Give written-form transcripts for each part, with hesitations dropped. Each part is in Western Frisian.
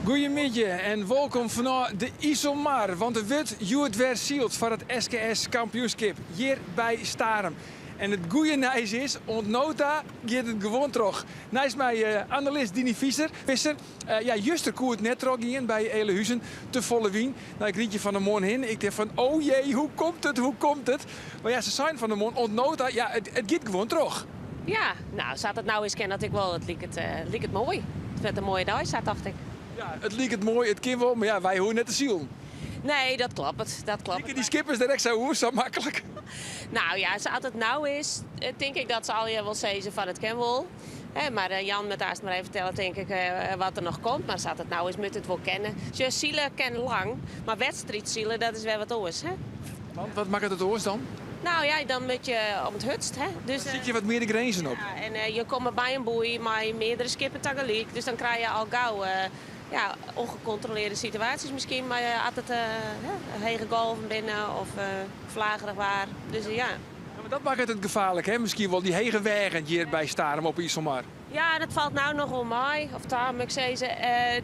Goeiemiddei en wolkom fanôf de Iselmar, want der wurdt hjoed wer syld foar it SKS kampioenskip hjir by Starum. En it goeie nijs is, oant no ta giet it gewoan troch. Neist my analist Diny Visser. Visser, ja, juster koe it net trochgean by Ealahuzen, te folle wyn. No, ik ried hjir fan 'e moarn hinne, ik tink fan, oh jee, hoe komt it, hoe komt it? Mar ja, se seinen fan 'e moarn, oant no ta, ja, it giet gewoan troch. Ja, no, sa't it no is kin dat ek wol. It liket, liket moai. It wurdt in moaie dei, sa tocht ik. Ja, it liket moai, it kin wol, mar ja, wy hoege net te silen. Nee, dat kloppet, dat kloppet. Tinke dy skippers der ek sa oer, sa maklik? No ja, sa't it no is, tink ik dat se allegear wol sizze fan it kin wol. Mar Jan moat aanst mar even fertelle, tink ik, wat der noch komt. Mar sa't it no is, moat it wol kinne. Sjoch, sile kin lang, mar wedstriidsile, dat is wer wat oars, hè. Want wat makket it oars dan? No ja, dan moat je om it hurdst, hè. Dus, dan sykje je wat mear de grinzen op. Ja, en je komme by in boei mei meardere skippen tagelyk. Dus dan krije je al gau ja, ûngekontrolearre situaasjes miskien, mei as it hege golven binne of flagerich waar. Dus ja. Ja, mar dat makket it gefaarlik, hè? Miskien wol dy hege weagen hjir by Starum op 'e Iselmar. Ja, dat falt no noch wol mei. Of ta, moat ik sizze.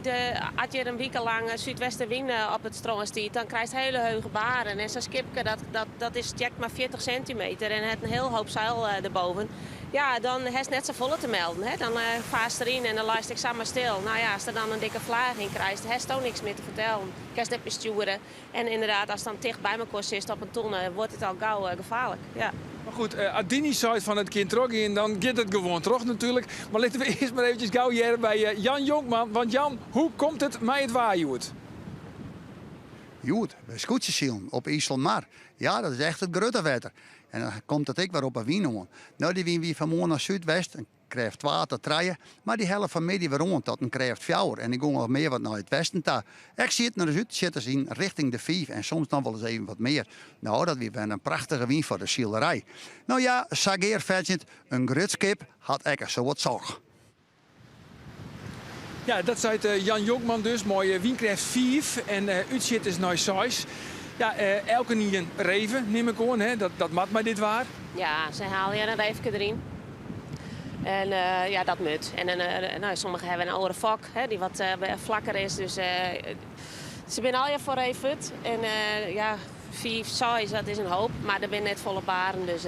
De, as hjir in wike lang súdwestenwyn op it strân stiet, dan krijst hiele hege baren. En sa'n skipke, dat, dat, dat is tjekt mar 40 sintimeter en hat in hiel hoop seil derboven. Ja, dan hast net safolle te melden. Hè? Dan faarst deryn en dan leist ek samar stil. No ja, ast der dan in dikke flaach yn krijst, hasto niks mear te fertellen. Kinst net mear stjoere. En ynderdaad, ast dan ticht by mekoar sitst op in tonne, wurdt it al gau gefaarlik. Ja. Mar goed, as Diny seit fan it kin trochgean, dan giet it gewoan troch natuerlik. Mar litte we earst mar eventsjes gau hearre by Jan Jonkman. Want Jan, hoe komt it mei it waar hjoed? Hjoed, by skûtsjesilen op Iselmar. Ja, dat is echt it grutte wetter. En dan komt it ek wer op 'e wyn oan. No, dy wyn wie fan 'e moarn noch súdwest, in krêft twa tot trije, mar dy helle fan 'e middei wer oan tot in krêft fjouwer en dy gong al mear wat nei it westen ta. Ek sieten der út sjitters yn rjochting de fiif en soms noch wolris even wat mear. No, dat wie wer in prachtige wyn foar de silerij. No ja, sa gearfetsjend, in grut skip hat ek in soad soch. Ja, dat seit Jan Jonkman dus, mei wynkrêft fiif en útsjitters nei seis. Ja, elkenien reve, nim ik oan, hè? Dat moat mei dit waar. Ja, se hale hjir in reefke deryn. En ja, dat moat. En no, sommigen hawwe in oare fok, hè, dy't wat flakker is. Dus se binne allegear foar reef fuort. En ja, fiif, seis, dat is in hoop. Mar der binne net folle baren, dus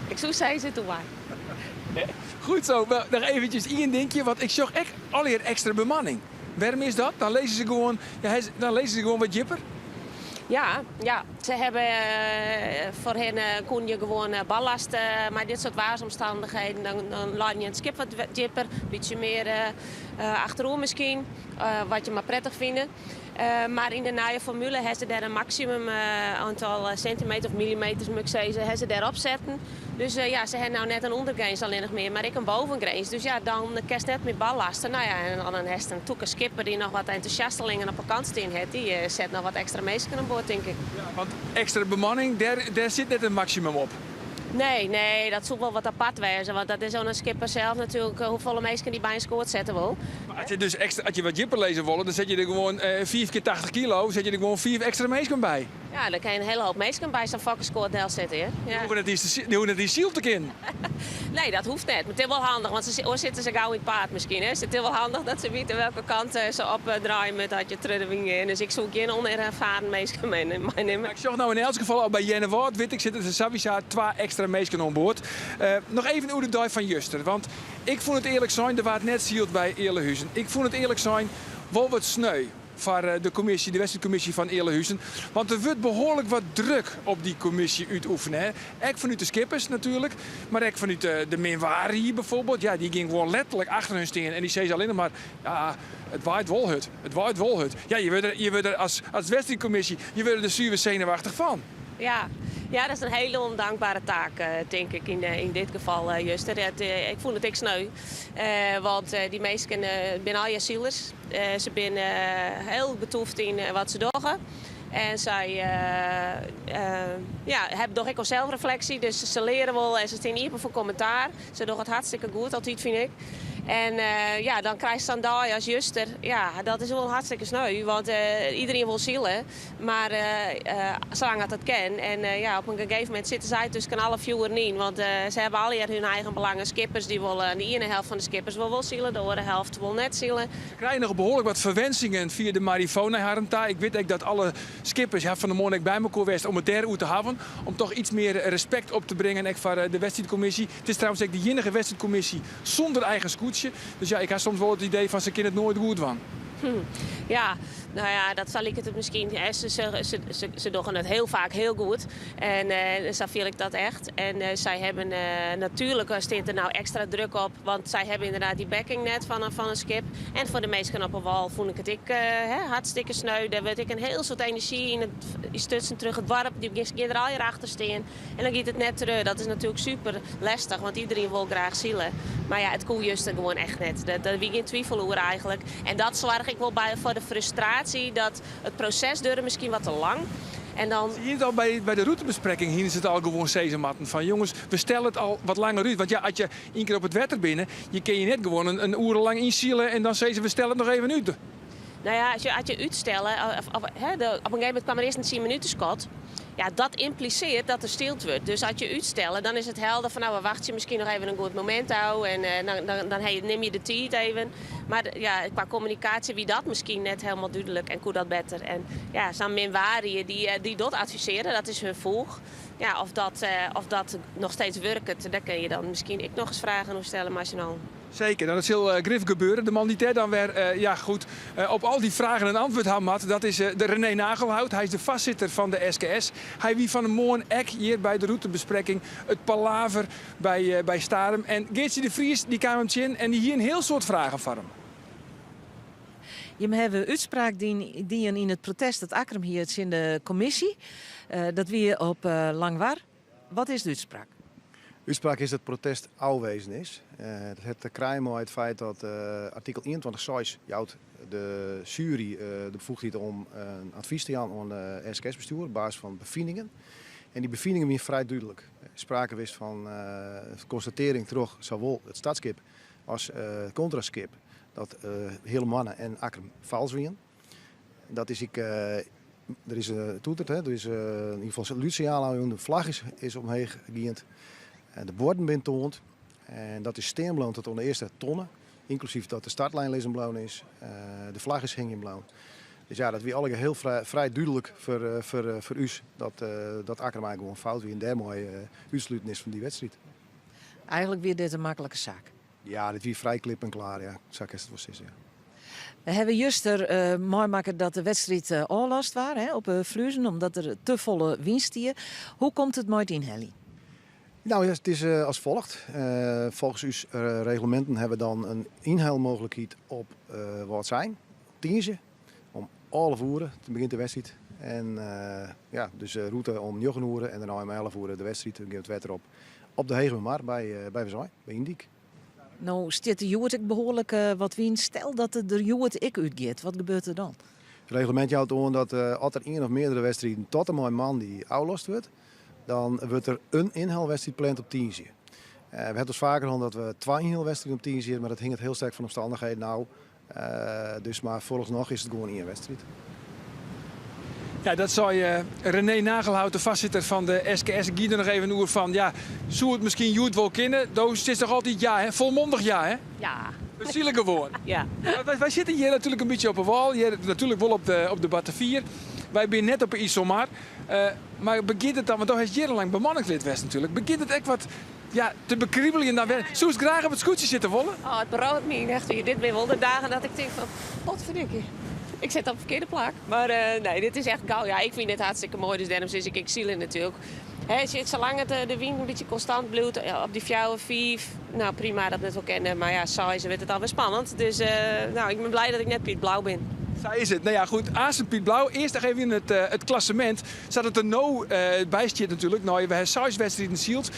ik soe sizze, doe mar. Goed zo. Wel, noch eventjes ien dinkje, want ik sjoch ek allegear ekstra bemanning. Wêrom is dat? Dan lizze se gewoan, ja, dan lizze se gewoan wat djipper? Ja, ja. Se hawwe foarhinne koene je gewoan ballast mei dit soart waarsomstannichheden. Dan, dan leine je it skip wat djipper, bytsje mear achteroer miskien, wat je mar prettich fine. Mar yn de nije formule ha se dêr in maksimum oantal sintimeter of millimeters moat ik sizze, ha se dêr op setten. Dus ja, se ha no net in ûndergrins allinnich mear, mar ek in bovengrins. Dus ja, dan kinst net mear ballaste. No ja, en dan hast in tûke skipper dy't noch wat entûsjastelingen op 'e kant stean hat. Dy set noch wat ekstra minsken oan board, tink ik. Ja, want ekstra bemanning, dêr, dêr sit net in maksimum op. Nee, nee, dat soe wol wat apart wêze, want dat is oan de skipper sels natuerlik hoefolle minsken dy by in skoat sette wol. Mar as je dus ekstra, as je wat djipper lizze wolle, dan set je der gewoan fiif kear 80 kilo, set je der gewoan fiif ekstra minsken by. Ja, dan kinne je in hiele hoop minsken by sa'n fokkeskoat delsette, hear. Ja. Dy hoege net iens te, dy hoege net iens syl te kinnen. Nee, dat hoecht net. Mar it is wol handich, want se, oars sitte se gau yn it paad miskien. Hè. It is wol handich dat se witte welke kant se op draaie moatte as je troch de wyn gean. Dus ik soe gjin ûnerfaren minsken meinimme. Ik sjoch no yn elts gefal al by Earnewâld, wit ik, sitte der sawiesa twa ekstra minsken oan board. Noch even oer de dei fan juster, want ik fûn it earlik sein, der waard net syld by Ealahuzen. Ik fûn it earlik sein wol wat sneu foar de kommisje, de wedstriidkommisje fan Ealahuzen. Want der wurdt behoarlik wat druk op dy kommisje útoefene. Hè? Ek fanút de skippers natuerlik, mar ek fanút de minwaarrie bijvoorbeeld. Ja, dy gean gewoan letterlik achter hun stean en dy sizze allinnich mar, ja, it waait wol hurd, it waait wol hurd. Ja, je wurde, je wurde as, as wedstriidkommisje, je wurde der suver senuwachtich fan. Ja. Ja, dat is in hiele ûndankbere taak, tink ik, yn dit gefal juster. Ik fûn it ek sneu, want dy minsken binne allegear silers. Se binne hiel betûft yn wat se dogge. En sy ja, hawwe doch ek al selfrefleksje, dus se leare wol en se stean iepen foar kommentaar. Se dogge it hartstikke goed altyd, fyn ik. En ja, dan krijst sa'n dei as juster. Ja, dat is wol hartstikke sneu, want iedereen wol sile. Mar salang as dat kin. En ja, op in gegeven momint sitte sy tusken alle fjoeren yn, want se hawwe allegear hun eigen belangen. Skippers dy wolle, de iene helft fan de skippers wol wol sile, de oare helft wol net sile. Se krije noch behoarlik wat ferwensingen fia de marifoon nei harren ta. Ik wit ek dat alle skippers ha fan 'e moarn ek by mekoar west om it dêroer te hawwen. Om toch iets mear respekt op te bringen ek foar de wedstriidkommisje. It is trouwens ek de iennige wedstriidkommisje sûnder eigen skûtsje. Dus ja, ik ha soms wol it idee fan se kinne it noait goed dwaan. Ja, nou ja, dat sa liket it miskien. Se dogge it hiel faak hiel goed. En sa fiel ik dat echt. En sy hawwe natuerlik stiet der no ekstra druk op, want sy hawwe ynderdaad dy backing net fan in skip. En foar de minsken op 'e wâl fûn ik it ek hartstikke sneu. Dêr wurdt ek in hiel soad enerzjy yn stutsen troch it doarp. Dy gean der allegear achter stean. En dan giet it net troch. Dat is natuerlik super lestich, want iedereen wol graach sile. Mar ja, it koe juster gewoan echt net. Dêr wie gjin twifel oer eigentlik. En dat soarge ek wol by foar de frustraasje dat it proses duorre miskien wat te lang. En dan. Se hiene it al by de rûtebesprekking hiene se it al gewoan sizze moatten fan jonges, we stelle it al wat langer út. Want ja, as je ien kear op it wetter binne, je kinne je net gewoan in oere lang ynsile en dan sizze we stelle it noch even út. Nou ja, as je útstelle, of, hè, op in gegeven momint kaam der earst in tsien minuten skot. Ja, dat ymplisearret dat der syld wurdt. Dus as je útstelle, dan is it helder fan nou, we wachtsje miskien noch even in goed momint ôf en dan nimme je de tiid even. Mar ja, kwa kommunikaasje wie dat miskien net hielendal dúdlik en koe dat better. En ja, sa'n min waar dy dat advisearje, dat is hun foech. Ja, of dat noch steeds wurket, dêr kinne je dan miskien ek noch ris fragen oer stelle mei syn allen. Seker, dat sil grif gebeure. De man dy't dêr dan wer ja, goed, op al dy fragen in antwurd ha moat, dat is de René Nagelhout. Hy is de foarsitter fan de SKS. Hy wie fan 'e moarn ek hjir by de rûtebesprekking, it palaver by Starum. En Geartsje de Vries dy kaam him tsjin en dy hie in hiel soad fragen foar him. Jimme hawwe útspraak dien yn it protest dat Akkrum hie tsjin de kommisje. Dat wie op Langwar. Wat is de útspraak? Útspraak is dat protest ôfwiisd is. Dat hat te krijen mei it feit dat artikel 21.6 jout de sjuery de befoegdheid om in advys te jaan oan de SKS-bestjoer op basis fan befiningen. En dy befiningen wiene frij dúdlik. Sprake wist fan konstatearring troch sawol it startskip as it kontraskip dat Heale Moanne en Akkrum fals wiene. Dat is ek, der is toeterd, der is yn ieder gefal lûdssinjaal ôfjûn, de flagge is omheech gien, de buorden binne toand en dat is stean bleaun tot oan de earste tonne, ynklusyf dat de startlijn lizzen bleaun is, de flagge is hingjen bleaun. Dus ja, dat wie allegear hiel frij dúdlik foar ús dat Akkrum eigentlik gewoan fout wie en dêrmei útsluten is fan dy wedstriid. Eigentlik wie dit in maklike saak. Ja, dit wie frij klip en klaar, ja. Sa kinst it wol sizze, ja. We hawwe juster meimakke dat de wedstriid ôflast waard, hè, op 'e Fluezen, omdat der te folle wyn stie. Hoe komt it mei it ynheljen? Nou, it is as folget. Folgens ús regleminten hawwe we dan in ynhelmooglikheid op Wâldsein, tiisdei om 11 oere begjint de wedstriid. En ja, dus rûte om njoggen oere en dêrnei om 11 oere de wedstriid. Dan gean we it wetter op op de Hegemermar by Wâldsein, by Yndyk. No stiet der hjoed ek behoarlik wat wyn. Stel dat it der hjoed ek útgiet, wat gebeurt der dan? It reglemint jout oan dat as der ien of meardere wedstriden tot en mei moandei ôflost wurdt, dan wurdt der in ynhelwedstriid pland op tiisdei. We hawwe it faker hân dat we twa ynhelwedstriden op tiisdei hawwe, mar dat hinget hiel sterk fan omstannichheden ôf. Dus mar foaralsnoch is it gewoan ien wedstriid. Ja, dat sei René Nagelhout, de foarsitter fan de SKS. Ik gie der noch even oer fan, ja, soe it miskien hjoed wol kinne? Do sizst noch altyd ja, hè? Folmondich ja, hè? Ja. We sile gewoan. Ja. Wy sitte hjir natuerlik in bytsje op 'e wâl, hjir natuerlik wol op de Batavier. Wy binne net op 'e Iselmar. Mar begjint it dan, want do hast jierrenlang bemanningslid west natuerlik, begjint it ek wat ja, te bekribeljen dan wer? Soest graach op it skûtsje sitte wolle? Oh, it berouwt my echt. Dit binne wol de dagen dat ik tink fan, potverdikkie, ik sit op it ferkearde plak. Mar nee, dit is echt gau. Ja, ik fyn dit hartstikke moai, dus dêrom sis ik, ik sile natuerlik. Hè, salang it de wyn in bytsje konstant bliuwt, op dy fjouwer, fiif, nou prima, dat moat wol kinne. Mar ja, seis wurdt it alwer spannend. Dus nou, ik bin blij dat ik net Piet Blauw bin. Sa is it. Nou ja, goed, aansten Piet Blauw. Earst noch even it klassemint. Sa't it der no by stiet natuerlik. No, we hawwe seis wedstriden syld.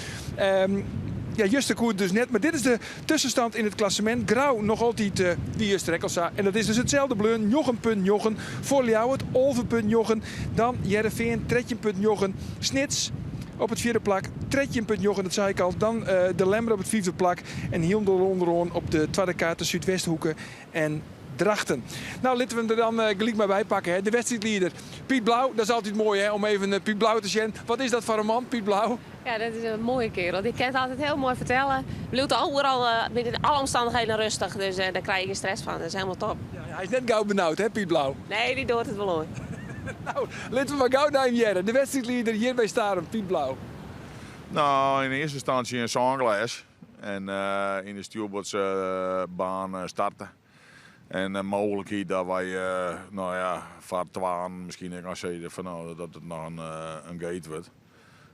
Ja, juster koe it dus net, mar dit is de tuskenstand yn it klassemint. Grou noch altyd wie juster ek al sa. En dat is dus itselde bleaun, 9,9 foar Ljouwert, 11,9. Dan Hearrenfean, 13,9. Snits. op it fjirde plak, 13,9, dat sei ik al. Dan De Lemmer op it fyfde plak en hielendal ûnderoan op de twadde kaart de Súdwesthoeke en Drachten. Nou, litte we him der dan gelyk mar by pakke. Hè. De wedstriidlieder Piet Blauw, dat is altyd moai hè, om even Piet Blauw te sjen. Wat is dat foar in man, Piet Blauw? Ja, dat is in moaie kerel. Dy kin it altyd hiel moai fertelle. Bliuwt oeral yn alle omstannichheden rêstich, dus dêr krije je gjin stress fan. Dat is hielendal top. Ja, hy is net gau benaud, hè, Piet Blauw? Nee, dy doart it wol oan. Nou, litte we mar gau nei him hearre. De wedstriidlieder hjir by Starum, Piet Blauw. Nou, yn earste ynstânsje in sânglês en yn de stjoerboardsbaan starte. En de mooglikheid dat wy, no ja, foar twaen miskien ek noch sizze fan no, dat it noch in gate wurdt.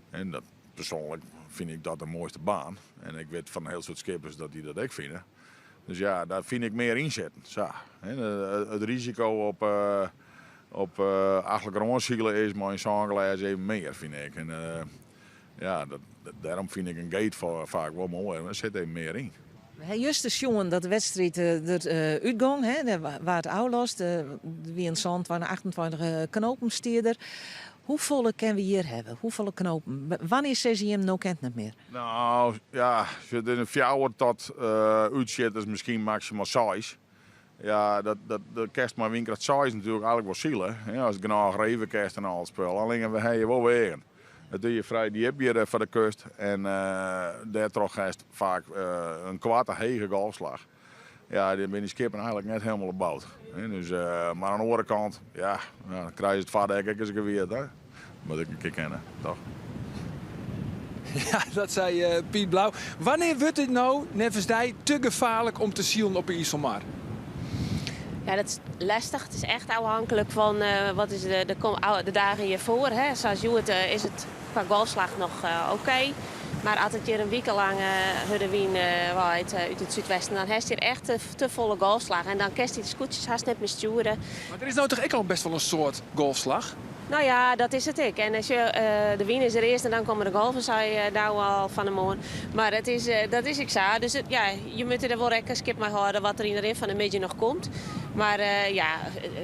En dat, persoanlik fyn ik dat de moaiste baan. En ik wit fan in hiel soad skippers dat dy dat ek fine. Dus ja, dêr fyn ik mear yn sitten. Sa. It risiko op, op achter elkoar oansile is mei in sânglês even mear, fyn ik. En ja, dat, dêrom fyn ik in gate faak wol moaier, der sit even mear yn. We ha juster sjoen dat de wedstriid der útgong. Hè. Der waard ôflost. Der wienen 27, 28 knopen stie der. Hoefolle kinne we hjir hawwe? Hoefolle knopen? Wannear sizze jim no kin it net mear? Nou ja, it is in fjouwer tot útsjitters, miskien maksimaal seis. Ja, dat, dat, dat kinst mei wynkrêft seis natuerlik eigentlik wol sile. Hè, as it genôch reve kinst en al it spul. Allinne we ha hjir wol weagen. It is hjir frij djip hjir foar de kust en dêrtroch hast faak in koarte hege golfslach. Ja, dêr binne dy skippen eigentlik net hielendal op boud. Dus, mar oan de oare kant, ja, dan krije se it foardek ek ris gewierd. Hè. Moat ek in kear kinne, toch? Ja, dat sei Piet Blauw. Wannear wurdt it no neffens dy te gefaarlik om te silen op 'e Iselmar? Ja, dat is lestich. It is echt ôfhinklik fan wat is de dagen hjirfoar. Hè. Sa as hjoed is it kwa golfslach noch oké. Mar as it hjir in wike lang hurde wyn waait út it súdwesten, dan hast hjir echt te folle golfslach en dan kinst dy skûtsjes hast net mear stjoere. Mar der is no toch ek al best wol in soad golfslach? No ja, dat is it ek. En as je, de wyn is der earst en dan komme de golven, sei Douwe al fan 'e moarn. Mar it is, dat is ek sa. Dus it, ja, je moatte der wol rekkenskip mei hâlde wat der yn de rin fan de middei noch komt. Mar ja,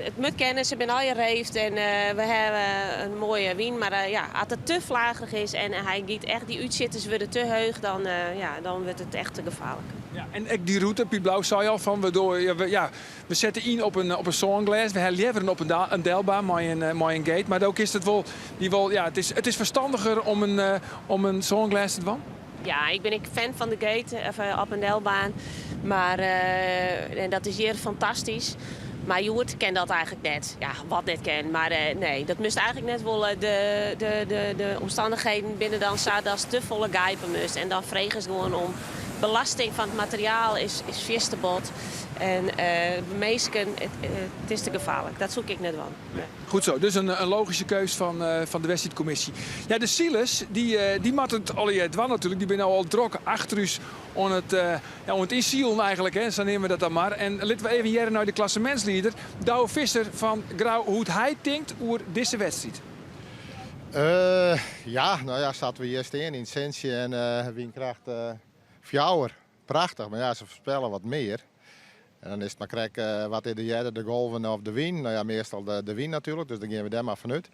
it moat kinne. Se binne allegear reefd en we hawwe in moaie wyn. Mar ja, as it te flagerich is en hy giet echt, dy útsjitters wurde te heech, dan, ja, dan wurdt it echt te gefaarlik. Ja, en ek dy rûte, Piet Blauw sei al fan, we dogge, ja, we, ja, we sette yn op in, op in sânglês. We ha leaver in op en delbaan mei in gate. Mar do kinst it wol, dy wol, ja, it is ferstanniger om in sânglês te dwaan? Ja, ik bin ek fan fan de gate, of op en delbaan. Mar, en dat is hjir fantastysk. Mar hjoed kin dat eigentlik net. Ja, wat net kin, mar nee, dat moast eigentlik net wolle. De omstannichheden binne dan sa datst te folle geipe moast. En dan fregest gewoan om belasting fan it materiaal is fierste bot. En minsken, it is te gefaarlik. Dat soe ik ek net dwaan. Nee. Goed zo, dus in logyske keus fan de wedstriidkommisje. Ja, de silers, dy moatte it allegear dwaan natuerlik. Dy binne no al drok achter ús oan it, ja, oan it ynsilen eigentlik, hè, sa neame we dat dan mar. En litte we even hearre nei de klassemintslieder, Douwe Visser fan Grou, hoe't hy tinkt oer dizze wedstriid. Ja, no ja, sa't we hjir stean yn it sintsje en wynkracht fjouwer. Prachtich, mar ja, se foarspelle wat mear. En dan is it mar krekt wat is der earder, de golven of de wyn? No ja, meastal de wyn natuerlik, dus dêr gean we dêr mar fanút.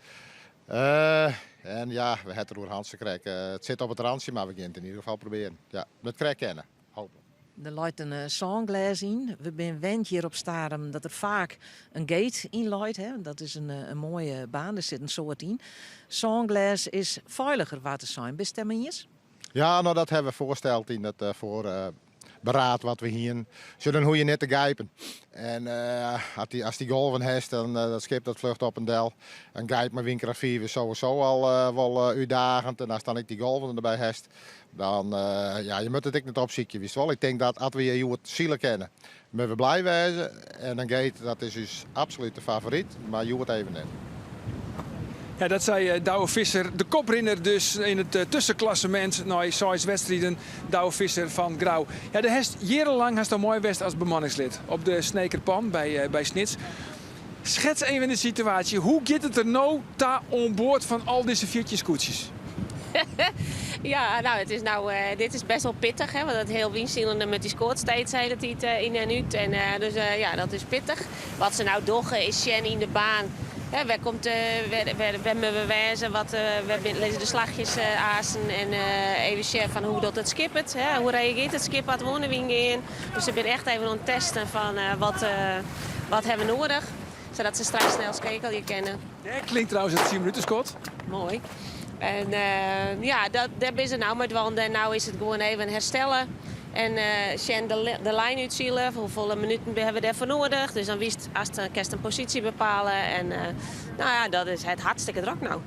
En ja, we ha it der oer Hanse krekt. It sit op it rantsje, mar we gean it yn ieder gefal probearjen. Ja, dat krekt kenne, hooplik. Der leit in sânglês yn. We binne wend hjir op Starum dat der faak in gate yn leit. Hè. Dat is in moaie baan, der sit in soad yn. Sânglês is feiliger, waard der sein. Bist it dêrmei iens? Ja, no dat hawwe we foarsteld yn it foarberaad wat we hienen. Sjoch, dan hoege je net te geipen. En as dy golven hast, dan dat skip dat fljocht op en del. In gate mei wynkrêft 5 is sowieso al wol útdagend. En ast dan ek dy golven derby hast, dan ja, je moatte it ek net opsykje, witst wol. Ik tink dat as we hjir hjoed sile kinne, moatte we blij wêze. En in gate, dat is ús absolute favoryt, mar hjoed even net. Ja, dat sei Douwe Visser, de koprinner dus yn it tuskenklassemint nei seis wedstriden. Douwe Visser fan Grou. Ja, do hast jierrenlang hast al mei west as bemanningslid op de Snekerpan by Snits. Skets even de situaasje. Hoe giet it der no ta oan board fan al dizze 14 skûtsjes? Ja, nou, it is nou, dit is best wol pittich, hè, want dat hiel wynsilende met dy skoat steeds de hiele tiid yn en út. En, dus ja, dat is pittich. Wat se no dogge is sjen yn de baan. Hè, wêr komt, wêr, wêr, wêr moatte we wêze, wat, wêr bin, lizze de slachjes aansten en even sjen fan hoe docht it skip it, hè, hoe reagearret it skip as we oan de wyn gean. Dus se binne echt even oan it testen fan wat, wat hawwe we noadich, sadat se straks snel skeakelje kinne. Dêr klinkt trouwens it tsien-minuten-skot. Moai. En ja, dat, dêr binne se no mei dwaande. En no is it gewoan even herstelle en sjen de, de lijn útsile. Hoefolle minuten hawwe we dêrfoar noadich. Dus dan witst, ast, kinst in posysje bepale. En no ja, dat is it hartstikke drok no.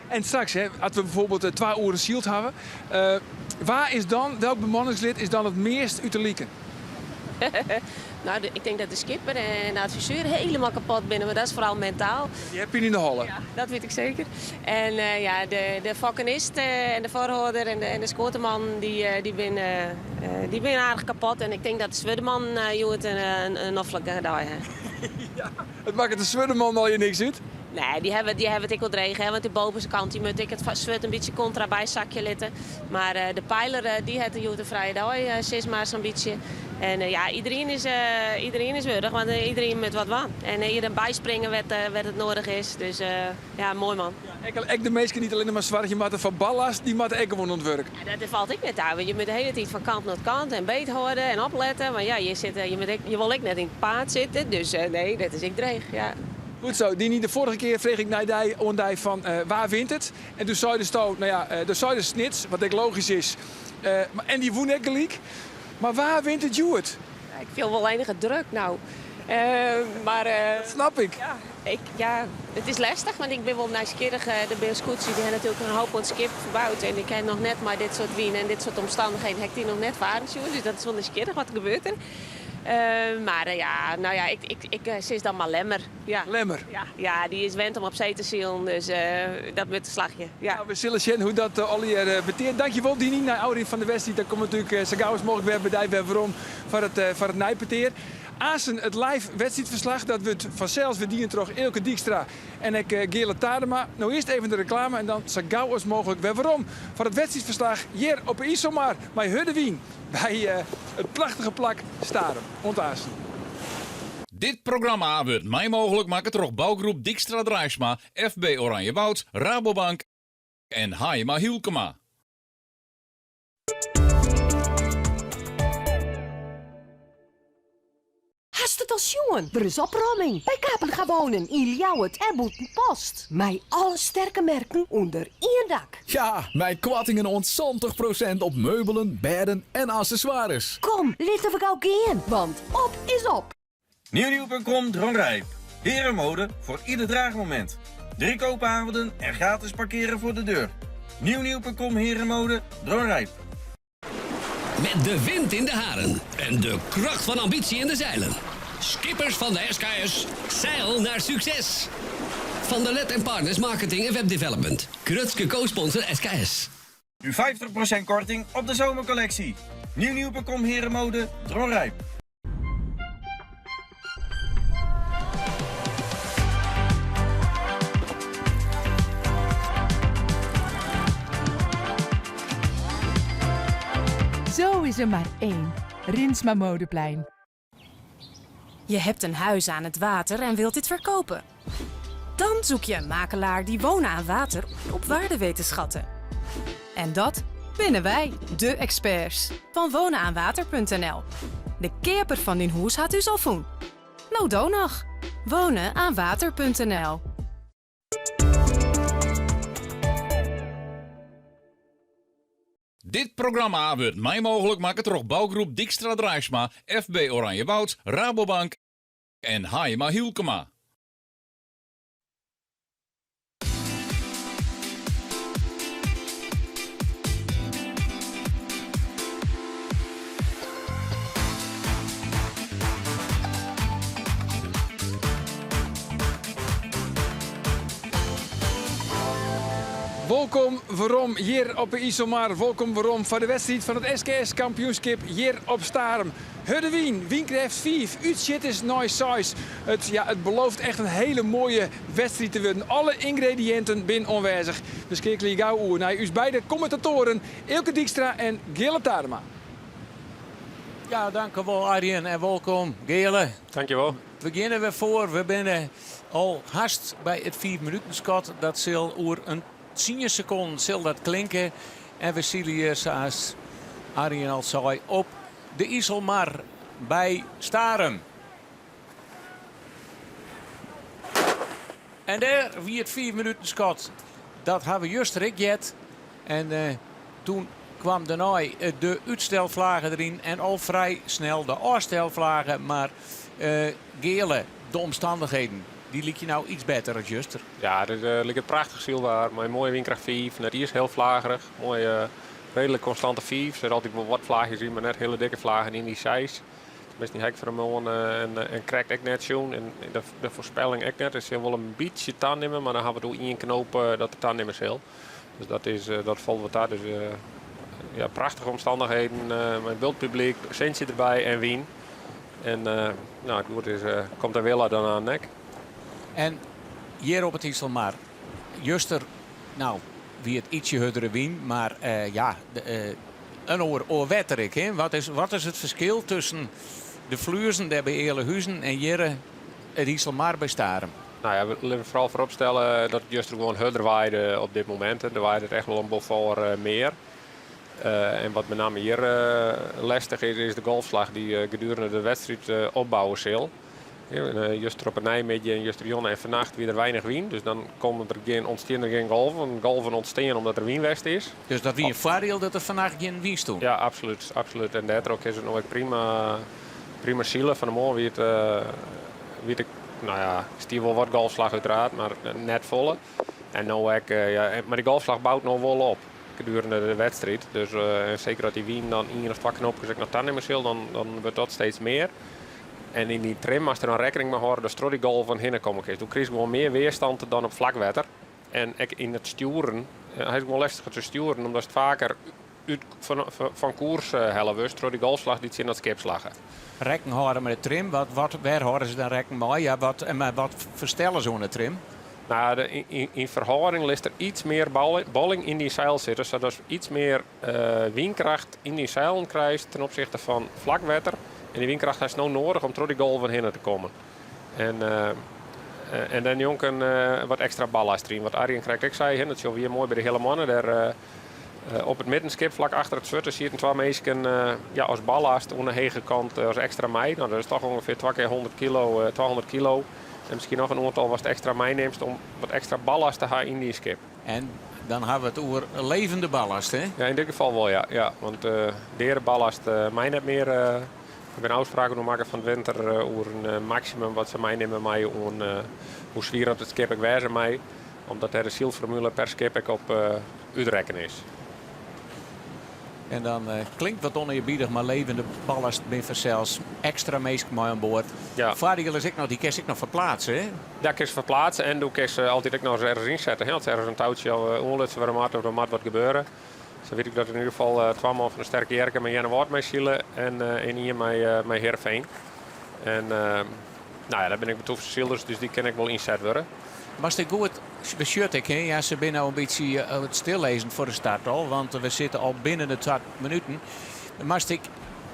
En straks, hè, as we bijvoorbeeld twa oeren syld hawwe, wa is dan, welk bemanningslid is dan it meast út de liken? Nou, ik tink dat de skipper en de adviseur hielendal kapot binne, mar dat is foaral mentaal. Dy ha pine yn de holle. Ja, dat wit ik seker. En ja, de fokkenist en de foarhâlder en de skoateman, dy binne, dy binne aardich kapot. En ik tink dat de swurdeman hjoed in noflike dei hat. Ja, it makket de swurdeman allegear niks út. Nee, dy hawwe, dy hawwe it ek wol dreech, hè, want de bovenste kant dy moat ek it swurd in bytsje kontra bysakje litte. Mar de peiler dy hat hjoed in frije dei, sis mar sa'n bytsje. En ja, iderien is, iderien is wurch, want iderien moat wat dwaan. En iderien byspringe wêr't, wêr't it noadich is. Dus ja, moai man. Ja, ek, ek de minsken dy't allinnich mar soargje moatte foar ballast, dy moatte ek gewoan oan it wurk. Ja, dat falt ek net ta, want je moatte de hiele tiid fan kant nei kant en beet hâlde en oplette. Want ja, je sitte, je, moat ek, je wolle ek net yn it paad sitte, dus nee, dat is ek dreech, ja. Goed zo, Diny, de foarige kear frege ik nei dy oan dy fan wa wint it? En doe seidesto, no ja, doe seidest Snits, wat ek logysk is. En dy wûn ek gelyk. Mar wa wint it hjoed? Ik fiel wol enige druk no. Mar Dat snap ik. Ja, ik, ja, it is lestich, want ik bin wol nijsgjirrich. Der binne skûtsjes, dy ha natuerlik in hoop oan it skip ferboud. En ik ha noch net mei dit soart wyn en dit soart omstannichheden ha ik dy noch net faren sjoen. Dus dat is wol nijsgjirrich, wat gebeurt der. Mar ja, no ja, ik, ik, ik sis dan mar Lemmer. Ja. Lemmer? Ja, ja, dy is wend om op see te silen, dus dat moat slagje. Ja. Nou, we sille sjen hoe't dat allegear beteart. Dankjewol Diny. Nei ôfrin fan de wedstriid dan komme we natuerlik sa gau as mooglik wer by dy wer werom foar it, foar it neipetear. Aansen it live wedstriidferslach, dat wurdt fansels wer dien troch Eelke Dykstra en ek Geale Tadema. No earst even de reklame en dan sa gau as mooglik wer werom foar it wedstriidferslach hjir op 'e Iselmar mei hurde wyn. By it prachtige plak Starum. Oant aansen. Dit programma wurdt mei mooglik makke troch bougroep Dykstra Draisma, FB Oranjewoud, Rabobank en Haijema Hylkema. Hast it al sjoen? Der is opromming by Kapenga Wonen yn Ljouwert en Bûtenpost. Mei alle sterke merken ûnder ien dak. Ja, mei koartingen oant 70 prosint op meubelen, bêden en assessoires. Kom, litte we gau gean, want op is op! Nieuwnieuw.com Dronryp. Herenmode voor ieder draagmoment. Drie koopavonden en gratis parkeren voor de deur. Nieuwnieuw.com Herenmode Dronryp. Met de wind in de haren en de kracht van ambitie in de zeilen. Skippers van de SKS, zeil naar succes! Van der Let en Partners Marketing en Webdevelopment. Grutske co-sponsor SKS. Nu 50% korting op de zomercollectie. Nieuwnieuw.com Herenmode Dronryp. Zo is er maar één. Rinsma Modeplein. Je hebt een huis aan het water en wilt dit verkopen. Dan zoek je een makelaar die wonen aan water op waarde weet te schatten. En dat binnen wij, de experts van wonenaanwater.nl. De keaper fan dyn hûs hat ús al fûn. No do noch. Wonenaanwater.nl. Dit programma wurdt mei mooglik makke troch bougroep Dykstra Draisma, FB Oranjewoud, Rabobank en Haijema Hylkema. Wolkom werom hjir op 'e Iselmar. Wolkom werom foar de wedstriid fan it SKS kampioenskip hjir op Starum. Hurde wyn, wynkrêft 5, útsjitters nei 6. It, ja, it belooft echt in hiele moaie wedstriid te wurden. Alle yngrediïnten binne oanwêzich. We skeakelje gau oer nei ús beide kommentatoaren Eelke Dykstra en Geale Tadema. Ja, dankjewol Arjen en wolkom Geale. Dankjewol. We begjinne wer foar. We binne. Al hast by it fiif minuten skot. Dat sil oer in tsien sekonden sil dat klinke. En we sile hjir, sa as Arjen al sei, op de Iselmar by Starum. En dêr wie it fiif minuten skot. Dat ha we juster ek heard. En eh, toen kwam dêrnei eh, de útstelflage deryn en al frij snel de ôfstelflage. Mar uh, Geale, de omstannichheden, dy lykje no iets better as juster. Ja, it uh, liket prachtich sylwaar mei moaie wynkracht 5. Net iens hiel flagerich. Moaie, reedlik konstante 5. Der sitte altyd wol wat flaachjes yn, mar net hiele dikke flagen yn dy 6. Tenminste, dy ha ik fan 'e moarn en krekt ek net sjoen. En de foarspelling ek net. It sil wol in bytsje tanimme, mar dan ha we it oer ien knoop dat der tanimme sil. Dus dat, is, dat falt wat ta. Dus ja, prachtige omstannichheden mei bult publyk, sintsje derby en wyn. En no, it goed is, komt de wille dan oan ek. En hjir op it Iselmar, juster, no, wie it ytsje hurdere wyn, mar ja, in oar, oar wetter ek. Hè? Wat is, wat is it ferskil tusken de Fluezen dêr by Ealahuzen en hjir it Iselmar by Starum? No ja, we litte foaral foaropstelle dat it juster gewoan hurder waaide op dit momint. Der waaide it echt wol in Beaufort mear. En wat benammen hjir lestich is, is de golfslach dy't gedurende de wedstriid opbouwe sil. Juster op 'e neimiddei en justerjûn en fannacht wie der weinich wyn, dus dan komme der gjin, ûntstean der gjin golven. Golven ûntstean omdat der wyn west is. Dus dat wie in foardiel dat der fannacht gjin wyn stûn? Ja, absolút, absolút. En dêrtroch is it no ek prima, prima sile. Fan 'e moarn wie it, wie it, no ja, stie wol wat golfslach uiteraard, mar net folle. En no ek, ja, mar dy golfslach bout no wol op gedurende de wedstriid. Dus seker as dy wyn dan ien of twa knoopkes ek noch tanimme sil, dan, dan wurdt dat steeds mear. En yn dy trim moatst der dan rekkening mei hâlde datst troch dy golven hinne komme kinst. Do krijst gewoan mear weerstand dan op flak wetter. En ek yn it stjoeren, hy is gewoan lestiger te stjoeren omdatst faker út, fan, fan koers helle wurdst troch dy golfslach dy't tsjin dat skip slagge. Rekken hâlde mei de trim, wat, wat, wêr hâlde se dan rekken mei? Ja, wat, en wat ferstelle se oan de trim? No, de, yn, yn ferhâlding litst der iets mear bolling yn dyn seil sitte, sadatst iets mear wynkracht yn dyn seilen krijst ten opzichte fan flak wetter. En dy wynkracht hast no noadich om troch dy golven hinne te kommen. En, en dêrnjonken wat ekstra ballast deryn. Wat Arjen krekt ek sei, dat sjogge we hjir moai by de Hille Moanne. Dêr op it middenskip, flak achter it swurd, sieten twa minsken ja, as ballast oan de hege kant as ekstra mei. No, dat is toch ûngefear twa kear 100 kilo, 200 kilo. En miskien noch in oantal watst ekstra meinimst om wat ekstra ballast te ha yn dyn skip. En dan ha we it oer levende ballast, hè? Ja, yn dit gefal wol, ja. ja want uh, deade ballast uh, mei net mear. Uh, der binne ôfspraken oer makke fan 't winter oer in maksimum wat se meinimme meie oan hoe swier oft it skip ek wêze mei. Omdat dêr de sylformule per skip ek op útrekkene is. En dan klinkt wat onearbiedich, mar levende ballast binne fansels ekstra minsken mei oan board. Ja. Foardiel is ek noch, dy kinst ek noch ferplaatse, hè? Ja, kinst ferplaatse en do kinst altyd ek noch ris ergens ynsette. Hè? As ergens in toutsje oanlutsen wurde moat of der moat wat gebeure. Sa wit ik dat yn ieder gefal twa man fan de Sterke Jerke mei Earnewâld mei sile en ien mei, mei Heerenveen. En no ja, dat binne ek betûfte sylers, dus dy kinne ek wol ynset wurde. Moatst ek goed besjut ek, hè? Ja, se binne no in bytsje it stillizzen foar de start al, want we sitte al binnen de 2 minuten. Moatst ek,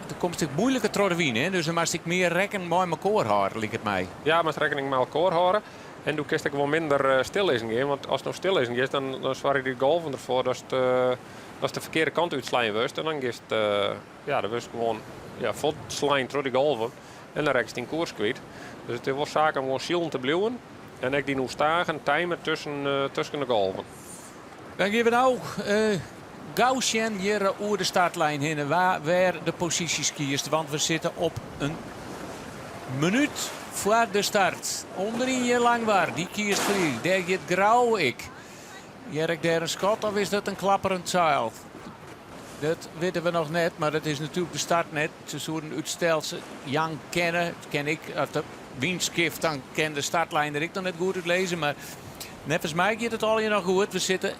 der komst ek moeiliker troch de wyn, hè? Dus dan moatst ek mear rekken mei mekoar hâlde, liket my. Ja, moatst rekkening mei elkoar hâlde. En do kinst ek wol minder stillizzen gean, want ast no stillizzen giest, dan, dan soargje dy golven derfoar datst, datst de ferkearde kant útslein wurdst. En dan giest, ja, dan wurdst gewoan ja, fuortslein troch dy golven en dan rekkest dyn koers kwyt. Dus it is wol saak om gewoan silen te bliuwen en ek dyn oerstagen time tusken, tusken de golven. Dan gean we no uh, gau sjen hjir oer de startlijn hinne wa wêr de posysjes kiest. Want we sitte op in minút foar de start. Ûnderyn hjir Langwar, dy kiest frij. Dêr giet Grou ek. Hear ik dêr in skot of is dat in klapperend seil? Dat witte we noch net, mar dat is natuerlik de start net. Se soenen útstel jaan kinne. Kin ik, as de wyn skift, dan kin de startlijn der ek noch net goed út lizze. Mar neffens my giet it allegear noch goed. We sitte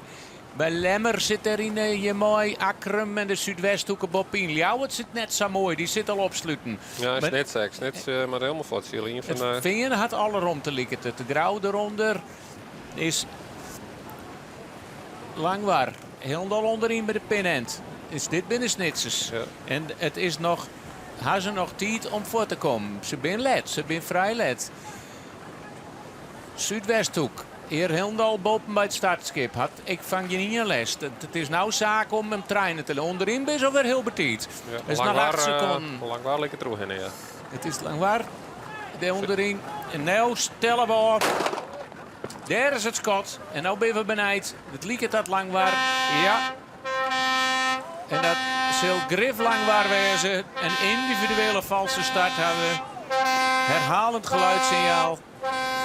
by Lemmer sit der yn hjir mei Akkrum en de Súdwesthoeke boppe-yn. Ljouwert sit net sa moai, dy sit al opsluten. Ja, Snits ek. Snits moat hielendal fuort sile. Ien fan de... It Fean hat alle romte liket it. De Grou derûnder is Langwar. Hielendal ûnderyn by de pinend. Is dit binne Snitsers. Ja. En it is noch, ha se noch tiid om fuort te kommen. Se binne let, se binne frij let. Súdwesthoek. Hjir hielendal boppen by it startskip hat ik fan gjin ien lêst. It is no saak om him treine te litten. Underyn binne se alwer hiel betiid. Ja, It is noch 8 sekonden. Langwar liket trochhinne, ja. It is Langwar dêr ûnderyn. En no stelle we ôf. Dêr is it skot. En no binne we benijd. It liket dat Langwar. Ja. En dat sil grif Langwar wêze. In yndividuele falske start hawwe. Herhalend geluidssignaal.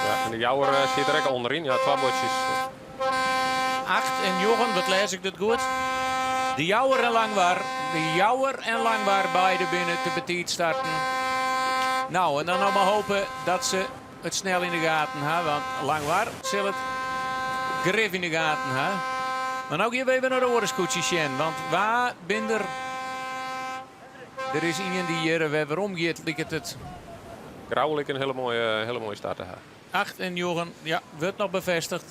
Ja, en de Jouwer eh, sit der ek ûnderyn. Ja, twa boatsjes. 8 en 9, wat lês ik dat goed? De Jouwer en Langwar. De Jouwer en Langwar beide binne te betiid starten. Nou, en dan noch mar hope dat se it snel yn de gaten ha. Want Langwar sil it grif yn de gaten ha. Mar no gean we even nei de oare skûtsjes sjen. Want wa bin der? Der is ien dy't hjir wer werom giet, liket it. Grou liket in hiele moaie, hiele moaie start te ha. 8 en 9, ja, wurdt noch befêstige.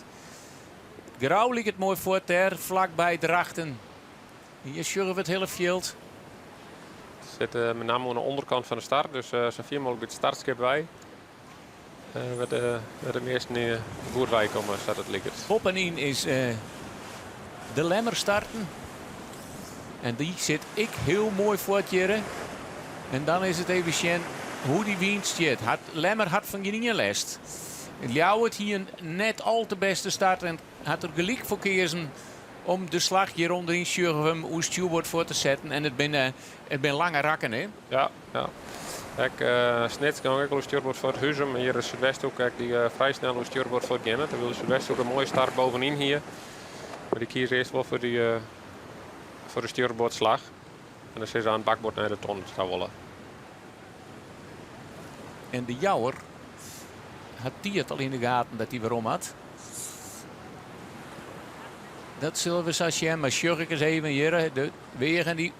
Grou liket moai fuort dêr, flakby Drachten. Hjir sjogge we it hiele fjild. Sit eh, met name oan de ûnderkant fan de start, dus eh, sa fier mooglik by it startskip wei. Uh, wêr't de, wêr't de measten eh, goed wei komme, sa't it liket. Boppenyn is eh, de Lemmer starten. En dy sit ek hiel moai fuort hjir. En dan is it even sjen hoe't dy wyn stiet. Hat, Lemmer hat fan gjin ien lêst. Ljouwert hie in net al te bêste start en hat der gelyk foar keazen om de slach hjir ûnderyn sjogge we him oer stjoerboard fuort te setten. En it binne, it binne lange rakken, hè? Ja, ja. Ek uh, Snits gong ek oer stjoerboard fuort. Huzum, hjir is Súdwesthoek ek dy uh, frij snel oer stjoerboard fuort gean. Terwyl de Súdwesthoek in moaie start bovenyn hie. Mar dy kieze earst wol foar, dy, uh, foar de stjoerboardslach. En dan sille se oan bakboard nei de ton ta wolle. En de Jouwer hat dy it al yn de gaten dat hy werom hat. Dat sille we sa sjen. Mar sjoch ik ris even hjir. De weagen dy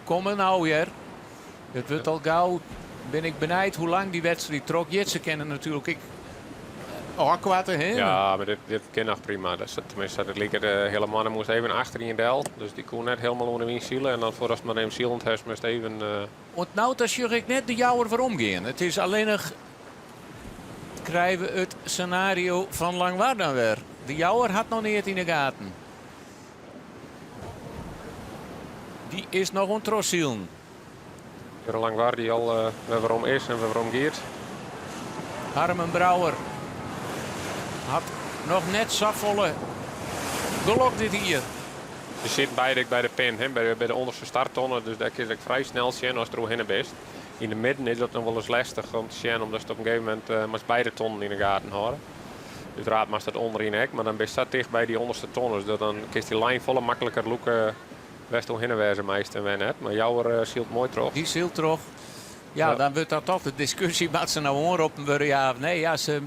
komme no hjir. It wurdt al gau. Bin ik benijd hoe lang dy wedstriid trochgiet. Se kinne natuerlik ek ôfkoarte. Hè? Ja, mar dit, dit kin noch prima. Dat is, teminsten, it liket de hiele manne moast even achter ien del. Dus dy koe net hielendal oan de wyn sile. En dan foardatst mar even silend hast, moast even... Uh... Want no ta sjoch ik net de Jouwer werom gean. It is allinnich krije we it senario fan Langwar dan wer. De Jouwer hat noch neat yn de gaten. Dy is noch oan trochsilen. Hjir Langwar dy't al uh, wer werom is en wer werom giet. Harmen Brouwer hat noch net safolle gelok dit jier. Se sit beide by de pin, hè, by, by de ûnderste starttonne, dus dêr kinst ek frij snel sjen ast deroerhinne bist. Yn de midden is dat noch wolris lestich om te sjen, omdat op in gegeven momint uh, moatst beide tonnen yn de gaten hâlde. Uteraard moatst dat ûnderyn ek, mar dan bist sa ticht by dy ûnderste tonnes dat dan kinst dy lijn folle makliker lûke wêr'tst oerhinne wêze meist en wêr net. Mar Jouwer uh, sylt moai troch. Dy sylt troch. Ja, ja, dan wurdt dat toch de diskusje moat se no oanroppen wurde, ja of nee. Ja, se,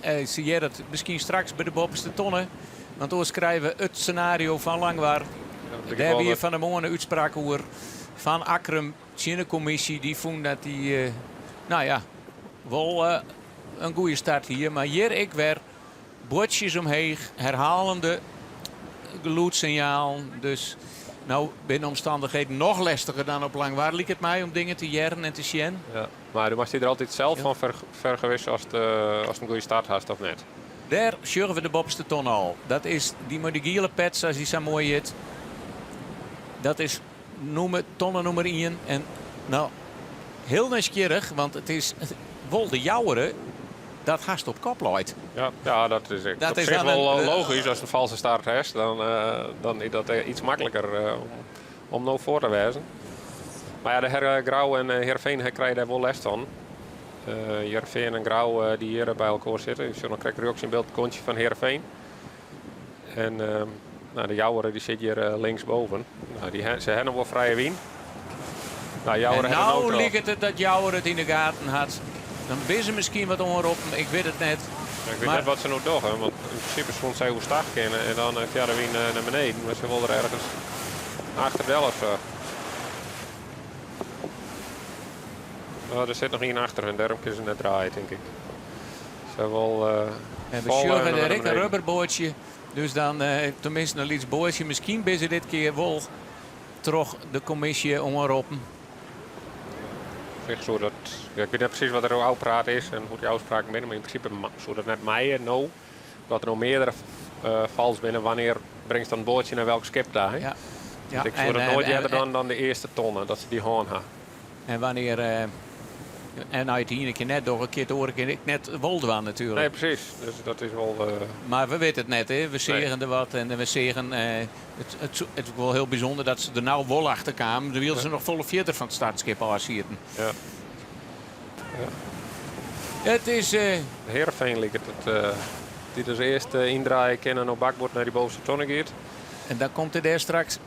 eh, se hearre it miskien straks by de boppeste tonne. Want oars krije we it senario fan Langwar. Ja, Dêr wie fan 'e moarn in útspraak oer fan Akkrum tsjin de kommisje. Dy fûn dat dy, eh, nou ja, wol eh, in goede start hie. Mar hjir ek wer buordsjes omheech, herhalende gelûdssinjalen. Dus no binne de omstannichheden noch lestiger dan op Langwar, liket my, om dingen te hearren en te sjen. Ja, mar do moatst dy der altyd sels fan fer, fergewisse ast, uh, ast in goede start hast of net. Dêr sjogge we de boppeste ton al. Dat is dy mei de giele pet, sa't dy sa moai hjit. Dat is nûmer, tonne nûmer 1. En no, hiel nijsgjirrich, want it is wol de Jouwere dat hast op kop leit. Ja, ja dat is ek Dat op is sich dan wol in- logysk. Ast in falske start hast, dan, eh, dan is dat eh, iets makliker eh, om, om no foar te wêzen. Mar ja, de hear Grou en Hearrenfean hy krije dêr wol lêst fan. Uh, Hearrenfean en Grou eh, dy hjir by elkoar sitte. Ik sjoch noch krekt rjochts yn byld it kontsje fan Hearrenfean. En uh, nou, de Jouwere dy sit hjir linksboven. Nou, dy, se ha noch wol frije wyn. Nou, Jouwer En hat it no no troch. liket it dat Jouwer it yn de gaten hat. Dan binne se miskien wat oanroppen, ik wit it net. Ja, ik wit Mar net wat se no dogge, want yn prinsipe soene sy oerstach kinne en dan fia de wyn nei beneden. Mar se wolle der ergens achter del of sa. Nou, der sit noch ien achter hun, dêrom kinne se net draaie, tink ik. Se wol En we falle sjogge en dan dêr wer ek in nei beneden. rubberboatsje. Dus dan eh, teminsten in lyts boatsje. Miskien binne se dit kear wol troch de kommisje oanroppen. Sich soe dat, ja, ik wit net presys wat der ôfpraat is en hoe't dy ôfspraken binne, mar yn prinsipe soe dat net meie no. Dat der no meardere fals binne, wannear bringst dan in boatsje nei welk skip ta? Hè? Ja. Ja, Dus ik soe dat noait earder dwaan dan de earste tonne, dat se dy hân ha. En wannear, en as je it de iene kear net dogge, kin it de oare kear ek net wol dwaan natuerlik. Nee, presys. Dus dat is wol. Mar we witte it net, hè. We seagen der wat en we seagen, it is wol hiel bysûnder dat se der no wol achter kamen, wylst se noch folle fierder fan it startskip ôf sieten. Ja. It is. Heerenveen liket it, dy't as earste yndraaie kin en op bakboard nei dy bovenste tonne giet. En dan komt er dêr straks.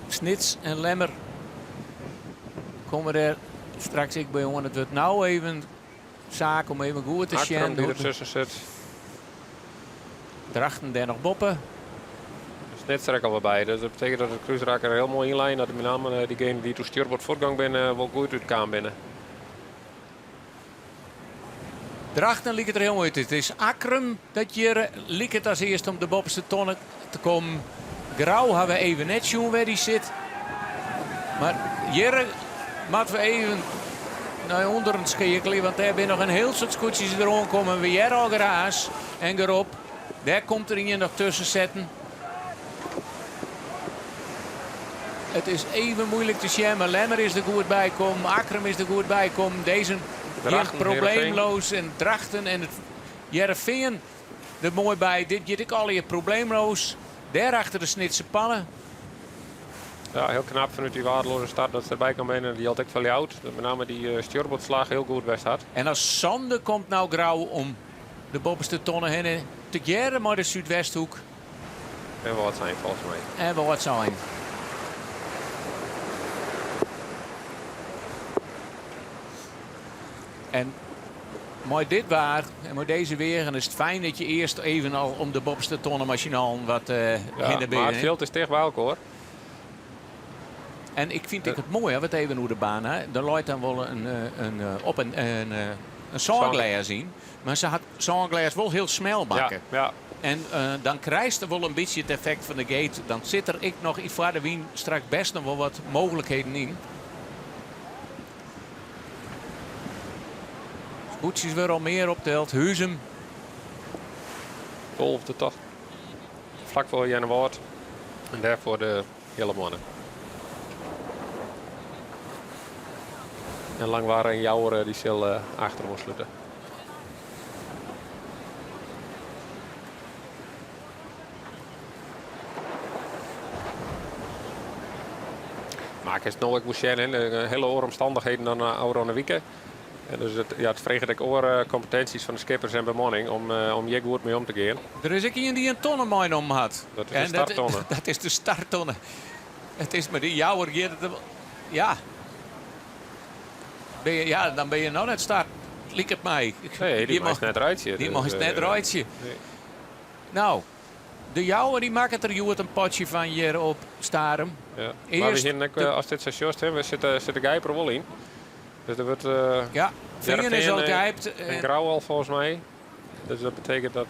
Snits en Lemmer komme dêr straks ek by oan. It wurdt no even saak om even goed te sjen. Akkrum dy't der tusken sit. Drachten dêr noch boppe. Snits der ek al wer by. Dus dat betekent dat it krúsrak der hiel moai ynlei. Dat met name diegenen dy't oer stjoerboard fuortgong binne wol goed útkaam binne. Drachten liket der hiel moai út. It is Akkrum dat hjir liket as earste om de boppeste tonne te kommen. Grou ha we even net sjoen wêr dy sit. Mar hjir moatte we even nei ûnderen skeakelje, want dêr binne noch in hiel soad skûtsjes der oankommen. We hearre al geraas en gerop. Dêr komt der ien noch tusken setten. It is even muoilik te sjen, mar Lemmer is der goed by kommen. Akkrum is der goed by kommen. Dizze Drachten, probleemloos en Drachten en it Hearrenfean der moai by. Dit giet ek allegear probleemloos. Dêr achter de Snitser Panne. Ja, hiel knap fanút dy waardeloaze start dat se derby kaam binne. Dy jildt ek foar Ljouwert. Dat met name dy stjoerboardslach hiel goed west hat. En as sânde komt no Grou om de boppeste tonne hinne tegearre mei de Súdwesthoek. En Wâldsein folgens my. En Wâldsein. En mei dit waar en mei dizze weagen is it fijn dat je earst even al om de boppeste tonne masinaal wat uh, ja, hinne Maar it fjild is ticht by elkoar. En ik fyn it ek moai, wat even oer de baan. Hè. Der leit dan wol in, eh, in, eh, op in, in, in sânglês yn. Mar se hat sânglês wol hiel smel makke. Ja, ja. En uh, dan krijst der wol in bytsje it effekt fan de gate. Dan sit der ek noch foar de wyn straks best noch wol wat mooglikheden yn. Skûtsjes wurde al mear opteld. Huzum. 12e tocht. Flak foar Earnewâld. En dêrfoar de Giele Moanne. En Langwar en Joure dy sil achteroan slute. Mar kinst no ek wol sjen, hè, hiele oare omstannichheden dan ôfrûne wike. En dus it, ja, it freget ek oare kompetinsjes fan de skippers en bemanning om, om hjir goed mei om te gean. Der is ek ien dy't in tonne meinommen hat. Dat is de starttonne. Dat, dat is de starttonne. It is mar dy jouwer giet it ja. Ben je, ja, dan bin je noch net start, liket my. Nee, dy meist net reitsje. Dy meist net reitsje. Nee. No, de jouwer dy makket der hjoed in potsje fan hjir op Starum. Ja. Mar we hienen ek, as dit sa sjochst, we sitte, sit de gijper wol yn. Dus der wurdt. Ja, Fean is al gijpt. En Grou al folgens my. Dus dat betekent dat.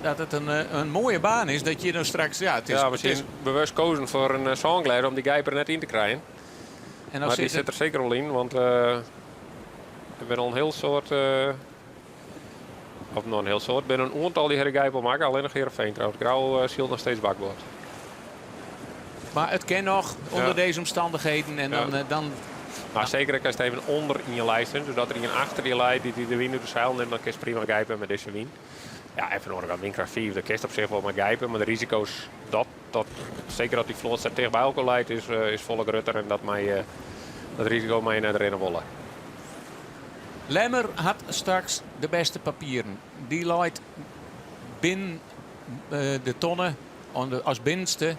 Dat it in, in moaie baan is. Dat je dan straks. Ja, it is, ja, we zijn bewust kozen foar in sânglês om dy gijper net yn te krijen. En dan mar dy sit sit der seker wol yn, want der binne al in hiel soad. Of noch in hiel soad. Der binne in oantal dy't de gijp al makke, allinnich Heerenveen trouwens. Grou sylt noch steeds bakboard. Mar it kin noch ûnder dizze omstannichheden en dan, dan Mar seker ek ast even ûnder ien leist, dus dat der ien achter dy leit dy't de wyn út de seil nimt, dan kinst prima gijpe mei dizze wyn. Ja, en fan de oare kant wynkracht 5, dêr kinst op sich wol mei gijpe, mar de risiko's dat, dat seker dat dy float sa ticht by elkoar leit, is, is folle grutter en dat, mei, dat risiko mei je net rinne wolle. Lemmer hat straks de bêste papieren. Dy leit binnen de tonne as binnenste.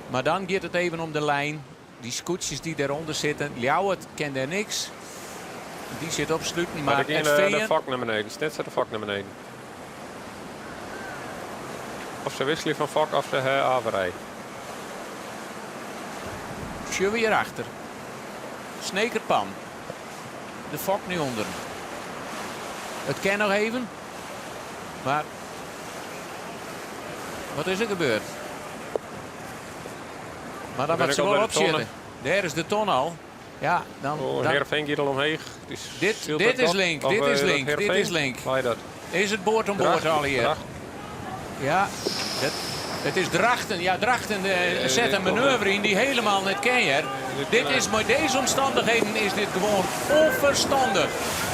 Mar dan giet it even om de lijn. Dy skûtsjes dy't dêrûnder sitte. Ljouwert ken dêr niks. Dy sit opsluten. Mar Mar gean it de Fean... fok nei beneden. Snits set de fok nei beneden. Of se wikselje fan fok of se ha averij. Sjogge we hjirachter. Snekerpan. De fok nei ûnderen. It kin noch even. Mar wat is der gebeurd? Mar dan moat se wol opsjitte. Dêr is de ton al. Ja, dan, Oh, dan Heerenveen giet al omheech. Die Dit, sylt dit dat is gat. link, Of, dit eh, is dat link, dit Heerenveen? is link. Waar dat? Is it board oan board Drachten, allegear? Drachten. Ja, dat, it is Drachten. Ja, Drachten eh, set dit in komt manoeuvre yn dy helemaal net ken, hear. Dit is, mei dizze omstannichheden is dit gewoan ûnferstannich.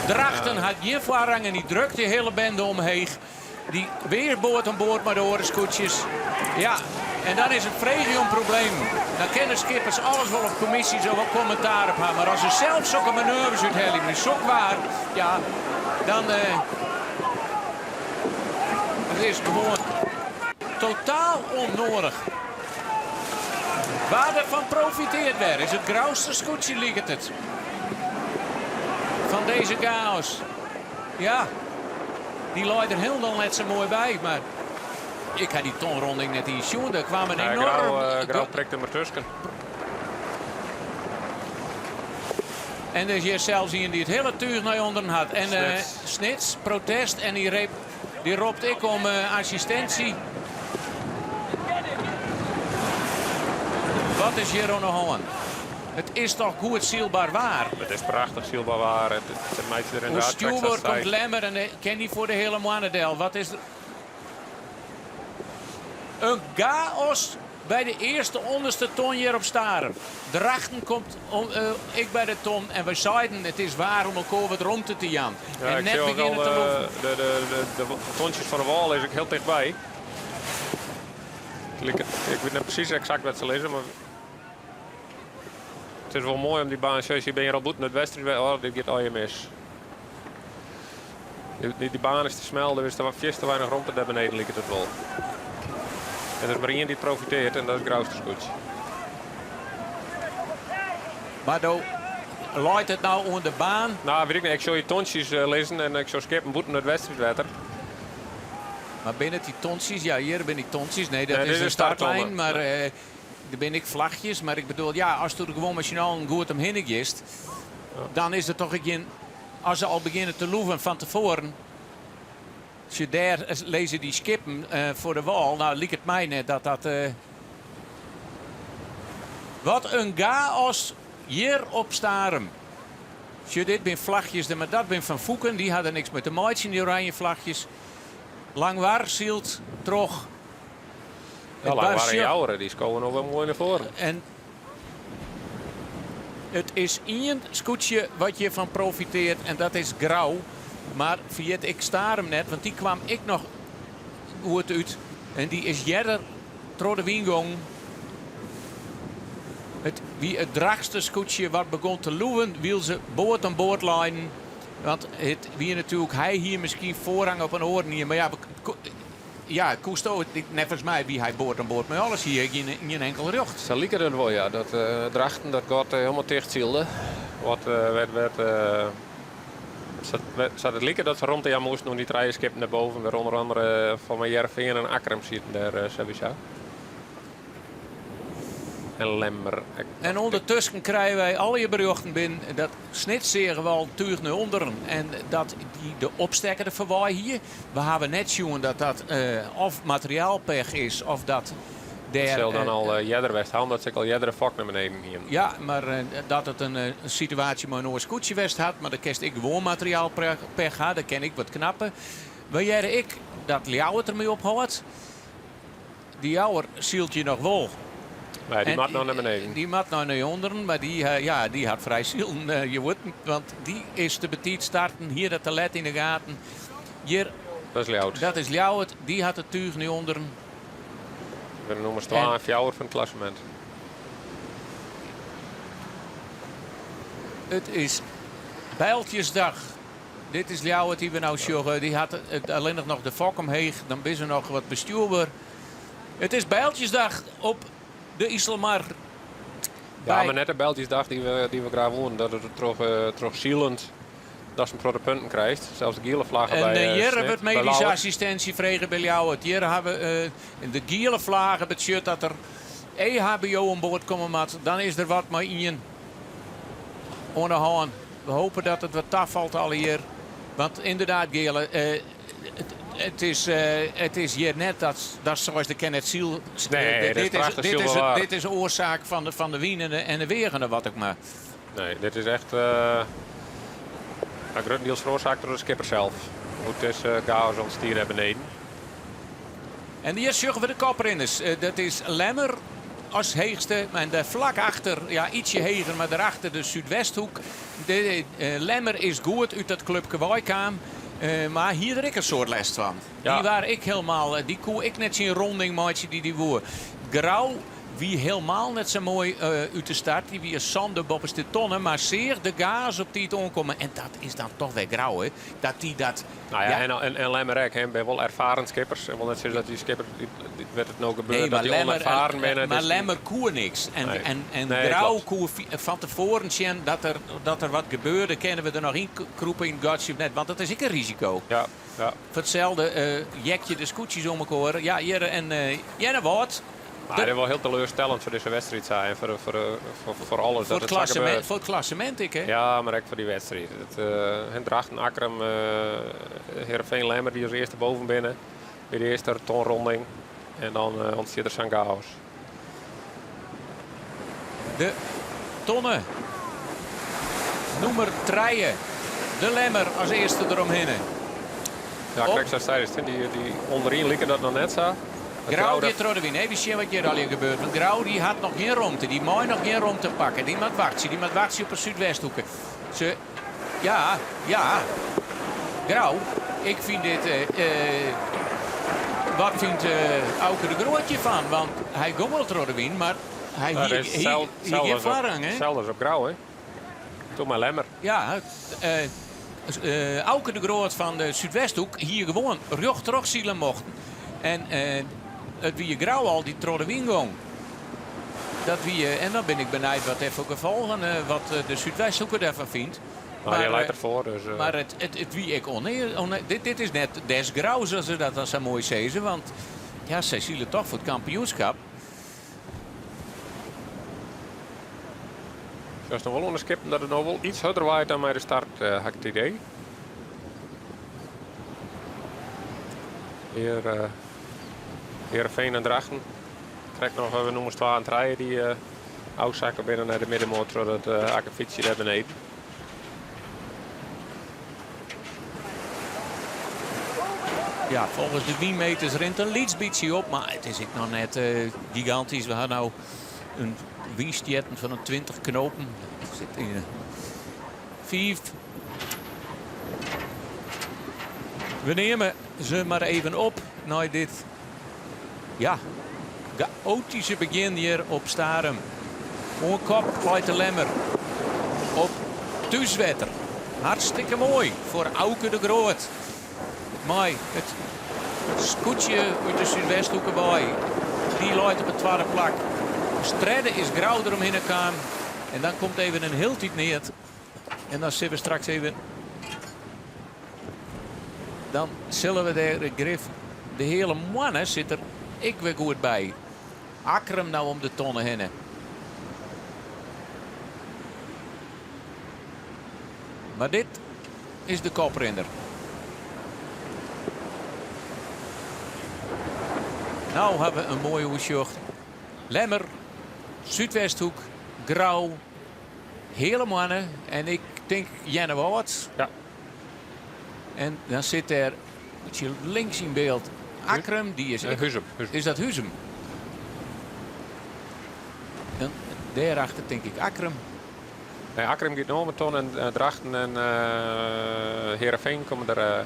Drachten hat gjin foarrang en dy drukt de hiele bende omheech. Dy wer board oan board mei de oare skûtsjes. Ja, en dan is it freegje om problemen. Dan kinne skippers alles wol op kommisjes of op kommentaar op ha. Mar as se sels sokke manoeuvres úthelje mei sok waar, ja, dan... eh, it is gewoan totaal ûnnoadich. Wa derfan profitearret wer is it Grouster skûtsje liket it. Fan dizze chaos. Ja, dy leit der hielendal net sa moai by, mar ik ha dy tonronding net iens sjoen. Der kaam in Ja, enoarm... Grou, eh, Grou prikt him der tusken. En der is hjir sels ien dy't it hiele túch nei ûnderen hat. En eh, Snits. Snits, protest en dy, reep, dy ropt ek om eh, assistinsje. Wat is hjir oan de hân? It is dochs goed sylber waar? It is prachtich sylber waar. It, it meitsje der Oer ynderdaad stjoerboard krekt komt Lemmer en kin dy foar de hiele moanne del. Wat is der? In chaos by de earste ûnderste ton hjir op Starum. Drachten komt om, eh, ek by de ton en wy seiden it is waar om elkoar wat romte te jaan. Ja, en ik net zie ook begjinne al te eh, loeven. de, de, de, de tontjes fan de wâl is ek hiel tichtby. It liket- Ik wit net presys eksakt wêr't se lizze, mar it is wol moai om dy baan. Sjoch, je binne hjir al bûten it wedstriid. Oh, dit giet allegear mis. Die, die, die baan is te smel, der is te, fierste weinich romte dêr beneden, liket it wol. En der is mar ien dy't profitearret en dat is Grouster skûtsje. Mar do leit it no oan de baan? No, wit ik net. Ik sjoch hjir tontsjes eh, lizzen en ik sjoch skippen bûten it wedstriidwetter. Mar binne it dy tontsjes? Ja, hjir binne dy tontsjes. Nee, dat Nee, is dit de is de startlijn. starttonne. Mar eh, der binne ek flachjes. Mar ik bedoel, ja, ast der gewoan mei syn allen goed omhinne giest, dan is der dochs ek gjin. As se al begjinne te loeven fan tefoaren, sjoch dêr lizze dy skippen eh, foar de wâl. No, liket my net dat dat. eh, Wat in chaos hjir op Starum. Sjoch, dit binne flachjes, mar dat binne fan Fûken. Dy ha der niks mei te meitsjen, dy oranje flachjes. Langwar sylt troch. Ja, It Langwar en bar- Joure, dy skowe noch wol moai nei foaren. En it is ien skûtsje wat hjirfan profitearret en dat is Grou. Mar ferjit ek Starum net, want dy kaam ek noch goed út. En dy is earder troch de wyn gongen. It wie it Drachtster skûtsje wat begûn te loeven, wylst se board oan board leinen. Want it wie natuerlik, hy hie miskien foarrang op in oaren hier, mar ja, ja, koesto, neffens my wie hy board oan board mei alles hie gjin inkel rjocht. Sa like it wol, ja. Dat eh, Drachten dat gat eh, hielendal ticht sylde. Wat eh, werd, werd, eh, sa't it like dat se romte jaan moasten oan dy trije skippen dêrboven. Wêr ûnder oare fan mei Hearrenfean en Akkrum sieten dêr eh, sawiesa. En Lemmer. Ek En ûndertusken krije wy allegear berjochten binnen dat Snits seach wol túch nei ûnderen en dat dy de opstekker der foarwei hie. We hawwe net sjoen dat dat eh, of materiaalpech is of dat dêr... Het sil dan eh, al eh, earder west ha, omdat se ek al earder de fok nei beneden hienen. Ja, mar eh, dat it in eh, situaasje mei in oar skûtsje west hat, mar dan kinst ek gewoan materiaalpech ha, dan kin ek wat knappe. We hearre ek dat Ljouwert dermei ophâldt. Dy Jouwer sylt hjir noch wol. Nee, dy En moat noch nei beneden. Dy moat noch nei ûnderen, mar dy, eh, ja, dy hat frij silen, eh, je wurden, want dy is te betiid starten, hie dat te let yn de gaten. Hjir, Dat is Ljouwert. dat is Ljouwert, dy hat it túch nei ûnderen. We nûmers 2 En- en 4 fan it klassemint. It is Bijltjesdag. Dit is Ljouwert dy't we no sjogge. Dy hat it allinnich noch de fok omheech. Dan binne se noch wat bestjoerber. It is Bijltjesdag op de Iselmar. Ja, By- mar net de Bijltjesdag dy't we graach woenen. Dat it troch, eh, troch silend dat se in protte punten krijst. Sels de giele flagge En by eh, eh, hjir Snits, wurdt by medyske Ljouwert. assistinsje frege by Ljouwert. Hjir hawwe we eh, de giele flagge betsjut dat der EHBO oan board komme moat. Dan is der wat mei ien oan de hân. We hoopje dat it wat tafalt allegear. Want ynderdaad, Geale, eh, it It is, it is hjir net dat datst seist, ik kin net sile. Nee, dit is prachtich sylwaar. Dit is oarsaak fan de, fan de wyn en de, en de weagen of wat ek mar. Nee, dit is echt uh, gruttendiels feroarsake troch de skipper sels. Hoe't dizze chaos ûntstie dêr beneden. En hjir sjogge we de koprinners. Dat is Lemmer as heechste en dêr flak achter, ja ytsje heger, mar dêrachter de Súdwesthoek. De Lemmer is goed út dat klupke weikaam, mar hie der ek in soad lêst fan. Dy waar ek helemaal, dy koe ek net syn ronding meitsje dy't hy woe. Grou wie helemaal net sa moai út de start. Dy wie sânde boppeste tonne, mar seach de gaos op tiid oankommen. En dat is dan toch wer Grou, hè? Dat dy dat. Nou ja, en, en, Lemmer ek, hè, binne wol erfaren skippers. Ik wol net sizze dat dy skippers, wêr't it no gebeurt, dat dy ûnerfaren binne. Mar Lemmer koe niks. En, nee. en, en nee, Grou koe fan tefoaren sjen dat der, dat der wat gebeurde. Kinne we der noch yn krûpe yn it gatsje of net? Want dat is ek in risiko. Ja, ja. Foar itselde uh, jekje de skûtsjes om elkoar. Ja, hjir en uh, Earnewâld. Maar het is wel heel teleurstellend voor deze wedstrijd zijn en voor, voor, voor, voor alles. Voor dat het, klassement, voor het klassement ik, hè? Ja, maar ook voor die wedstrijd. Het, uh, Drachten, Akkrum, uh, Heerenveen, Lemmer die als eerste boven binnen. By de earste tonronding. En dan uh, ûntstiet der sa'n chaos. De tonne. Nûmer trije. De Lemmer as earste deromhinne. Ja, krekt sa seist, dy, dy ûnderyn like dat noch net sa. Grou giet troch de wyn. Even sjen wat hjir allegear gebeurt. Want Grou dy hat noch gjin romte. Dy mei noch gjin romte pakke. Dy moat wachtsje. Dy moat wachtsje op 'e Súdwesthoeke. Se, ja, ja. Grou, ik fyn dit. Eh, wat fynt Auke de Groot hjirfan? Want hy gong wol troch de wyn, mar hy hie, hie, hie gjin foarrang. Itselde as op Grou, hè? Toen mei Lemmer. Ja, Auke de Groot fan de Súdwesthoek hie gewoan rjocht troch sile mochten. En it wie Grou al dy't troch de wyn gong. Dat wie, en dan bin ik benijd wat dêr foar gefolgen, wat de Súdwesthoeke dêrfan fynt. Mar hy leit derfoar, dus. Mar it, it, it wie ek onear, dit, dit is net des Grou, sa't se dat dan sa moai sizze, want ja, sy sile toch foar it kampioenskip. Sjochst noch wol oan de skippen dat it no wol iets hurder waait dan mei de start, ha ik it idee. Hjir uh, Heerenveen en Drachten. Krekt noch we nûmers 2 en 3 dy't uh, ôfsakke binne nei de middenmoat troch dat uh, akkefietsje dêr beneden. Ja, folgens de wynmeters rint in lyts bytsje op, mar it is ek noch net uh, gigantysk. We ha no in wynstjerren fan in 20 knopen. Sit yn 5. We nimme se mar even op nei dit ja, chaotyske begjin hjir op Starum. Oan kop leit de Lemmer op thúswetter. Hartstikke moai foar Auke de Groot. Mei it skûtsje út de Súdwesthoeke wei. Dy leit op it twadde plak. As tredde is Grou deromhinne kaam. En dan komt even in hieltyd neat. En dan sille we straks even. Dan sille we dêr grif. De Heale Moanne sit der ek wer goed by. Akkrum no om de tonne hinne. Mar dit is de koprinner. No ha we in moai oersjoch. Lemmer, Súdwesthoek, Grou, Heale Moanne en ik tink Earnewâld. Ja. En dan sit dêr links yn byld Akkrum, dy is Huzum. Is dat Huzum? En dêrachter tink ik Akkrum. Nee, Akkrum giet no om 'e ton en Drachten en Heerenveen komme der.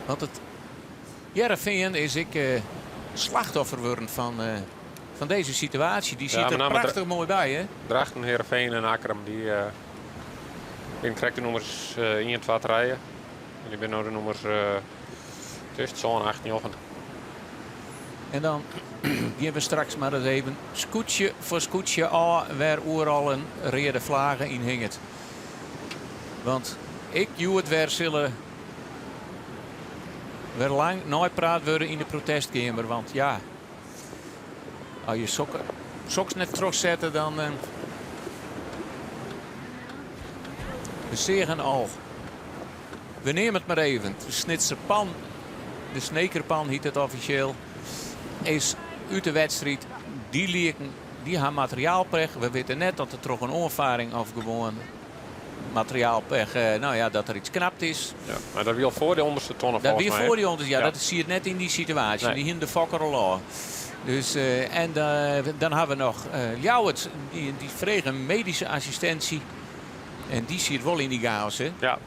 Want it Hearrenfean is ek slachtoffer wurden fan, fan dizze situaasje. Dy sit der prachtich moai by, hè? Drachten, Heerenveen en Akkrum dy binne krekt de nûmers 1, 2, 3. En dy binne no de nûmers tusken 7, 8, 9. En dan gean we straks mar ris even skûtsje foar skûtsje ôf wêr oeral in reade flage yn hinget. Want ek hjoed wer sille wer lang neipraat wurde yn de protestkeamer. Want ja, as je sokke, soks net trochsette, dan. Eh, we seagen al. We neame it mar even. De Snitser Pan, de Snekerpan hjit it offisjeel, is út de wedstriid. Dy lieken, dy ha materiaalpech. We witte net oft it troch in oanfaring of gewoan materiaalpech, no ja, dat der iets knapt is. Ja, mar dat wie al foar de ûnderste tonne Dat folgens wie my, foar dy ûnderste, ja, Ja. dat siet net yn dy situaasje. Nee. Dy hiene de fokker al ôf. Dus, en dan ha we noch Ljouwert, dy frege medyske assistinsje. En dy siet wol yn dy chaos, hè? Ja.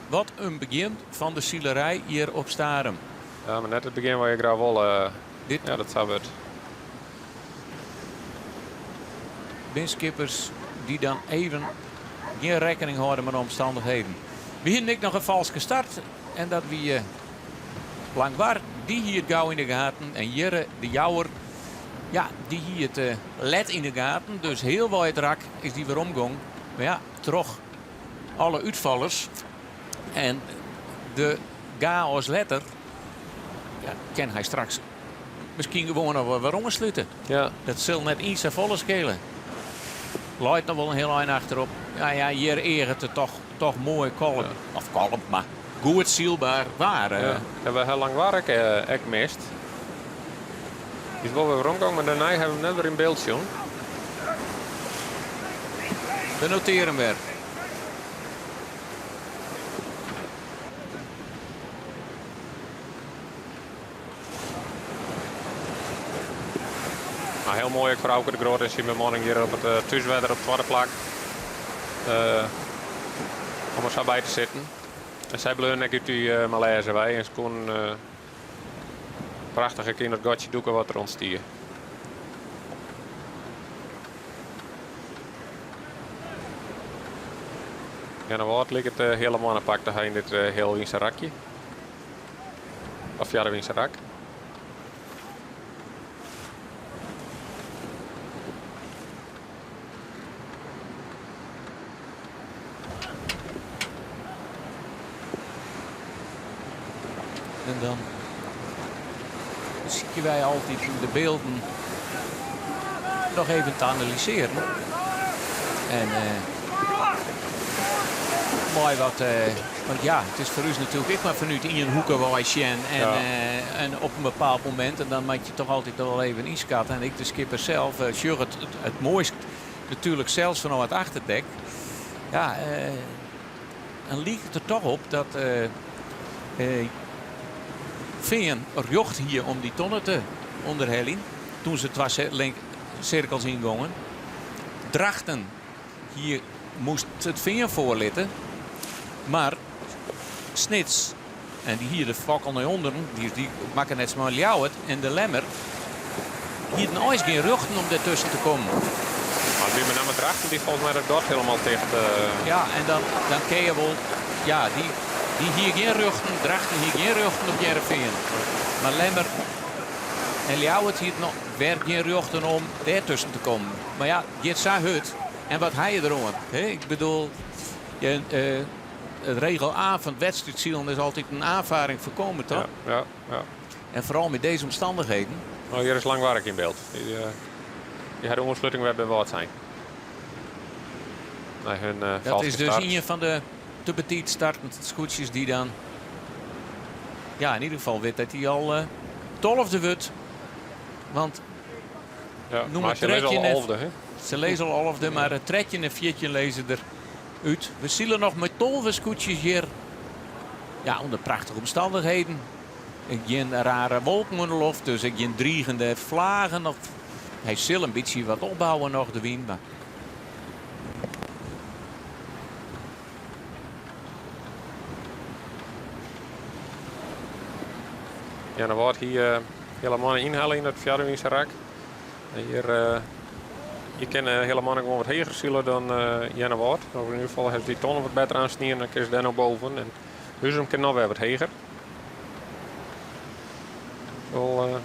Wat in begjin fan de silerij hjir op Starum. Ja, mar net it begjin wat je graach wolle. Dit, ja, dat sa wurdt. Bin skippers dy't dan even gjin rekkening hâlde mei de omstannichheden. We hienen ek noch in falske start en dat wie Langwar. Dy hie it gau yn de gaten en hjirre de Jouwer, ja, dy hie it let yn de gaten. Dus healwei it rak is dy weromgong. Mar ja, troch alle útfallers en de chaos letter, ja, kin hy straks miskien gewoan noch wer oanslute. Ja. Dat sil net iens safolle skele. Leit noch wol in hiel ein achterop. Ja, ja, hjir eaget it toch, toch moai kalm. Of kalm, mar goed sylber waar. Ja. Ja, we ha Langwar ek, ek mist. Dy is wol wer weromgong, mar dêrnei ha we him net wer yn byld sjoen. We notearje him wer. Nou, hiel moai ek foar Auke de Groot en syn bemanning hjir op it eh, thúswetter op it twadde plak. Eh, om er sa by te sitten. En sy bleaune ek út dy uh, malêze wei en se koenen uh, prachtich ek yn dat gatsje dûke wat der ûntstie. Earnewâld liket uh, hiele mannepak te ha yn dit uh, healwynse rakje. Of fjouwerwynse rak. En dan sykje wy altyd de bylden noch even te analysearjen. En moai wat, want ja, it is foar ús natuerlik ek mar fanút ien hoeke wei sjen. En, Ja. en op in bepaald momint, en dan moat je toch altyd al even ynskatte. En ek de skipper sels sjocht it, it moaist natuerlik sels fanôf it achterdek. Ja, dan liket it der toch op dat Fean rjocht hie om dy tonne te ûnderheljen. Doe't se twa sirkels yngongen. Drachten hie moast it Fean foarlitte. Mar Snits, en dy hie de fok al nei ûnderen, dy makke net sa mei Ljouwert en de Lemmer hienen eins gjin rjochten om dêrtusken te kommen. Mar it wie mei namme Drachten dy't folgens my dat gat hielendal ticht. Ja, en dan, dan kin je wol. Ja, dy, dy hie gjin rjochten. Drachten hie gjin rjochten op Hearrenfean. Mar Lemmer en Ljouwert hie it noch wer gjin rjochten om dêrtusken te kommen. Mar ja, giet sa hurd. En wat ha je deroan? Ik bedoel, je, uh, regel A fan it wedstriidsilen is altyd in aanvaring foarkomme, toch? Ja, ja, ja. En foaral mei dizze omstannichheden. No, hjir is Langwar ek yn byld. Dy, uh, dy ha de oansluting wer by Wâldsein. Nei hun Dat is dus start. ien fan de te betiid startende skûtsjes dy't dan... Ja, yn ieder gefal wit dat hy al 12e wurdt. Want ja, nûmer se lizze al 11e, hè? Se lizze al 11e, mar 13 en 14 lizze der út. We sile noch mei 12 skûtsjes hjir. Ja, ûnder prachtige omstannichheden. Gjin rare wolken oan de loft, dus ek gjin drigende flagen. Of, hy sil in bytsje wat opbouwe noch, de wyn. Mar... Ja, dan wordt hier hiele mannen ynhelle yn it fjouwerwynse rak. En hjir, uh, je kinne hiele mannen gewoan wat heger sile dan uh, Earnewâld. Of yn ieder gefal ha se dy tonne wat better oansnien, dan kinne se dêr noch boven. En Huzum kin noch wer wat heger. Wol uh,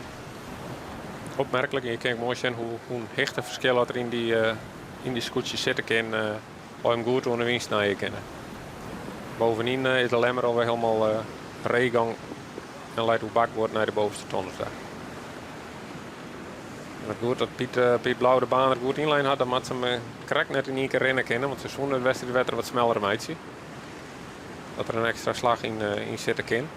opmerklik. En je kinne ek moai sjen hoe, hoe in hichteferskil dat der yn dy skûtsjes sitte kin. Uh, as him goed oan de wyn snije kinne. Bovenyn is de Lemmer alwer hielendal uh, reegang en leit oer bakboard nei de bovenste tonne ta. Wat goed dat Piet, eh, Piet Blauw de baan er goed ynlein hat, dan moat se him krekt net yn ien kear rinne kinne, want se soene it wedstriidwetter wat smeller meitsje. Dat der in ekstra slach yn, eh, yn sitte kin.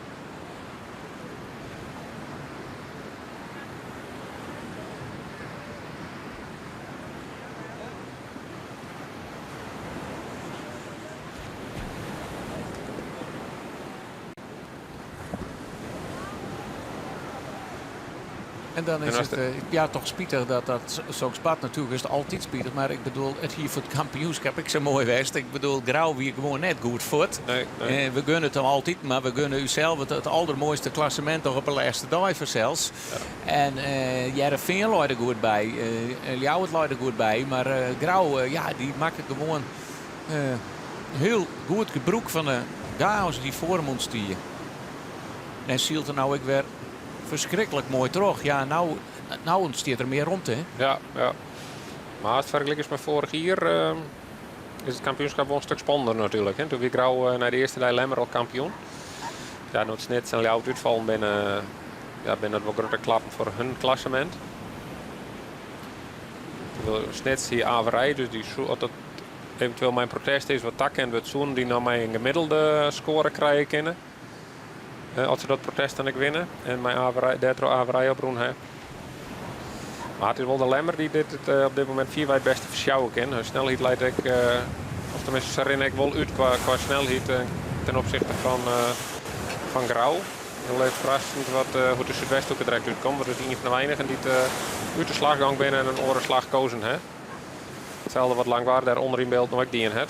En dan is it eh, ja, toch spitich dat dat soks bart. Natuerlik is it altyd spitich, mar ik bedoel, it hie foar it kampioenskip ek sa moai west. Ik bedoel, Grou wie gewoan net goed fuort. Nee, nee. Eh, we gunne it him altyd, mar we gunne ússels it, it aldermoaiste klassemint toch op de lêste dei fansels. Ja. En uh, Hearrenfean lei der goed by, uh, Ljouwert lei der goed by, mar uh, Grou, ja, dy makke gewoan hiel goed gebrûk fan de chaos dy't foar him ûntstie. En sylt er no ek wer ferskriklik moai troch. Ja, no, no ûntstiet der mear romte. Hè? Ja, ja. Mar ast fergelikest mei foarich jier, uh, is it kampioenskip wol in stik spannender natuerlik. Hè? Doe wie Grou uh, nei de earste dei Lemmer al kampioen. Ja, no't Snits en Ljouwert útfallen binne, ja, binne dat wol grutte klappen foar hun klassemint. Snits hie averij, dus dy soe, as dat eventueel mei in protest is wat takend wurdt, soenen dy noch mei in gemiddelde skoare krije kinne. Eh, as se dat protest dan ek winne en mei averij, dêrtroch averij oprûn ha. Mar it is wol de Lemmer dy't dit it, eh, op dit momint fierwei it bêste fersjouwe kin. Har snelheid leit ek, eh, of teminsten se rinne ek wol út kwa, kwa snelheid ten opzichte fan, fan Grou. Hiel even ferrassend wat, hoe't de Súdwesthoeke direkt útkomt. Want it is ien fan de weinigen dy't út de slachgong binne en in oare slach kozen ha. Itselde wat Langwar dêr ûnder yn byld no ek dien hat.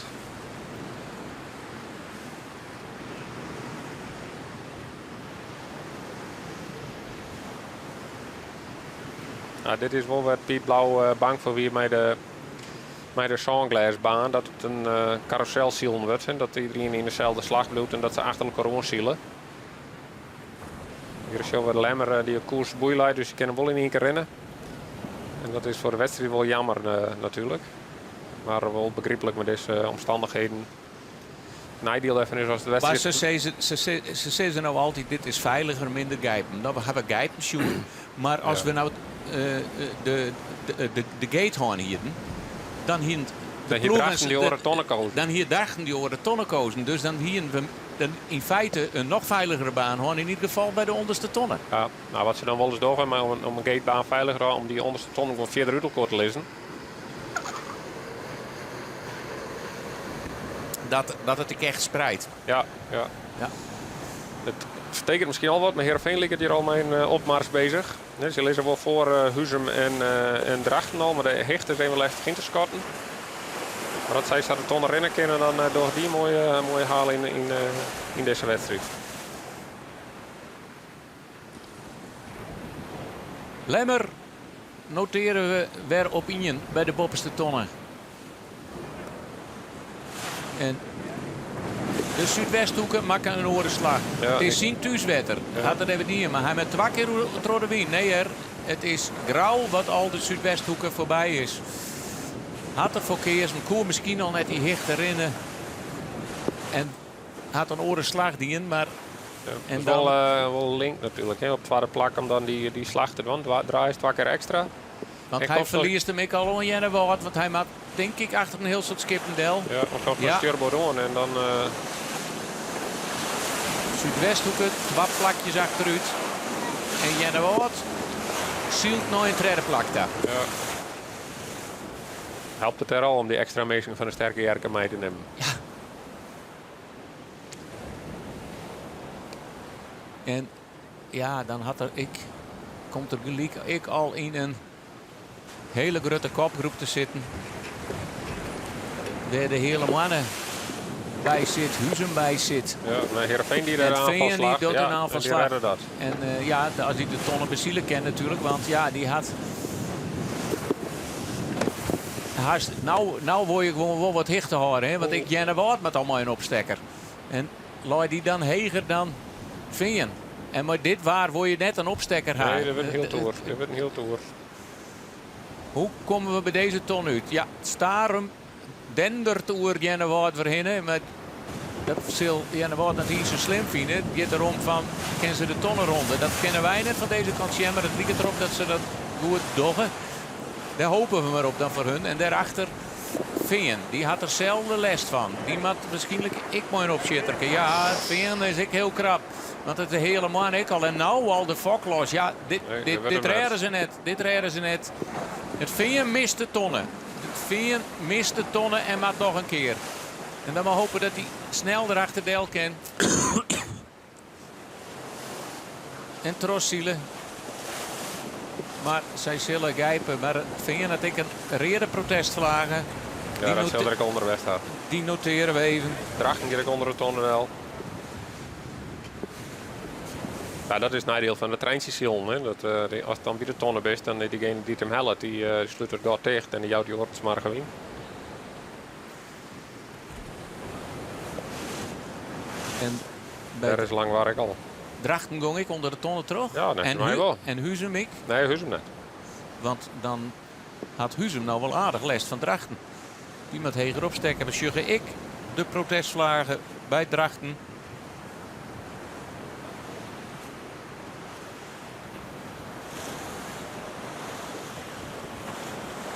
Nou, dit is wol wêr't Piet Blauw eh, bang foar wie mei de, mei de sânglêsbaan. Dat it in uh, karûselsilen wurdt. En dat iderien yn deselde slach bliuwt en dat se achter elkoar oansile. Hjir sjogge we de Lemmer eh, dy't op koers boei leit, dus dy kinne wol yn ien kear rinne. En dat is foar de wedstriid wol jammer natuerlik. Mar wol begryplik mei dizze omstannichheden. Neidiel dêrfan is as de Mar wedstriid. se sizze, se, se sizze no altyd, dit is feiliger, minder gijpen. No, we hawwe gijpen sjoen, mar as Ja. we no de, de, de, de gate hân hienen, dan hienen de Dan hie ploegen- Drachten dy oare tonne kozen. Dan hie Drachten dy oare tonne kozen. Dus dan hienen we dan yn feite in noch feiligere baan hân, yn ieder gefal by de ûnderste tonne. Ja, no, wat se dan wolris dogge mei om, om in gatebaan feiliger te hâlden, om dy ûnderste tonnen gewoan fierder út elkoar te lizzen. Dat, dat it ek echt spreidt. Ja, ja. Ja. It fertekent miskien al wat, mar Heerenveen liket hjir al mei in eh, opmars bezich. Nee, se lizze wol foar eh, Huzum en, eh, en Drachten al, mar de hichte is even lestich yn te skatten. Mar as sy sa de tonne rinne kinne, dan eh, dogge dy in moaie, moaie haal yn, yn, eh, yn dizze wedstriid. Lemmer notearje we wer op ien by de boppeste tonne. En de Súdwesthoeke makke in oare slach. Ja, it is ik- syn thúswetter. Ja. Hat er even dien, mar hy moat twa kear oer- troch de wyn. Nee hear, it is Grou wat al de Súdwesthoeke foarby is. Hat derfoar keazen, koe miskien al net dy hichte rinne. En hat in oare slach dien, mar... En dan... Wol, uh, wol link natuerlik, hè, op twadde plak om dan dy, dy slach te dwaan. Draaist twa kear ekstra. Want hy ferliest him ek al oan Earnewâld, want hy moat tink ik achter in hiel soad skippen del. Ja, dan komt ja. stjoerboard oan en dan... Uh... Súdwesthoeke, twa plakjes achterút. En Earnewâld sylt nei in tredde plak ta. Ja. Helpt it dêr al om dy ekstra minsken fan de Sterke Jerke mei te nimmen? Ja. En ja, dan hat er ek, komt er gelyk ek al yn in hiele grutte kopgroep te sitten. Wêr de Heale Moanne by sit, Huzum by sit. Ja, mar Heerenveen dy der En Veen dy docht ja, in oanfalslach. Die dat. En uh, ja, as dy de tonne besile kin natuerlik, want ja, dy hat hast, no, no wol je gewoan wol wat hichte hâlde, hè? Want ek Earnewâld moat al mei in opstekker. En lei dy dan heger dan Fean. En mei dit waar wol je net in opstekker ha. Nee, dat wurdt in hiel toer. Dat wurdt in hiel toer. Hoe komme we by dizze ton út? Ja, Starum dendert oer Earnewâld wer hinne. Mar dat sil Earnewâld net iens sa slim fine. It giet derom fan, kinne se de tonne ronde? Dat kinne wy net fan dizze kant sjen, mar it liket derop dat se dat goed dogge. Dêr hope we mar op dan foar hun. En dêrachter Fean, dy hat der selde lêst fan. Dy moat wierskynlik ek mei in opsjitterke. Ja, Fean is ek hiel krap. Want it de hiele moarn ek al. En no al de fok los. Ja, dit, dit, dit rêde se net. Dit rêde se net. It Fean mist de tonne. It Fean mist de tonne en moat noch in kear. En dan mar hope dat hy snel derachter del kin. En trochsile. Mar sy sille gijpe. Mar Fean hat ek in reade protestflage. Ja, dat sil der ek ûnder west ha. Dy notearje we even. Drachten giet ek ûnder de tonne del. Ja, dat is it neidiel fan de treintsjesilen. Hè. Dat, uh, as dan by de tonne bist, dan is diegene dy't him hellet, dy uh, slút it gat ticht en dy jout dy oar it smoarge wyn. En by Dêr is Langwar ek al. Drachten gong ek ûnder de tonne troch? Ja, neffens en my wol. En Huzum ek? Nee, Huzum net. Want dan hat Huzum no wol aardich lêst fan Drachten. Dy moat heger opstekke. We sjogge ek de protestflaggen by Drachten.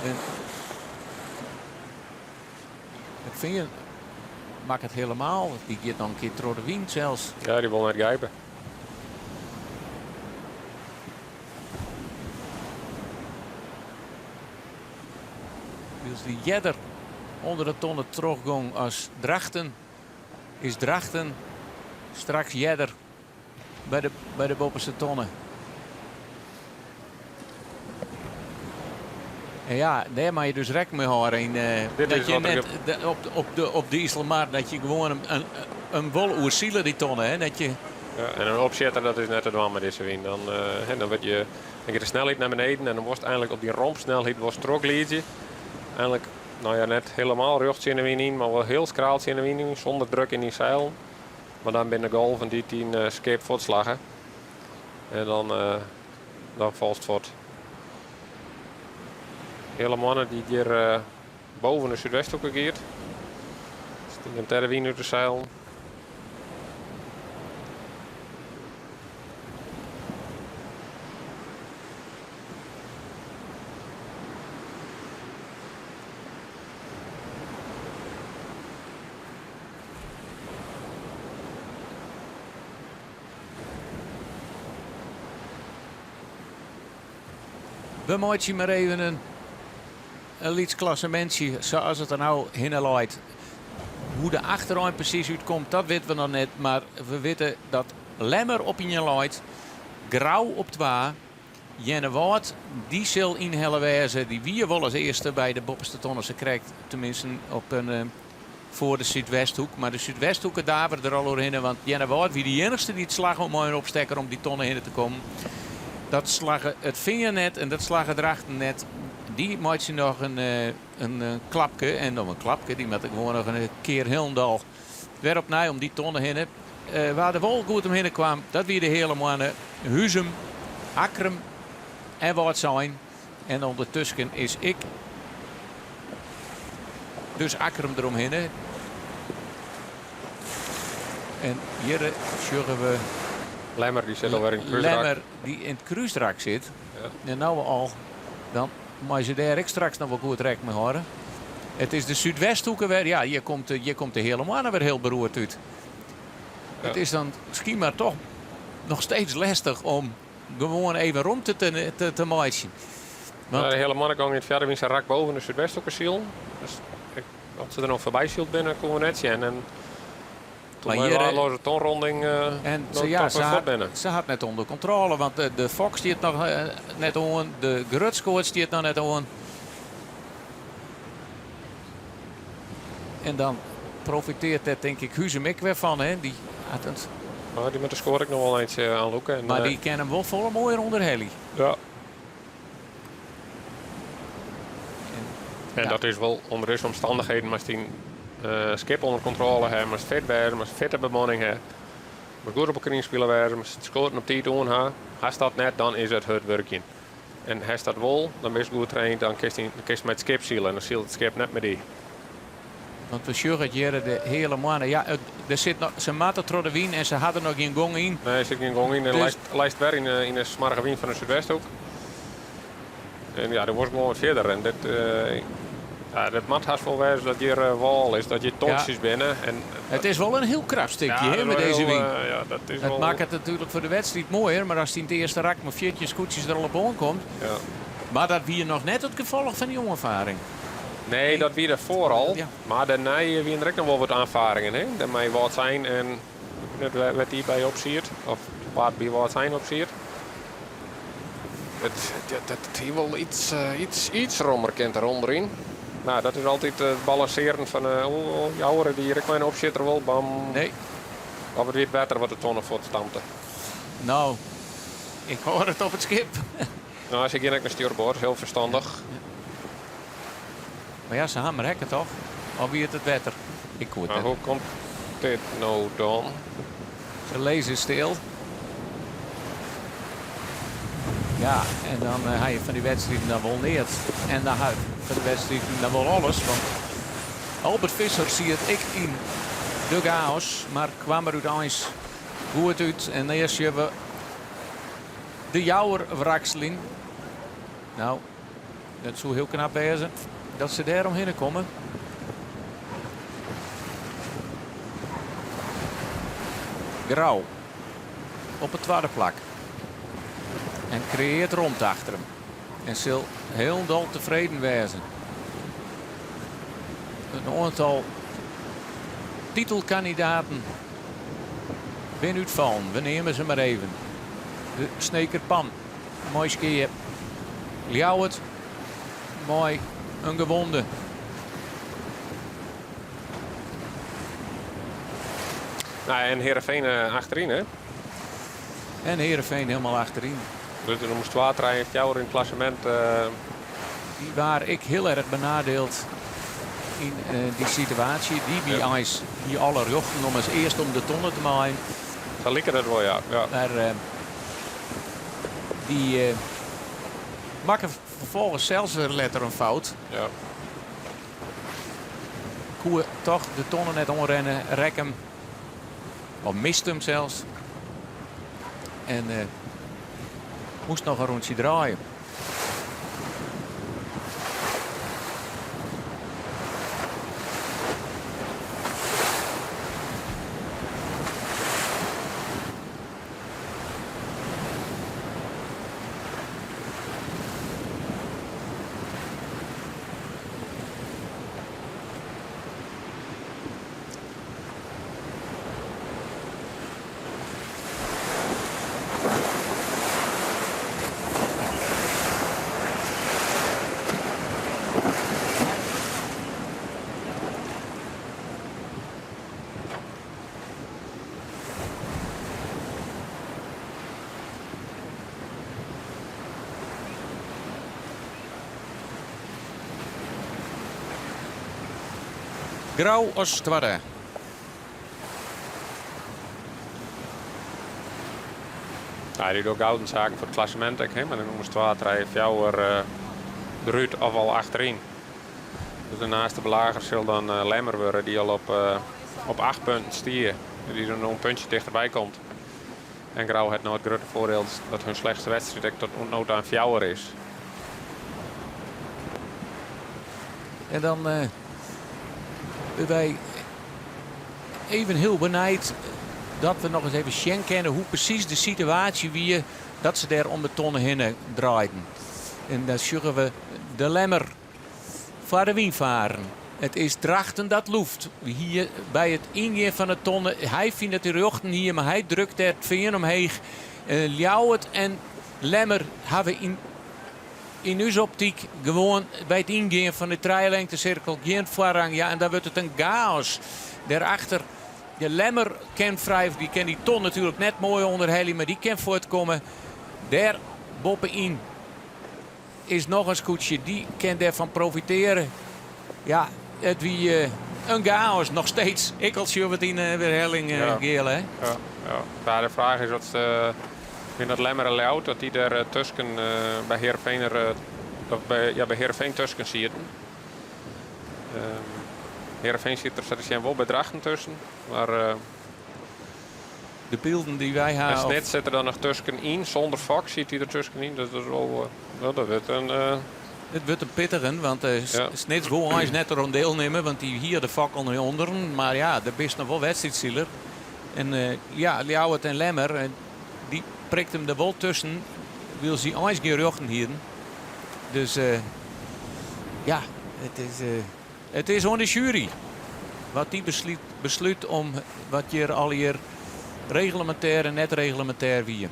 En It Fean makket helemaal, dy giet noch in kear troch de wyn sels. Ja, dy wol net gijpe. Wylst dy earder ûnder de tonne trochgong as Drachten, is Drachten straks earder by de, by de boppeste tonne. En ja, dêr moatte je dus rekken mei hâlde. Yn, Dit dat is je wat er net de, op, op, de, op de Iselmar, dat je gewoan in, in, in wol oersile dy tonne. Hè, dat je... Ja, en in opsjitter, dat is net te dwaan mei dizze wyn. Dan, uh, hè, dan, wurdt je, dan giet de snelheid nei beneden en dan wolst einlik op dy rompsnelheid wolst trochgliidzje. Einlik, no ja, net helemaal rjocht tsjin de wyn yn, mar wol hiel skraal tsjin de wyn yn, sûnder druk yn dyn seilen. Mar dan binne de golven dy't dyn eh, skip fuortslagge. En dan, uh, dan falst fuort. Hele Moanne dy't hjir uh, boven de Súdwesthoeke giet. Dus dy nimt dêr de wyn út de seilen. We meitsje mar even in, in lyts klassemintsje sa as it der no hinne leit. Hoe't de achterein presys útkomt, dat witte we noch net. Mar we witte dat Lemmer op ien leit, Grou op twa, Earnewâld, dy sil ynhelle wêze. Dy wie wol as earste by de boppeste tonne sakrekt, teminsten op in, eh, foar de Súdwesthoek. Mar de Súdwesthoeke davere der al oerhinne, want Earnewâld wie de iennichste dy't slagge om mei in opstekker om dy tonne hinne te kommen. Dat slagge it Fean net en dat slagge Drachten net. Dy meitsje noch in, eh, in eh, klapke en noch in klapke, dy moatte gewoan noch in kear hielendal wer opnij om dy tonne hinne. Uh, wa der wol goed omhinne kwam, dat wie de Heale Moanne, Huzum, Akkrum en Wâldsein. En ûndertusken is ek dus Akkrum deromhinne. En hjir sjogge we Lemmer dy sit alwer yn it krúsrak. Lemmer dy't yn it krúsrak sit. Ja. En no al, dan meie se dêr ek straks noch wol goed rekken mei hâlde. It is de Súdwesthoeke wer. Ja, hjir komt, hjir komt de Heale Moanne wer hiel beroerd út. Ja. It is dan skynber toch noch steeds lestich om gewoan even romte te, te, te meitsjen. Want ja, de Heale Moanne gong yn it fjirde wynse rak boven de Súdwesthoeke silen. Dus ik, oft se der noch foarby syld binne, koene we net sjen. En toen Maar mei hjir, waardeloze tonronding En no se, ja, toch se, wer fuort hat, binne. se hat net ûnder kontrôle, want de, de fok stiet noch eh, net oan, de grutskoat stiet noch net oan. En dan profitearret dêr tink ik Huzum ek wer fan. Hè? Dy hat it, Maar dy moat de skoar ek noch wol eintsje oanlûke. En, mar eh, dy kin him wol folle moaier ûnderhelje. Ja. En Ja. dat is wol ûnder dizze omstannichheden, moatst dyn eh, skip ûnder kontrôle ha, moatst fit wêze, moatst fitte bemanning ha, moatst goed op elkoar ynspile wêze, moatst skoaten op tiid oan ha. Hast dat net, dan is it hurd wurkjen. En hast dat wol, dan bist goed traind, dan kinst, dan kinst mei it skip sile en dan sylt it skip net mei dy. Want we sjogge it hjir de Heale Moanne. Ja, it, der sit noch, se moatte troch de wyn en se ha der noch gjin gong yn. Nee, der sit gjin gong yn. En Dus- leist, leist wer yn de, yn de smoarge wyn fan de Súdwesthoek. En ja, der was gewoan wat fierder. En dit, ja, dat moat hast wol wêze dat hjir wâl is, dat hjir tontsjes binne. En, It is wol in hiel krap stikje Ja, hè, dat mei is dizze wel wyn. heel, ja, dat is Het wel- makket it natuerlik foar de wedstriid moaier, mar ast yn it earste rak mei 14 skûtsjes der al op oankomt. Ja. Mar dat wie noch net it gefolch fan dy oanfaring. Nee, dat wie dêrfoar al. Mar dêrnei wiene der ek noch wol wat oanfaringen. Hè? Dêrmei Wâldsein en net wêr't dy by op siet. Of wa't by Wâldsein op siet. It, dat it hie wol iets, iets, iets rommer kind der ûnderyn. No, dat is altyd it balansearjen fan uh, oh, jouwer dy hjir ek mei in opsjitter wol. Bam. Nee. Of it wie it wetter wat de tonne fuortstampte. No, ik hâld it op it skip. No, se gean ek nei stjoerboard, hiel ferstannich. Mar ja, se ha him rekke toch? Of wie it it wetter? Ik koe it Mar net. hoe komt dit no dan? Se lizze stil. Ja, en dan eh, ha je fan dy wedstriden dan wol neat. En dan ha je fan de wedstriden dan wol alles. Want Albert Visser siet ek yn de chaos, mar kwam der úteins goed út. En earst sjogge we de Jouwer wrakseljen. No, dat soe hiel knap wêze dat se dêr omhinne komme. Grou op it twadde plak. En kreëart romte achter him. En sil hielendal tefreden wêze. In oantal titelkandidaten binne útfallen. We neame se mar even. De Sneker Pan mei skea. Ljouwert mei in gewonde. Nou, en Heerenveen eh, achteryn, hè? En Heerenveen hielendal achteryn. Dus der moast 2, 3, 4 yn it klassemint. Uh... Dy waard ek hiel erch benadeeld yn uh, dy situaasje. Dy wie ja. eins hie alle rjochten om as earst om de tonne te meien. Sa like it wol, ja. ja. Mar uh, dy uh, makke ferfolgens sels wer letter in fout. Ja. Koe toch de tonne net oanrinne, rekke him. Of miste him sels. En uh, moast noch in rûntsje draaie. Grou as twadde. Ja, dy docht gouden saken foar it klassemint ek, hè, mar dan nûmers 2, 3, 4 uh, derút of al achteryn. Dus de naaste belager sil dan uh, Lemmer wurde, dy't al op, uh, op 8 punten stie. Dy't der no in puntsje tichterby komt. En Grou hat no it grutte foardiel dat hun slechtste wedstriid ek tot no ta in fjouwer is. En dan uh, wy even hiel benijd dat we noch ris even sjen kinne hoe presys de situaasje wie dat se dêr om de tonne hinne draaiden. En dan sjogge we de Lemmer foar de wyn faren. It is Drachten dat lûft. Hier by it yngean fan de tonne. Hy fynt dat hy rjochten hie, mar hy drukt dêr it fean omheech. Uh, Ljouwert en Lemmer hawwe yn, yn ús optyk gewoan by it yngean fan de trijelingtesirkel gjin foarrang. Ja, en dan wurdt it in chaos. Dêrachter, de Lemmer kin frij, dy kin dy ton natuerlik net moai ûnderhelje, mar dy kin fuortkomme. Dêr boppe-yn is noch in skûtsje, dy kin dêrfan profitearje. Ja, it wie eh, in chaos, noch steeds. Ek al sjogge we it yn de werhelling, eh, Ja. Geale, hè? Ja, ja. Ja, de fraach is oft uh, bin dat Lemmer en Ljouwert, dat dy dêr tusken uh, by Heerenveen, uh, of by, ja, by Heerenveen tusken sieten. Um, Heerenveen sit der sa te sjen wol by Drachten tusken, mar uh, De bylden dy't wy ha. En Snits sit der dan noch tuskenyn, sûnder fok sit hy der tuskenyn. Dus dat is wol, no, dat wurdt in. It wurdt in pittigen, want Snits woe eins net deroan dielnimme, want dy hie de fok al nei ûnderen. Mar ja, der bist noch wol wedstriidsiler. En ja, Ljouwert en Lemmer, dy prikt him der wol tusken, wylst sy eins gjin rjochten hienen. Dus ja, it is, it is oan de sjuery wat dy beslút om wat hjir allegear reglemintêr en net reglemintêr wie.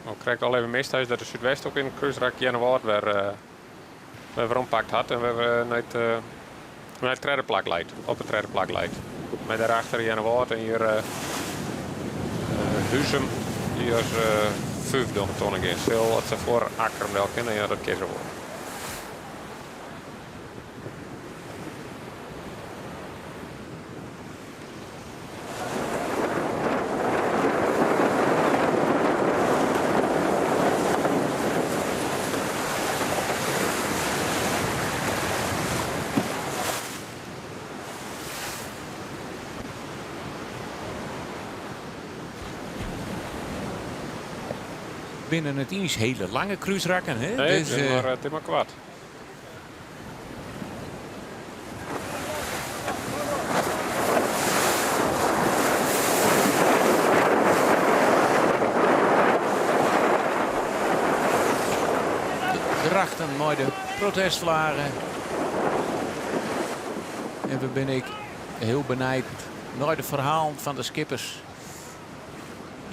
No, krekt al even mist is dat de Súdwesthoek yn it krúsrak Earnewâld wer wer werompakt hat en wer nei it nei it tredde plak leit, op it tredde plak leit. Mei dêrachter Earnewâld en hjir Huzum dy't as fyfde om 'e tonne gean sil. As se foar Akkrum del kinne, ja dat kin se wol. Binne net iens hiele lange krúsrakken, hè? Nee, it is mar, it is mar koart. Drachten mei de protestflaggen. En we binne ek hiel benijd nei de ferhalen fan de skippers.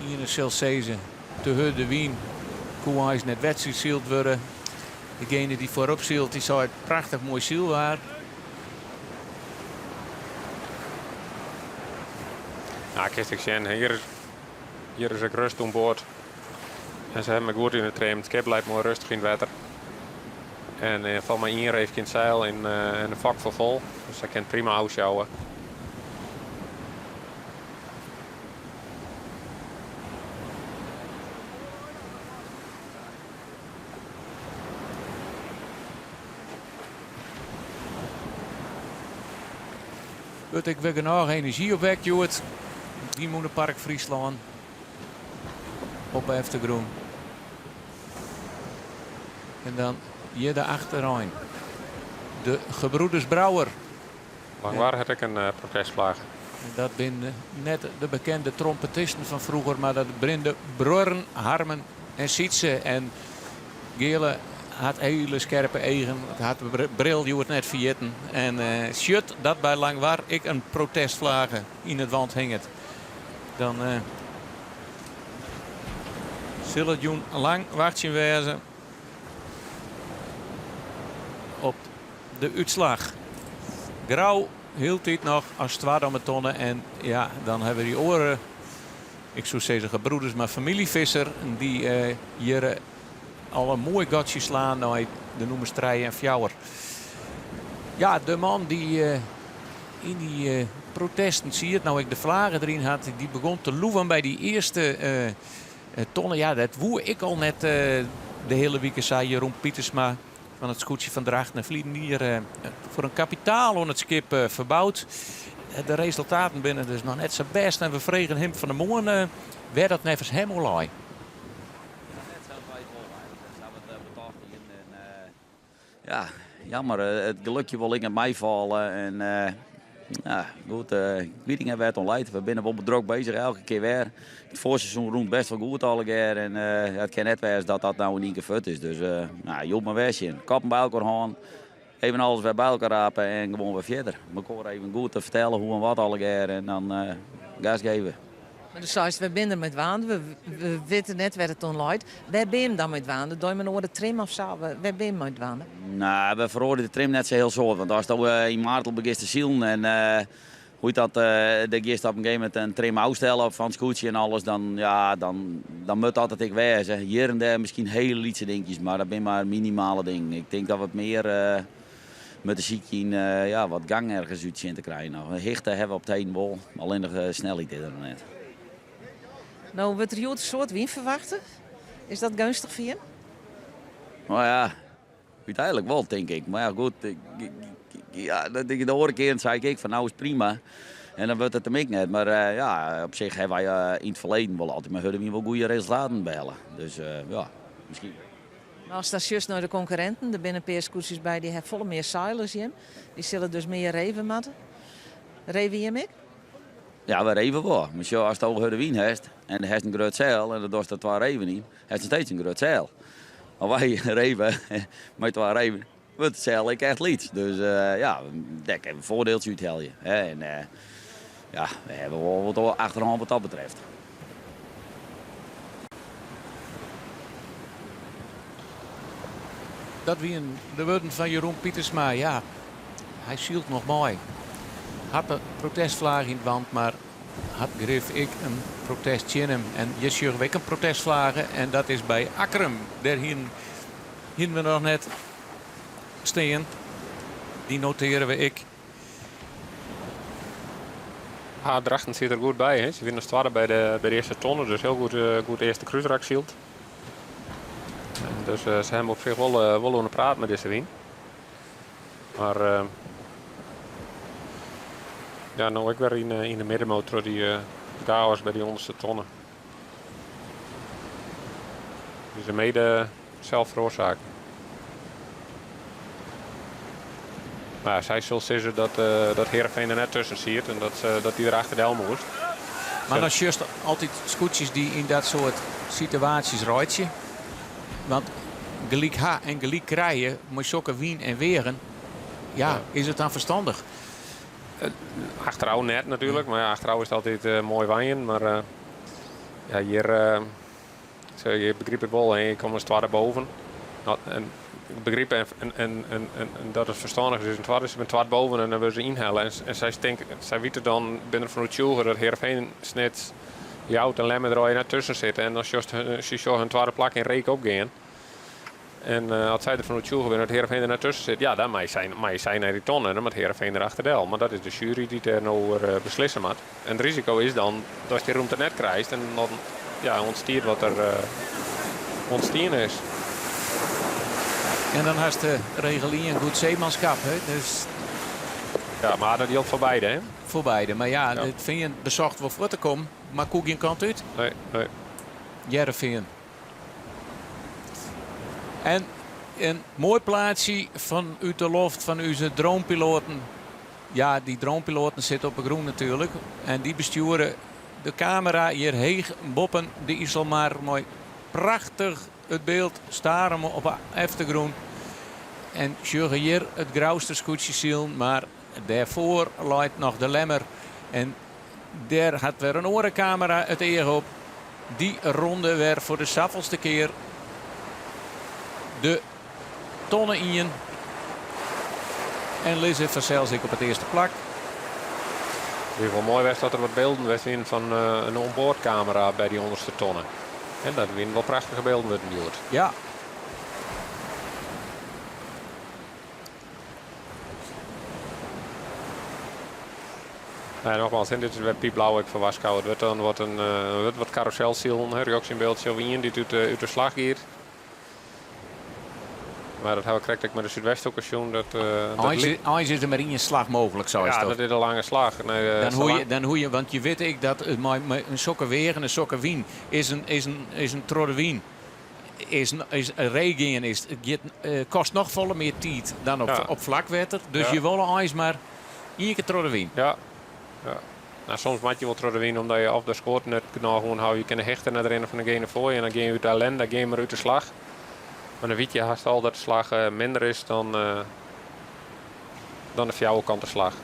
Iene sil sizze, te hurde wyn koe eins net wedstriidsyld wurde. Degene dy't foarop sylt, dy seit prachtich moai sylwaar. Nou, kinst ek sjen, hjir is, hjir is ek rêst oan board. En se hawwe my goed yn de trim. It skip leit moai rêstich yn it wetter. En eh, falt mei ien reefke yn it seil en, eh, en de fok foar fol. Dus sy kin prima ôfsjouwe. Wurdt ek wer genôch enerzjy opwekt hjoed. Wynmûnepark Fryslân op de eftergrûn. En dan hjir de achterein. De gebroeders Brouwer. Langwar hat ek in protestflagge. Dat binne net de bekende trompetisten fan froeger, mar dat binne de bruorren Harmen en Sytse. En Geale hat hiele skerpe eagen, hat de bril hjoed net ferjitten. En sjocht dat by Langwar ek in protestflage yn it want hinget. Dan sil it jûn lang wachtsjen wêze op de útslach. Grou hieltyd noch as twadde om 'e tonne. En ja, dan hawwe we dy oare, ik soe sizze gebroeders, mar famylje Visser, dy't hjir al in moai gatsje slaan nei de nûmers trije en fjouwer. Ja, de man dy't yn dy protesten siet, no ek de flage deryn hat, dy begûn te loeven by dy earste tonne. Ja, dat woe ik al net de hiele wike, sei Jeroen Pietersma fan it skûtsje fan Drachten. En ferline jier foar in kapitaal oan it skip ferboud. De resultaten binne dus noch net sa bêst en we fregen him fan 'e moarn wêr't dat neffens him oan lei. Ja, jammer. It gelukje wol ek net meifalle. En ja, goed, ik wit net wêr't it oan leit. We binne wol drok beuzich, elke kear wer. It foarseizoen rûn bêst wol goed allegear. En it kin net wêze dat dat no yn ien kear fuort is. Dus no, hjoed mar wer sjen. Koppen by elkoar hân. Even alles wer by elkoar rape en gewoan wer fierder. Mekoar even goed te fertellen hoe en wat allegear en dan gas geven. Mar do seist, wy binne der mei dwaande, we witte net wêr't it oan leit. Wêr binne jim dan mei dwaande? Dogge jim in oare trim of sa? Wêr binne jim mei dwaande? No, we feroarje de trim net sa hiel soad. Want ast yn maart al begjinst te silen en hoe dat, dan giest op in gegeven momint in trim ôfstelle op fan it skûtsje en alles, dan, ja, dan, dan moat dat it ek wêze. Hjir en dêr miskien hiele lytse dinkjes, mar dat binne mar minimale dingen. Ik tink dat we it mear moatte sykje yn ja, wat gang ergens út sjen te krijen. Noch. Hichte hawwe we op it heden wol, allinnich de snelheid is der noch net. No wurdt der hjoed in soad wyn ferwachte. Is dat geunstich foar jim? No ja, úteinlik wol, tink ik. Mar ja, goed, ik, ja, de oare kearen sei ik ek fan no is prima. En dan wurdt it him ek net. Mar ja, op sich hawwe wy yn it ferleden wol altyd mei hurde wyn wol goede resultaten behelle. Dus ja, miskien. Mar ast dan sjochst nei de konkurrinten, der binne in pear skûtsjes by dy ha folle mear seil as jim. Dy sille dus mear reve moatte. Reve jim ek? Ja, wy reve wol. Mar sjoch, ast al hurde wyn hast en hast in grut seil en dan dochst der twa reven yn, hast noch steeds in grut seil. As wy reve mei twa reven, wurdt it seil ek echt lyts. Dus ja, dêr kinne we in foardieltsje úthelje. En ja, we hawwe wol wat achterhân wat dat betreft. Dat wienen de wurden fan Jeroen Pietersma. Ja, hy sylt noch mei. Hat de protestflage yn it want, mar hat grif ek in protest tsjin him. En hjir sjogge we ek in protestflage en dat is by Akkrum. Dêr hienen we noch net stean. Dy notearje we ek. Ha, Drachten siet der goed by. Hè. Se wiene as twadde by de, by de earste tonne, dus hiel goed, eh, goed earste krúsrak syld. En dus eh, se hawwe op sich wol, eh, wol oan de praat mei dizze wyn. Mar eh, ja, no ek wer yn, yn de middenmoot troch dy eh, chaos by dy ûnderste tonne. Dus de mede sels feroarsake. Mar sy sil sizze dat, uh, dat Heerenveen der net tusken siet en dat, uh, dat dy der achter del moast. Mar dan sjochst altyd skûtsjes dy't yn dat soart situaasjes reitsje. Want gelyk ha en gelyk krije mei sokke wyn en weagen, ja, ja, is it dan ferstannich? Achterôf net natuerlik, mar ja, achterôf is it altyd uh, moai wenjen. Mar uh, ja, hjir, uh, je begripe it wol, hè. Je komme as twadde boven. No, en ik begryp en, en, en, en, en dat it ferstannich is, in twadde, se binne twad boven en dan wurde se ynhelle. En, en sy tinke, sy witte dan, binne derfan oertsjûge dat Heerenveen, Snits, Ljouwert en Lemmer der allegear net tusken sitte. En dan sjochst, sy sjogge hun twadde plak yn reek opgean. En uh, as sy derfan oertsjûge binne dat Heerenveen der net tusken sit, ja, dan meie sy, meie sy nei dy tonne en dan moat Heerenveen der achterdel. Mar dat is de sjuery dy't dêr no oer eh, beslisse moat. En it risiko is dan datst dy rûmte net krijst en dan ja, ûntstiet wat der uh, ûntstien is. En dan hast de regel ien goed seemanskap. Hè? Dus... Ja, mar dat jildt foar beide, hè? Foar beide. Mar ja, ja. it Fean besocht wol fuort te kommen, mar koe gjin kant út. Nee, nee. Hearrenfean. En in moai plaatsje fanút de loft fan ús dronepiloaten. Ja, dy dronepiloaten sitte op 'e grûn natuerlik. En dy bestjoere de kamera hjir heech boppen de Iselmar mei prachtich it byld Starum op 'e eftergrûn. En sjogge hjir it Grouster skûtsje silen, mar dêrfoar leit noch de Lemmer. En dêr hat wer in oare kamera it each op. Dy ronde wer foar de safolste kear de tonne ien. En lizze fansels ek op it earste plak. It wie wol moai west dat der wat bylden west wienen fan eh, in onboardkamera by dy ûnderste tonne. En dat wienen wol prachtige bylden wurden hjoed. Ja. Nou, nogmaals, dit is wer Piet Blauw ek foar warskôge. It wurdt dan wat in uh, wurdt wat karûselsilen, hè, rjochts yn byld sjogge we ien dy't út de, út de slach giet. Mar dat ha we krekt ek mei de Súdwesthoeke sjoen. Dat, uh, dat Eins, eins is der mar ien slach mooglik, sa is ja, dat. dat is in lange slach. Nee, uh, Dan hoe je, dan hoe je, want je wit ek dat it mei, mei in sokke weagen en sokke wyn is in, is in, is in troch de wyn is, is reegean is, it giet, uh, kost noch folle mear tiid dan op, Ja. op flak wetter. Dus Ja. je wolle eins mar ien kear troch de wyn. Ja. ja. Nou, soms moat je wol troch de wyn omdat je of de skoat net genôch oanhâlde. Je kinne hichte net rinne fan degene foar je en dan gean je út de ellende, dan gean je mar út de slach. Mar dan wit je hast al dat de slach eh, minder is dan, eh, dan de fjouwerkante slach.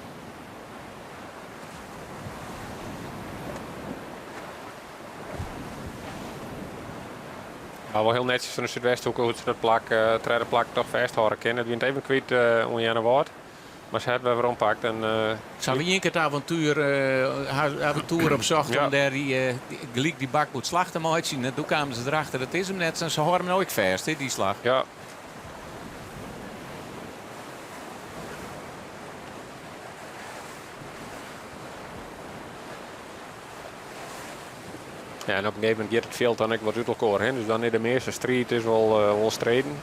Mar wol hiel netsjes fan de Súdwesthoeke hoe't se dat plak, eh, tredde plak toch fêsthâlde kinne. It wie even kwyt uh, oan Earnewâld. Mar se hat wer werompakt. En, uh, Se hawwe ien kear it avontuer, uh, avontuer opsocht ja. om dêr dy, uh, gelyk dy bakboerdslach te meitsjen. En doe kamen se derachter, dat is him net. En se hâlde him no ek fêst, hè, dy slach. Ja. Ja, en op in gegeven momint giet it fjild dan ek wat út elkoar hin. Dus dan is de measte striid is wol, uh, wol streden.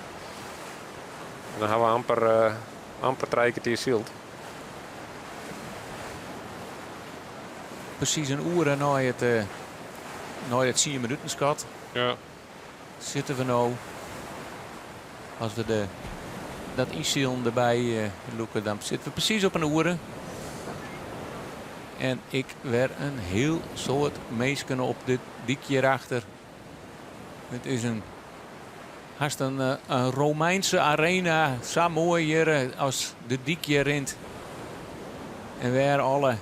En dan ha we amper, uh, amper trije kertier syld. Presys in oere nei it, nei it tsien minuten skot. Ja. Sitte we no. As we de, dat ynsilen derby lûke, dan sitte we presys op in oere. En ek wer in hiel soad minsken op dit dyk hjirachter. It is in hast in, in Romeinse arena, sa moai hjir as de dyk hjir rint. En wêr alle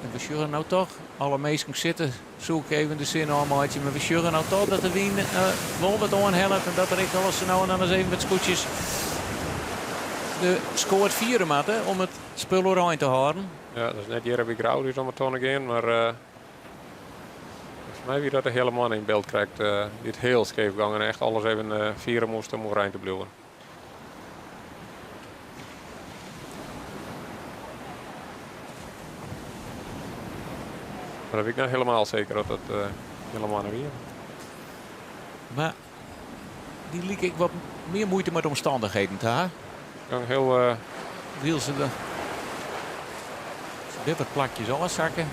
En we sjogge no toch, alle minsken sitte, soe ik even de sin ôfmeitsje, mar we sjogge no toch dat de wyn wol wat oanhellet en dat der ek alles no en dan ris even wat skûtsjes de skoat fiere moatte om it spul oerein te hâlden. Ja, dat is net hjir by Grou dus om 'e tonne gean, mar foar my wie dat de hiele man yn byld krekt dy't hiel skeef gong en echt alles even fiere moast om oerein te bliuwen. Maar dat weet ik net helemaal zeker dat dat helemaal wie. Mar dy like ek wat mear muoite mei de omstannichheden te ha. Ja, hiel. Wil se de dit wat plakjes ôfsakke.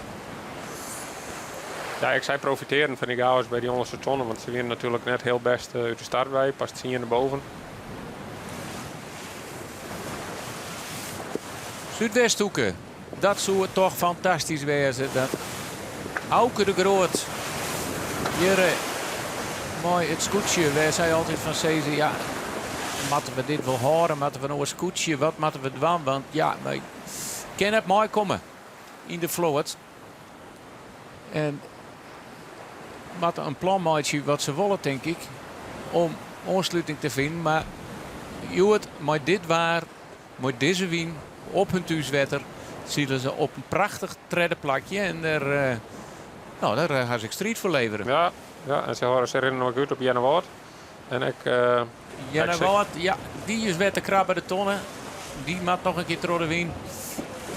Ja, ik sei profitearjen fan dy chaos by dy ûnderste tonne, want se wiene natuerlik net hiel bêst út de start wei, pas tsiende boven. Súdwesthoeke, dat soe toch fantastysk wêze dat Auke de Groot hjir mei it skûtsje wêr't sy altyd fan sizze, ja, moatte we dit wol hâlde, moatte we in oar skûtsje, wat moatte we dwaan, want ja, wy kinne net meikomme yn de float. En moatte in plan meitsje wat se wolle, tink ik, om oansluting te finen. Mar hjoed mei dit waar, mei dizze wyn op hun thúswetter, sile se op in prachtich tredde plakje. En dêr, no, dêr ha se ek striid foar levere. Ja, ja, en se hâlde se rinne noch út op Earnewâld. En ek. Earnewâld, ja, dy is wer te krap by de tonne. Dy moat noch in kear troch de wyn.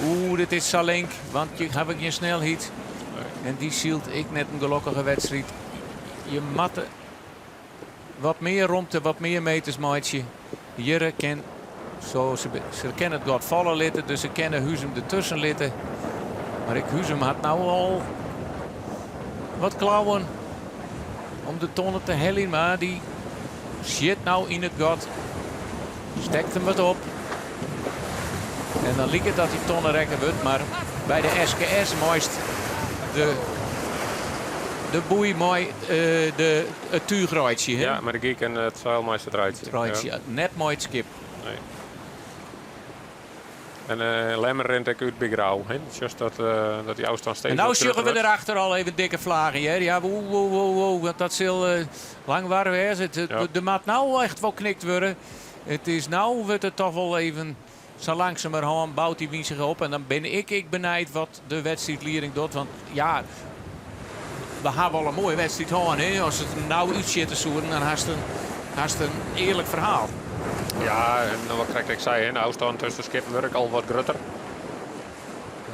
Oeh, dit is sa link, want je hawwe gjin snelheid. En dy sylt ek net in gelokkige wedstriid. Je moatte wat mear romte, wat mear meters meitsje. Hjirre kin so, se, se kinne it gat falle litte, dus se kinne Huzum dertusken litte. Mar ek Huzum hat no al wat klauwen om de tonne te heljen, mar dy sjit no yn it gat. Stekt him wat op. En dan liket dat dy tonne rekke wurdt, mar by de SKS meist de, de boei mei eh, de, it túch reitsje. Ja, mei de gyk en it seil meist it reitsje. Reitsje, ja. Net mei it skip. Nee. En uh, Lemmer rint ek út by Grou. Hè? Just dat, uh, dat dy ôfstân steeds En no sjogge we derachter al even dikke flagen. Hear. Ja, woe, woe, woe, woe, want dat sil uh, lang waar wêze. It, ja. Der moat no echt wol knikt wurde. It is no wurdt it toch wol even sa langsumerhân bout dy wyn sich op. En dan bin ik ek benijd wat de wedstriidlieding docht. Want ja, we hawwe al in moaie wedstriid hân. Hè? As it no útsjitte soenen, dan hast in, hast in earlik ferhaal. Ja, en wat krekt ik sei, de ôfstân tusken skippen wurdt al wat grutter.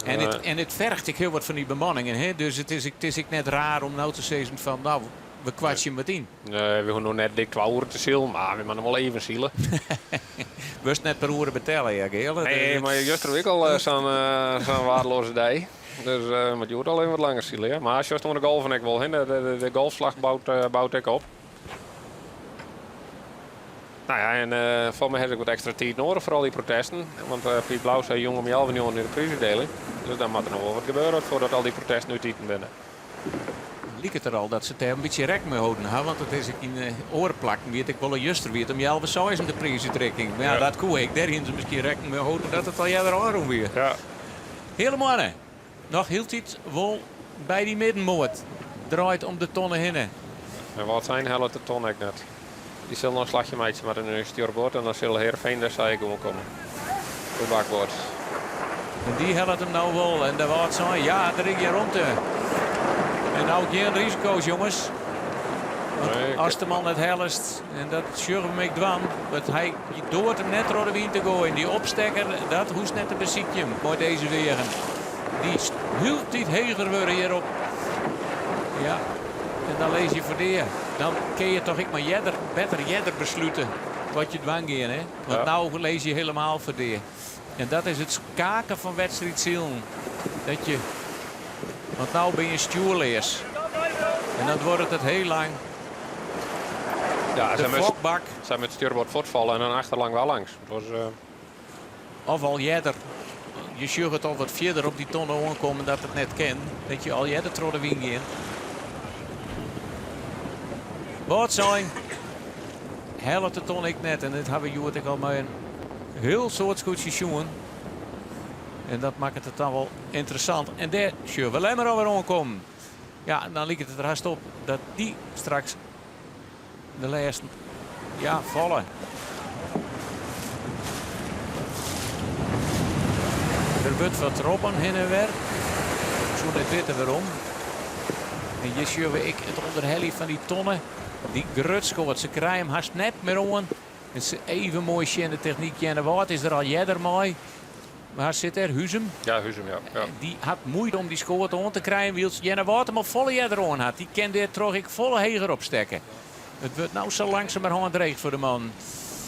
En it, en it ferget ek hiel wat fan dy bemanningen. Hè? Dus it is ek net raar om no te sizzen fan, no, we kwartsje wat yn. Nee, we hoege no net dik 2 oeren te silen, mar we moatte wol even sile. Wurdst net per oere betelle, ja, Geale? Nee, mar juster wie ek al sa'n sa'n waardeloaze dei. Dus uh, moat hjoed al even wat langer sile, ja. Mar sjochst oan de golven ek wol, hè? De golfslach bout ek op. Nou ja, en uh, foar my ha ik wat ekstra tiid nedich foar al dy protesten. Want uh, Piet Blauw sei jûn om healwei njoggenen de priisútdieling. Dus dan moat der noch wol wat gebeure foardat al dy protesten útiten binne. Liket der al dat se dêr in bytsje rekken mei holden ha, want it is ek yn oare plakken wie it ek wol juster wie it om healwei seizen de priisútrikking. Mar ja, dat koe ek. Dêr hiene se miskien rekken mei holden dat it al earder ôfrûn wie. Ja. Heale Moanne, noch hieltyd wol by dy middenmoat, draait om de tonne hinne. En Wâldsein hellet de tonne ek net. Dy sil noch in slachje meitsje moatte nei stjoerboard en dan sil Heerenveen dêr sa ek oankomme. Oer bakboard. En dy hellet him no wol en de Wâldsein, ja, der is gjin romte. En no gjin risiko's, jonges. Want Nee, as de man net hellest, en dat sjogge we him ek dwaan, want hy doart him net troch de wyn te goaien. Dy opstekker, dat hoechst net te besykjen mei dizze weagen. Dy hieltyd heger wurde hjirop. Ja, en dan lizze je foar dea. Dan kin je toch ek mar earder, better earder beslute wat je dwaan gean. Hè? Want Ja. no lizze je helemaal foar dea. En dat is it skaken fan wedstriidsilen. Dat je, want no bin je stjoerleas. En dan duorret it hiel lang. Ja, de fokbak. Sy moat stjoerboard fuortfalle en dan achterlang wel langs. Het was, Of al earder. Je sjogge it al wat fierder op dy tonne oankommen dat it net kin. Dat je al earder troch de wyn gean. Wâldsein hellet de ton ek net. En dit ha we hjoed ek al mei in hiel soad skûtsjes sjoen. En dat makket it dan wol ynteressant. En dêr sjogge we Lemmer alwer oankommen. Ja, en dan liket it der hast op dat dy straks de lêsten ja, falle. Der wurdt wat roppen hinne en wer. Ik soe net witte wêrom. En hjir sjogge we ek it ûnderheljen fan dy tonne. Dy grutskoat, se krije him hast net mear oan. It is even moai sjen de technyk. Earnewâld is der al earder mei. Waar sit der? Huzum? Ja, Huzum, ja. ja. Dy hat muoite om dy skoat oan te krijen, wylst Earnewâld him al folle earder oan hat. Dy kin dêrtroch ek folle heger opstekke. It wurdt no sa langsumerhân dreech foar de mannen.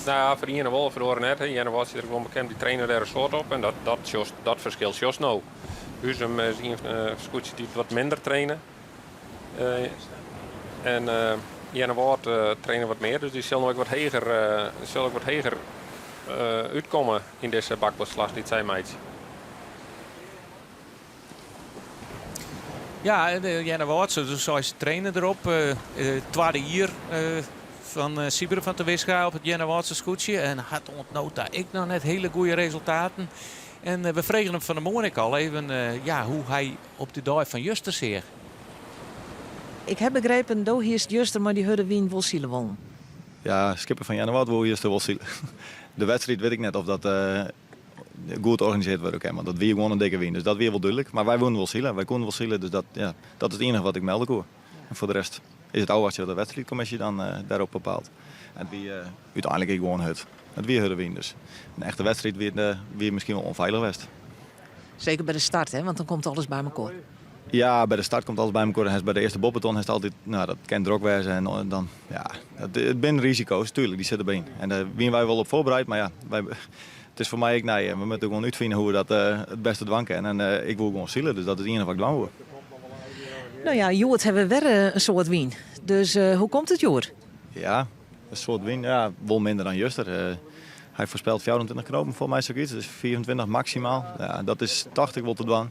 Nou ja, foar de iene wol, foar de oare net. Earnewâld sit der gewoan bekend, dy traine dêr in soad op en dat, dat, sjochst, dat ferskil sjochst no. Huzum is ien skûtsje dy't wat minder traine. En Earnewâld traine wat mear, dus dy sil no ek wat heger, sil ek wat heger útkomme yn dizze bakboardslach dy't sy meitsje. Ja, Earnewâld, do seist traine derop. Twadde jier fan Sybren van Terwisga op it Earnewâldse skûtsje. En hat oant no ta ek noch net hiele goede resultaten. En we fregen him fan 'e moarn ek al even ja, hoe't hy op de dei fan juster seach. Ik ha begrepen, do hiest juster mei dy hurde wyn wol sile wollen. Ja, skipper fan Earnewâld woe juster wol sile. De wedstriid wit ik net of dat goed organisearre wurde kin, want dat wie gewoan in dikke wyn, dus dat wie wol dúdlik. Mar wy woene wol sile, wy koene wol sile, dus dat, ja, dat is it iennige wat ik melde koe. En foar de rest is it ôfwachtsjen wat de wedstriidkommisje dan dêrop bepaalt. En it wie úteinlik ek gewoan hurd. It wie hurde wyn, dus in echte wedstriid wie, wie miskien wol ûnfeilich west. Seker by de start, hè? Want dan komt alles by mekoar. Ja, by de start komt alles by mekoar. En by de earste boppeton hast altyd, no, dat kin drok wêze. En dan, ja, it binne risiko's, tuerlik, dy sitte derby. En dêr wiene wy wol op foarbereid, mar ja, wy, it is foar my ek nij. En we moatte gewoan útfine hoe't we dat it bêste dwaan kinne. En ik woe gewoan sile, dus dat is it iennige wat ik dwaan woe. No ja, hjoed ha we wer in soad wyn. Dus hoe komt it hjoed? Ja, in soad wyn, ja, wol minder dan juster. Hy foarspelt 24 knopen foar my sokyts, dus 25 maksimaal. Ja, dat is tocht ik wol te dwaan.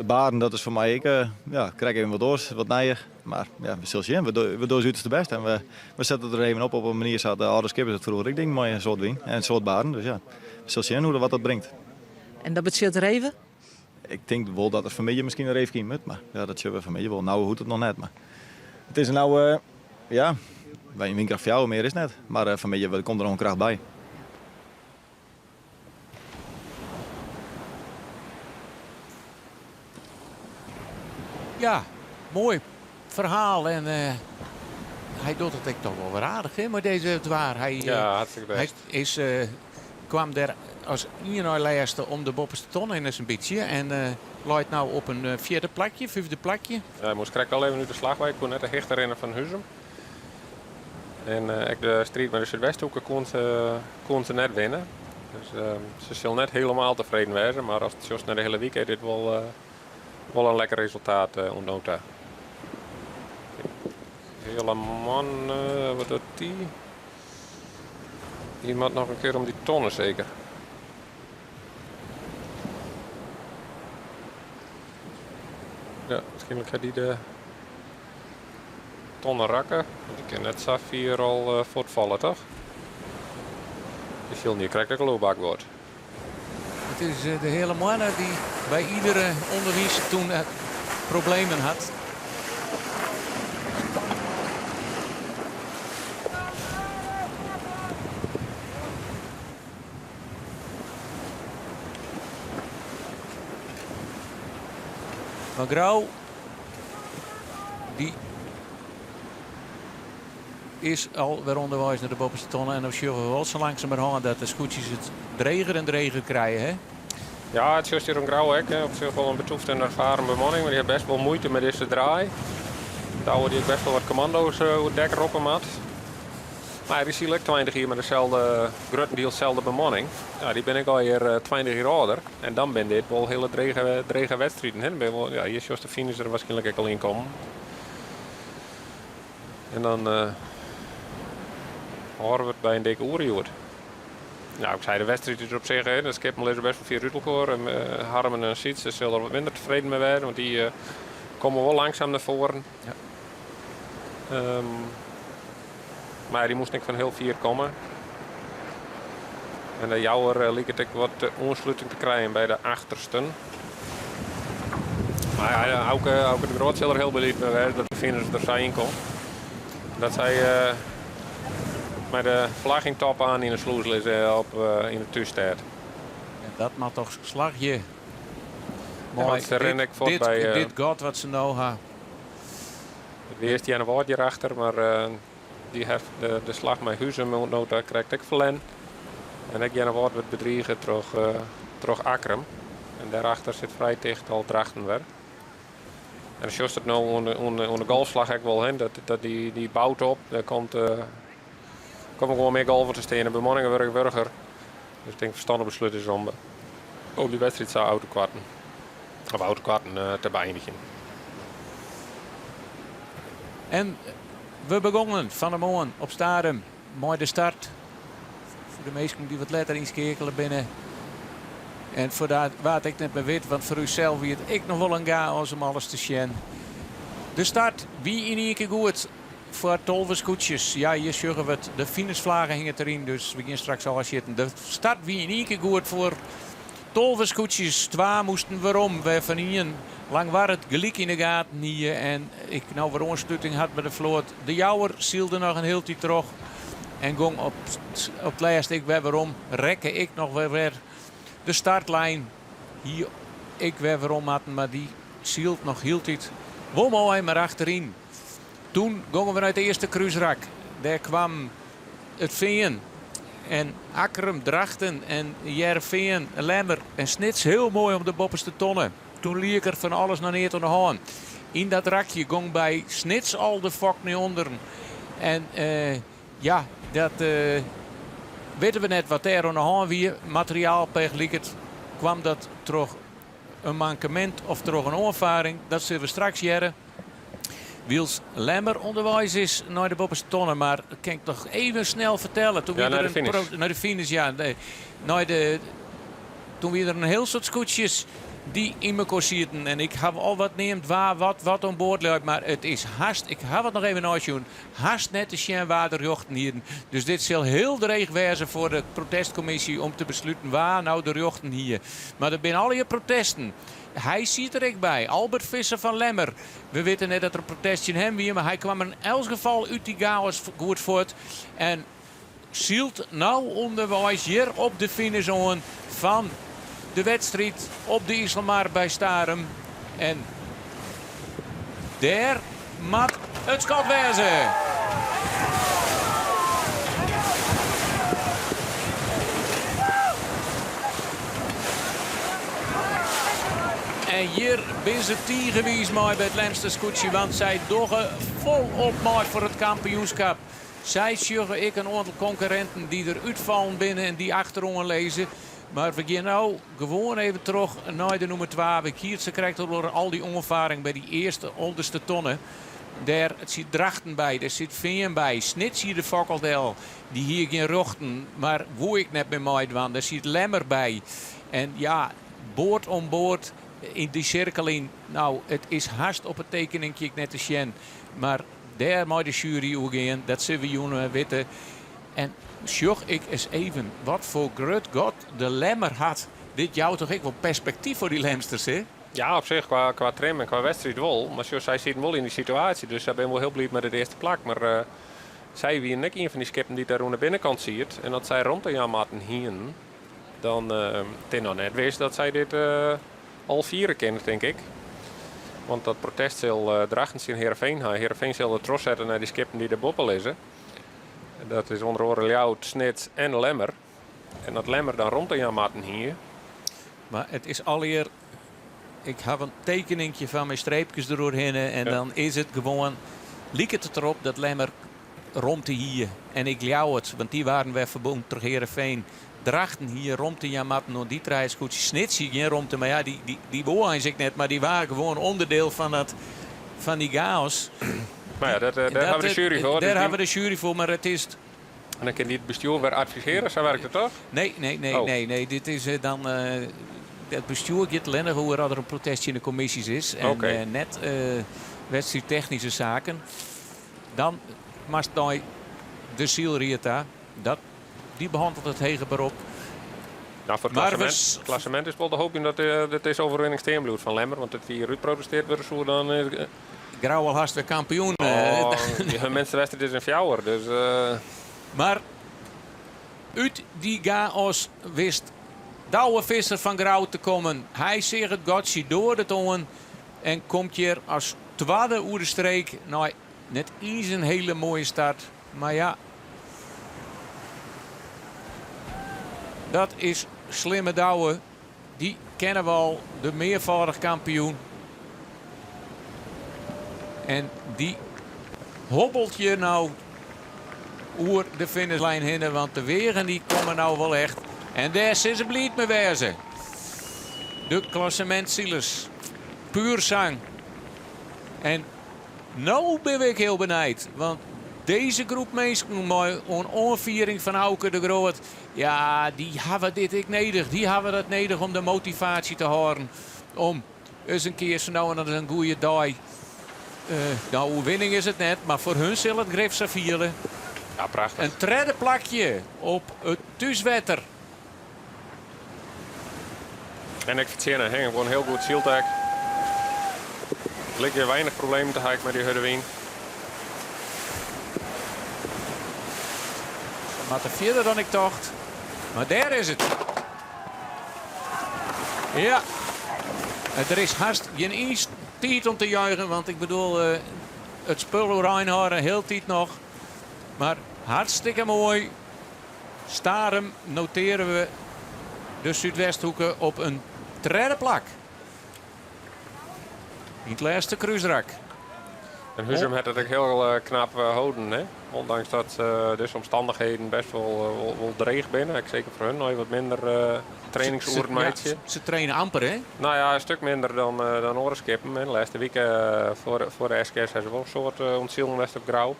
Baren, dat is foar my ek ja, krekt even wat oars, wat nijer. Mar ja, we sille sjen. We dogge ús uterste bêst en we, we sette der even op op in manier sa't de âlde skippers it froeger ek dienen mei in soad wyn en in soad baren. Dus ja, we sille sjen hoe, wat dat bringt. En dat betsjut reven? Ik tink wol dat der fan 'e middei miskien in reefke yn moat, mar ja, dat sjogge we fan 'e middei wol. No hoecht it noch net, mar it is no, ja, by in wynkracht fjouwer mear is net. Mar fan 'e middei komt der noch in kracht by. Ja, moai ferhaal en hy docht it ek toch wol wer aardich hè, mei dizze waar. Hy, Ja, hartstikke bêst. Hy is, kwam der as ien nei lêste om de boppeste ton hinne sa'n bytsje en leit no op in fjirde plakje, fyfde plakje. Ja, hy moast krekt al even út de slach wei, koe net de hichte rinne fan Huzum. En ek de striid mei de Súdwesthoeke koene se, koene se net winne. Dus se sil net hielendal tefreden wêze, mar ast sjochst nei de hiele wike is dit wol, wol in lekker resultaat oant no ta. Hele man, wat docht dy? Dy moat noch in kear om dy tonne seker. Ja, wierskynlik hat dy de tonne rakke. Want dy kin net sa fier al fuortfalle, toch? Dy sil hjir krekt ek al oer bakboard. It is de Heale Moanne dy't by iedere ûnderwynse problemen hat. Mar Grou dy is al wer ûnderweis nei de boppeste tonne. En no sjogge we wol sa langsumerhân dat de skûtsjes it dreger en dreger krije. Hè? Ja, it sjochst hjir oan Grou ek. Op sich wol in betûfte en erfaren bemanning, mar dy ha bêst wol muoite mei dizze draai. Douwe dy't ek bêst wol wat kommando's oer it dek roppe moat. Mar dy sile ek 20 jier mei deselde, gruttendiels selde bemanning. Ja, dy binne ek allegear 20 jier âlder. En dan binne dit wol hiele drege, drege wedstriden. Hè. Dan binne wol, ja, hjir sjochst de finish der wierskynlik ek al yn kommen. En dan hâlde we it by in dikke oere hjoed. Nou, ik sei de wedstriid is op sich, hè, de skippen lizze best wol fier út elkoar. En Harmen en Sytse sille der wat minder tefreden mei wêze, want dy komme wol langsum nei foaren. Ja. Mar dy moasten ek fan hiel fier komme. En de Jouwer liket ek wat oansluting te krijen by de achtersten. Mar ja, Auke, Auke de Groot sil der hiel bliid mei wêze dat de finish der sa yn komt. Dat sy mei de flagge yn top aan yn de slûs lizze op, yn de thússtêd. En dat moat toch slagje. Ja, want se rinne ek fuort dit, by, dit gat wat se no ha. It wie earst Earnewâld hjirachter, mar dy hat de slach mei Huzum oant no ta krekt ek ferlern. En ek Earnewâld wurdt bedrige troch, troch Akkrum. En dêrachter sit frij ticht al Drachten wer. En dan sjochst it no oan de, oan de, oan de golfslach ek wol, hè, dat, dat dy, dy bout op. Der komt, komme gewoan mear golven te stean. De bemanningen wurde wurger. Dus ik tink ferstannich beslút is om, om dy wedstriid sa ôf te koarten. Of ôf te koarten, te beëinigjen. En we begongen fan 'e moarn op Starum mei de start. Foar de minsken dy't wat letter ynskeakele binne. En foar dat wa't ek net mear wit, want foar ús sels wie it ek noch wol in chaos om alles te sjen. De start wie yn ien kear goed foar 12 skûtsjes. Ja, hjir sjogge we it. De finishflagge hinget deryn, dus we gean straks ôfsjitten. De start wie yn ien kear goed foar 12 skûtsjes. Twa moasten werom, wêrfan ien Langwar it gelyk yn de gaten hie en ek no wer oansluting hat by de float. De Jouwer sylde noch in hiel tiid troch en gong op it lêst ek wer werom. Rekke ek noch wer wer de startlijn. Hie ek wer werom moatten, mar dy sylt noch hieltyd wol moai, mar achteryn. Toen gongen we nei it earste krúsrak. Dêr kwam It Fean en Akkrum, Drachten en Hearrenfean, Lemmer en Snits hiel moai om de boppeste tonne. Toen liek er fan alles noch neat oan de hân. Yn dat rakje gong by Snits al de fok nei ûnderen. En ja, dat witte we net wat dêr oan de hân wie. Materiaalpech liket. Kwam dat troch in mankemint of troch in oanfaring? Dat sille we straks hearre. Wylst Lemmer ûnderweis is nei de boppeste tonne, mar kin ik noch even snel fertelle. Toen Ja, wie nei der de in finish. pro-, nei de finish, ja. Nee, nei de, toen wie der in hiel soad skûtsjes dy't yn mekoar sieten. En ik haw al wat neamd wa wat, wat oan board leit, mar it is hast, ik haw it noch even neisjoen, hast net te sjen wa de rjochten hienen. Dus dit sil hiel dreech wêze foar de protestkommisje om te besluten wa no de rjochten hie. Mar der binne allegear protesten. Hy siet der ek by, Albert Visser fan Lemmer. We witte net dat der in protest tsjin him wie, mar hy kwam yn elts gefal út dy chaos goed fuort. En sylt no ûnderweis hjir op de finish oan fan de wedstriid op de Iselmar by Starum. En dêr moat it skot wêze. En hjir binne se tige wiis mei by it Lemster skûtsje, want sy dogge folop mei foar it kampioenskap. Sy sjogge ek in oantal konkurrinten dy't der útfallen binne en dy't achteroan lizze. Mar we gean no gewoan even troch nei de nûmer twa. We keatse krekt oer al dy oanfaring by dy earste ûnderste tonne. Dêr sit Drachten by, dêr sit Fean by. Snits hie de fok al del. Dy hie gjin rjochten, mar woe ek net mear meidwaan. Dêr siet Lemmer by. En ja, board om board yn dy sirkel yn. Nou, it is hast op it tekeninkje ek net te sjen. Mar dêr mei de sjuery oer gean, dat sille we jûn witte. En sjoch ik ris even wat foar grut gat de Lemmer hat. Dit jout toch ek wol perspektyf foar dy Lemsters, hè? Ja, op sich kwa, kwa trim en kwa wedstriid wol. Mar sjoch, sy sieten wol yn dy situaasje, dus sy binne wol hiel bliid mei it earste plak. Mar uh, sy wienen ek ien fan dy skippen dy't dêr oan de binnenkant siet. En as sy romte jaan moatten hienen, dan uh, it is noch net wis dat sy dit uh, al fiere kinne, tink ik. Want dat protest sil uh, Drachten tsjin Heerenveen ha. Heerenveen sil it trochsette nei dy skippen dy't der boppe lizze. Dat is ûnder oare Ljouwert, Snits en Lemmer. En dat Lemmer dan romte jaan moatten hie. Mar it is allegear. Ik haw in tekeninkje fan mei streepkes deroerhinne en dan is it gewoan. Liket it derop dat Lemmer romte hie en ek Ljouwert, want dy waarden wer ferbûn troch Heerenveen. Drachten hie romte jaan moatten oan dy trije skûtsjes. Snits hie gjin romte, mar ja, dy, dy, dy woe eins ek net, mar dy waard gewoan ûnderdiel fan, dat, fan dy chaos. Mar ja, dat, dêr hawwe we de sjuery foar. Dêr hawwe we de sjuery foar, mar it is. En dan kin dy it bestjoer wer advisearje, sa wurket it toch? Nee, nee, nee, Oh. nee, nee. Dit is dan. It bestjoer giet allinnich oer as der in protest tsjin de kommisjes is. En Oké. net wedstriidtechnyske saken. Dan moatst nei de sylried ta. Dat, dy behannelt it heger berop. Nou, foar it Mar we klassemint, klassemint is wol te hoopjen dat uh, dizze overwinning stean bliuwt fan Lemmer. Want as hjir útprotestearre wurde soe, dan is... Grou al hast wer kampioen. Oh, de minste wedstriid is in fjouwer, dus... Mar út dy chaos wist Douwe Visser fan Grou te kommen. Hy seach it gatsje doar it oan en komt hjir as twadde oer de streek. Nei net iens in hiele moaie start, mar ja. Dat is slimme Douwe. Dy kenne we al, de mearfâldich kampioen. En dy hobbelt hjir no oer de finishlijn hinne, want de weagen dy komme no wol echt. En dêr sille se bliid mei wêze. De klassemintsilers. Puer sang. En no bin ik hiel benijd, want dizze groep minsken mei oan oanfiering fan Auke de Groot, ja, dy hawwe dit ek nedich. Dy hawwe dat nedich om de motivaasje te hâlden om ris in kear sa no en dan in goede dei. No, oerwinning is it net, mar foar hun sil it grif sa fiele. Ja, prachtich. In tredde plakje op it thúswetter. En ek fertsjinne, hè. Gewoan hiel goed syld ek. Lykje weinich problemen te hawwen mei dy hurde wyn. Se moatte fierder dan ik tocht. Mar dêr is it. Ja, der is hast gjin iens tiid om te juichen, want ik bedoel, it spul oerein hâlde hieltyd noch. Mar hartstikke moai. Starum notearje we de Súdwesthoeke op in tredde plak. Yn it lêste krúsrak. En Huzum hat it ek hiel knap holden, hè? Ûndanks dat dizze omstannichheden bêst wol, wol, wol dreech binne. Ek seker foar hun, noch wat minder trainingsoeren meitsje. Ja, se traine amper, hè? No ja, in stik minder dan, dan oare skippen. De lêste wike foar de SKS ha se wol in soad oan it silen west op Grou.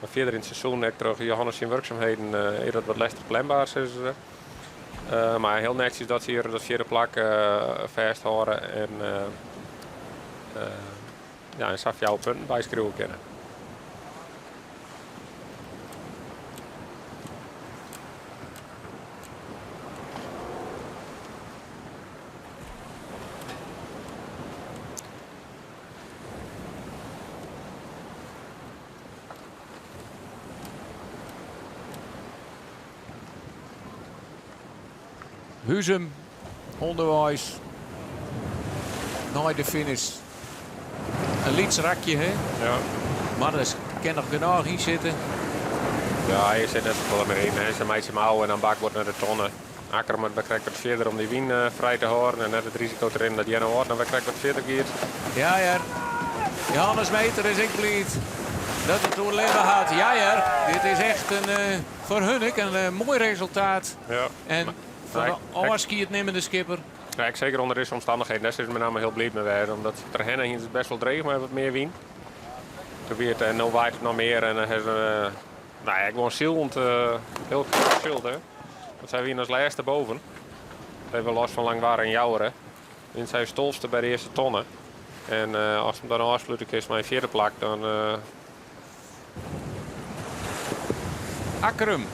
Mar fierder yn it seizoen, ek troch Johannes syn wurksumheden, is dat wat lestich planbaar, sizze se. Mar hiel netsjes dat se hjir dat fjirde plak fêsthâlde en ja, en sa fjouwer punten byskriuwe kinne. Huzum ûnderweis nei de finish. In lyts rakje, hè? Ja. Mar der kin noch genôch yn sitte. Ja, hy sit net safolle mear yn. Se meitsje him ôf en dan bakboard nei de tonne. Akkrum moat wer krekt wat fierder om dy wyn frij te hâlden en net it risiko te rinnen dat Earnewâld noch wer krekt wat fierder giet. Ja hear, Johannes Meeter is ek bliid dat it oerlibbe hat. Ja hear, dit is echt in, foar hun ek in moai resultaat. Ja. En foar de ôfskiednimmende skipper. Ja, ek seker ûnder dizze omstannichheden. Dêr sille se met name hiel bliid mei wêze. Omdat derhinne hiene se it bêst wol dreech mei wat mear wyn. Toen wie it, en no waait it noch mear en dan ha se nou ja, gewoan sylend, hiel knap syld. Hè. Want sy wiene as lêste boven. Even los fan Langwar en Joure. Wiene sy as tolfste by de earste tonne. En ast him dan ôfslute kinst mei in fjirde plak, dan. Akkrum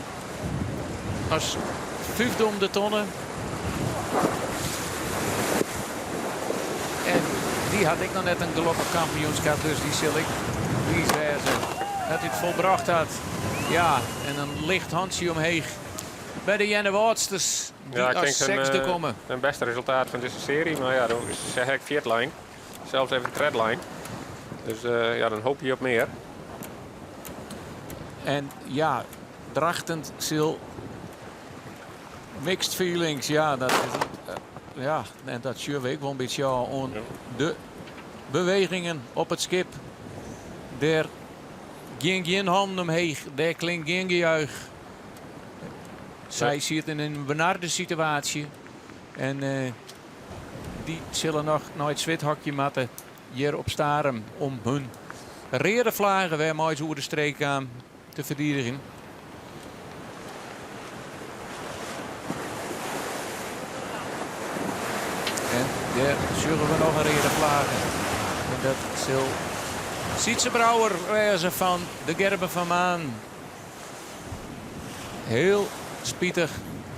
as fyfde om de tonne. En dy hat ek noch net in gelokkich kampioenskip, dus dy sil ek bliid wêze dat hy it folbrocht hat. Ja, en in licht hantsje omheech by de Earnewâldsters dy't Ja, ik as tink in, sechsde komme. in bêste resultaat fan dizze searje, mar ja, dan se ha ek fjirde lein. Sels even tredde lein. Dus ja, dan hoopje je op mear. En ja, Drachten sil mixed feelings, ja, dat is, ja, en dat sjogge we ek wol in bytsje ôf oan de bewegingen op it skip. Dêr. Gean gjin hannen omheech, dêr klinkt gjin gejuich. Sy sieten yn in benarde situaasje en dy sille noch nei it swithokje moatte hjir op Starum om hun reade flage wêrmei se oer de streek kaam te ferdigenjen. En dêr sjogge we noch in reade flage. En dat sil Sytze Brouwer wêze fan de Gerben van Maan. Hiel spitich.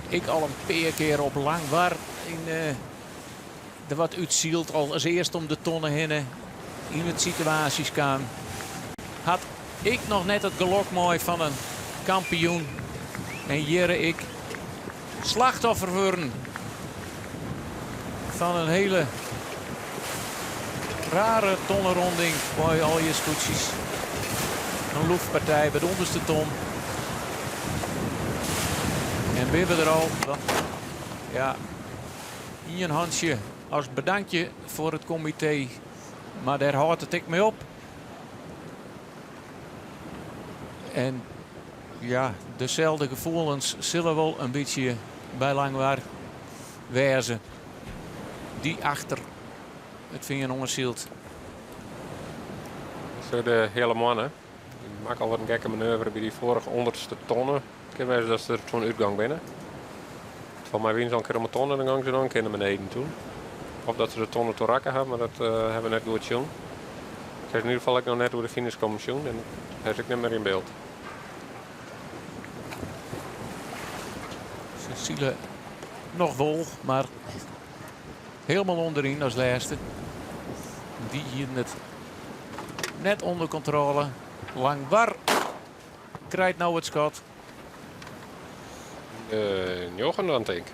Ek al in pear kear op Langwar yn eh, der wat útsyld. Al as earst om de tonne hinne yn it situaasjes kaam. Hat ek noch net it gelok mei fan in kampioen. En hjir ek slachtoffer wurden fan in hiele rare tonneronding by al je skûtsjes. In loefpartij by de ûnderste ton. En binne we der al. Ja, ien hantsje as bedankje foar it komitee. Mar dêr hâldt it ek mei op. En ja, deselde gefoelens sille wol in bytsje by Langwar wêze. Dy achter it Fean oansylt. De Heale Moanne. Dy makke al wat in gekke manoeuvre by dy foarige ûnderste tonne. It kin wêze dat se der toen útgong binne. Folgens my wiene se al in kear om 'e tonne en dan gongen se noch in kear nei beneden toen. Of dat se de tonne toen rakke ha, mar dat hawwe we net goed sjoen. Ik ha se yn ieder gefal ek noch net oer de finish kommen sjoen en ha se ek net mear yn byld. Se sile noch wol, mar helemaal ûnderyn as lêste. Dy hienen it net ûnder kontrôle. Langwar krijt no it skot. Njoggen dan tink.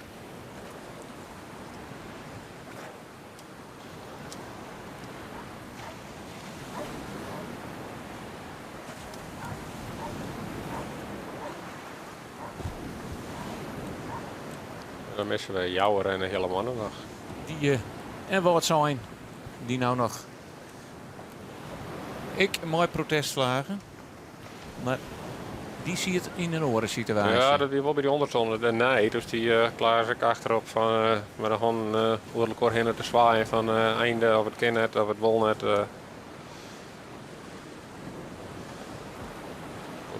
Dan misse we Jouwer en de Heale Moanne noch. Dy en Wâldsein, dy no noch ek mei protestflagen. Mar dy siet yn in oare situaasje. Ja, dat wie wol by dy ûndertonne dêrnei. Doe stie Klaas ek achterop fan mei de hannen oer elkoar hinne te swaaien fan einde of it kin net of it wol net.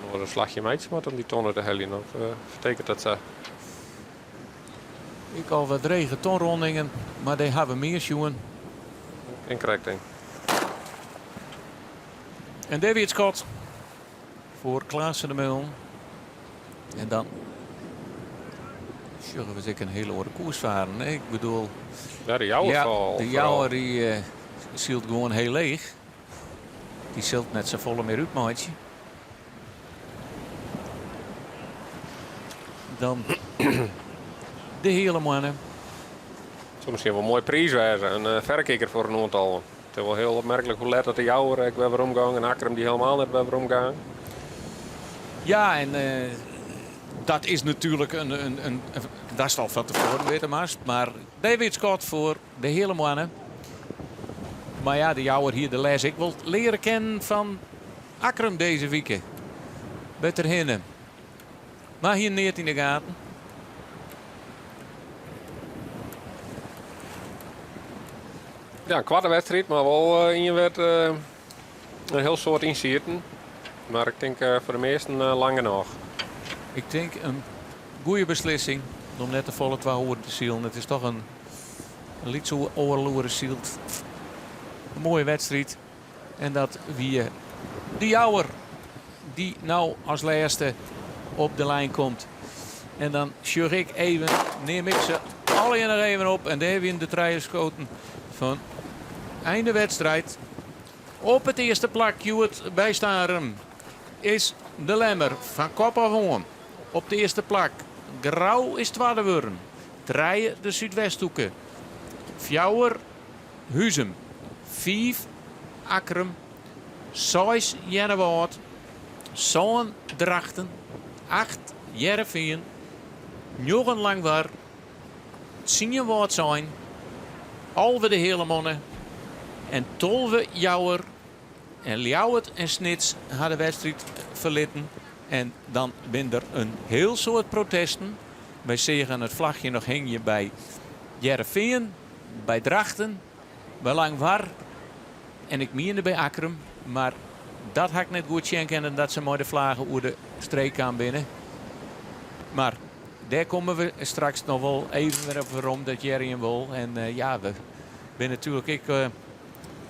Noch in slachje meitsje moat om dy tonne te heljen, of fertekent dat sa? Ek al wat drege tonrondingen, mar dy hawwe mear sjoen. En krekt in. En dêr wie it skot foar Klaas van der Meulen. En dan sjogge we ek in hiele oare koers faren. Ik bedoel, Ja, de Jouwer ja, vooral. de Jouwer dy sylt gewoan hiel leech. Dy sil net safolle mear útmeitsje. Dan de Heale Moanne. Soe miskien wol in moaie priis wêze, in ferrekiker foar in oantal. It is wol hiel opmerklik hoe let dat de Jouwer ek wer werom gong en Akkrum dy helemaal net wer werom gong. Ja, en dat is natuerlik in, in, in, dat al fan tefoaren witte moatst. Mar dêr wie it skot foar de Heale Moanne. Mar ja, de Jouwer hie de les ek wol leare kinnen fan Akkrum dizze wike. Better hinne. Mar hie neat yn de gaten. Ja, in koarte wedstriid, mar wol ien wêr't in hiel soad yn sieten. Mar ik tink foar de measten lang genôch. Ik tink in goede beslissing om net te folle twa oeren te silen. It is toch in lyts oardel oere syld. In moaie wedstriid. En dat wie de Jouwer dy no as lêste op de lijn komt. En dan sjoch ik even, neam ik se allegear noch even op. En dêr wienen de trije skoten fan einde wedstriid. Op it earste plak hjoed by Starum is de Lemmer fan kop af oan. Op it earste plak Grou is twadde wurden. Trije de Súdwesthoeke. Fjouwer Huzum, fiif Akkrum, seis Earnewâld, sân Drachten, acht Hearrenfean, njoggen Langwar, tsien Wâldsein, 11 de Heale Moanne en 12 Jouwer. En Ljouwert en Snits ha de wedstriid ferlitten. En dan binne der in hiel soad protesten. Wy seagen it flachje noch hingjen by Hearrenfean, by Drachten, by Langwar en ik miende by Akkrum. Mar dat ha ik net goed sjen kinnen dat se mei de flage oer de streek kaam binne. Mar dêr komme we straks noch wol even wer op werom, dat hearre jim wol. En ja, we binne natuerlik ek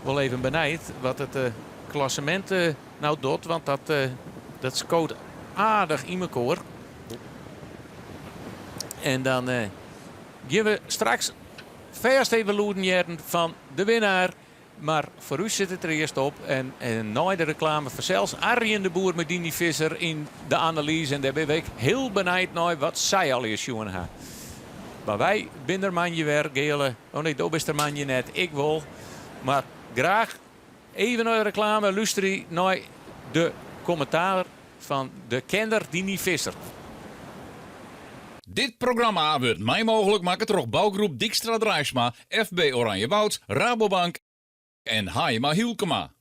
wol even benijd wat it klassemint no docht, want dat, dat skoot aardich yn mekoar. En dan gean we straks fêst even lûden hearren fan de winnaar. Mar foar ús sit it der earst op. En, en nei de reklame fansels Arjen de Boer mei Dini Visser yn de analyze. En dêr binne we ek hiel benijd nei wat sy allegear sjoen ha. Mar wy binne der moandei wer, Geale. Oh nee, do bist der moandei net. Ik wol. Mar graach even nei de reklame lústerje nei de kommentaar fan de kenner Dini Visser. Dit programma wurdt mei mooglik makke troch bougroep Dykstra Draisma, FB Oranjewoud, Rabobank en Haima Hylkema.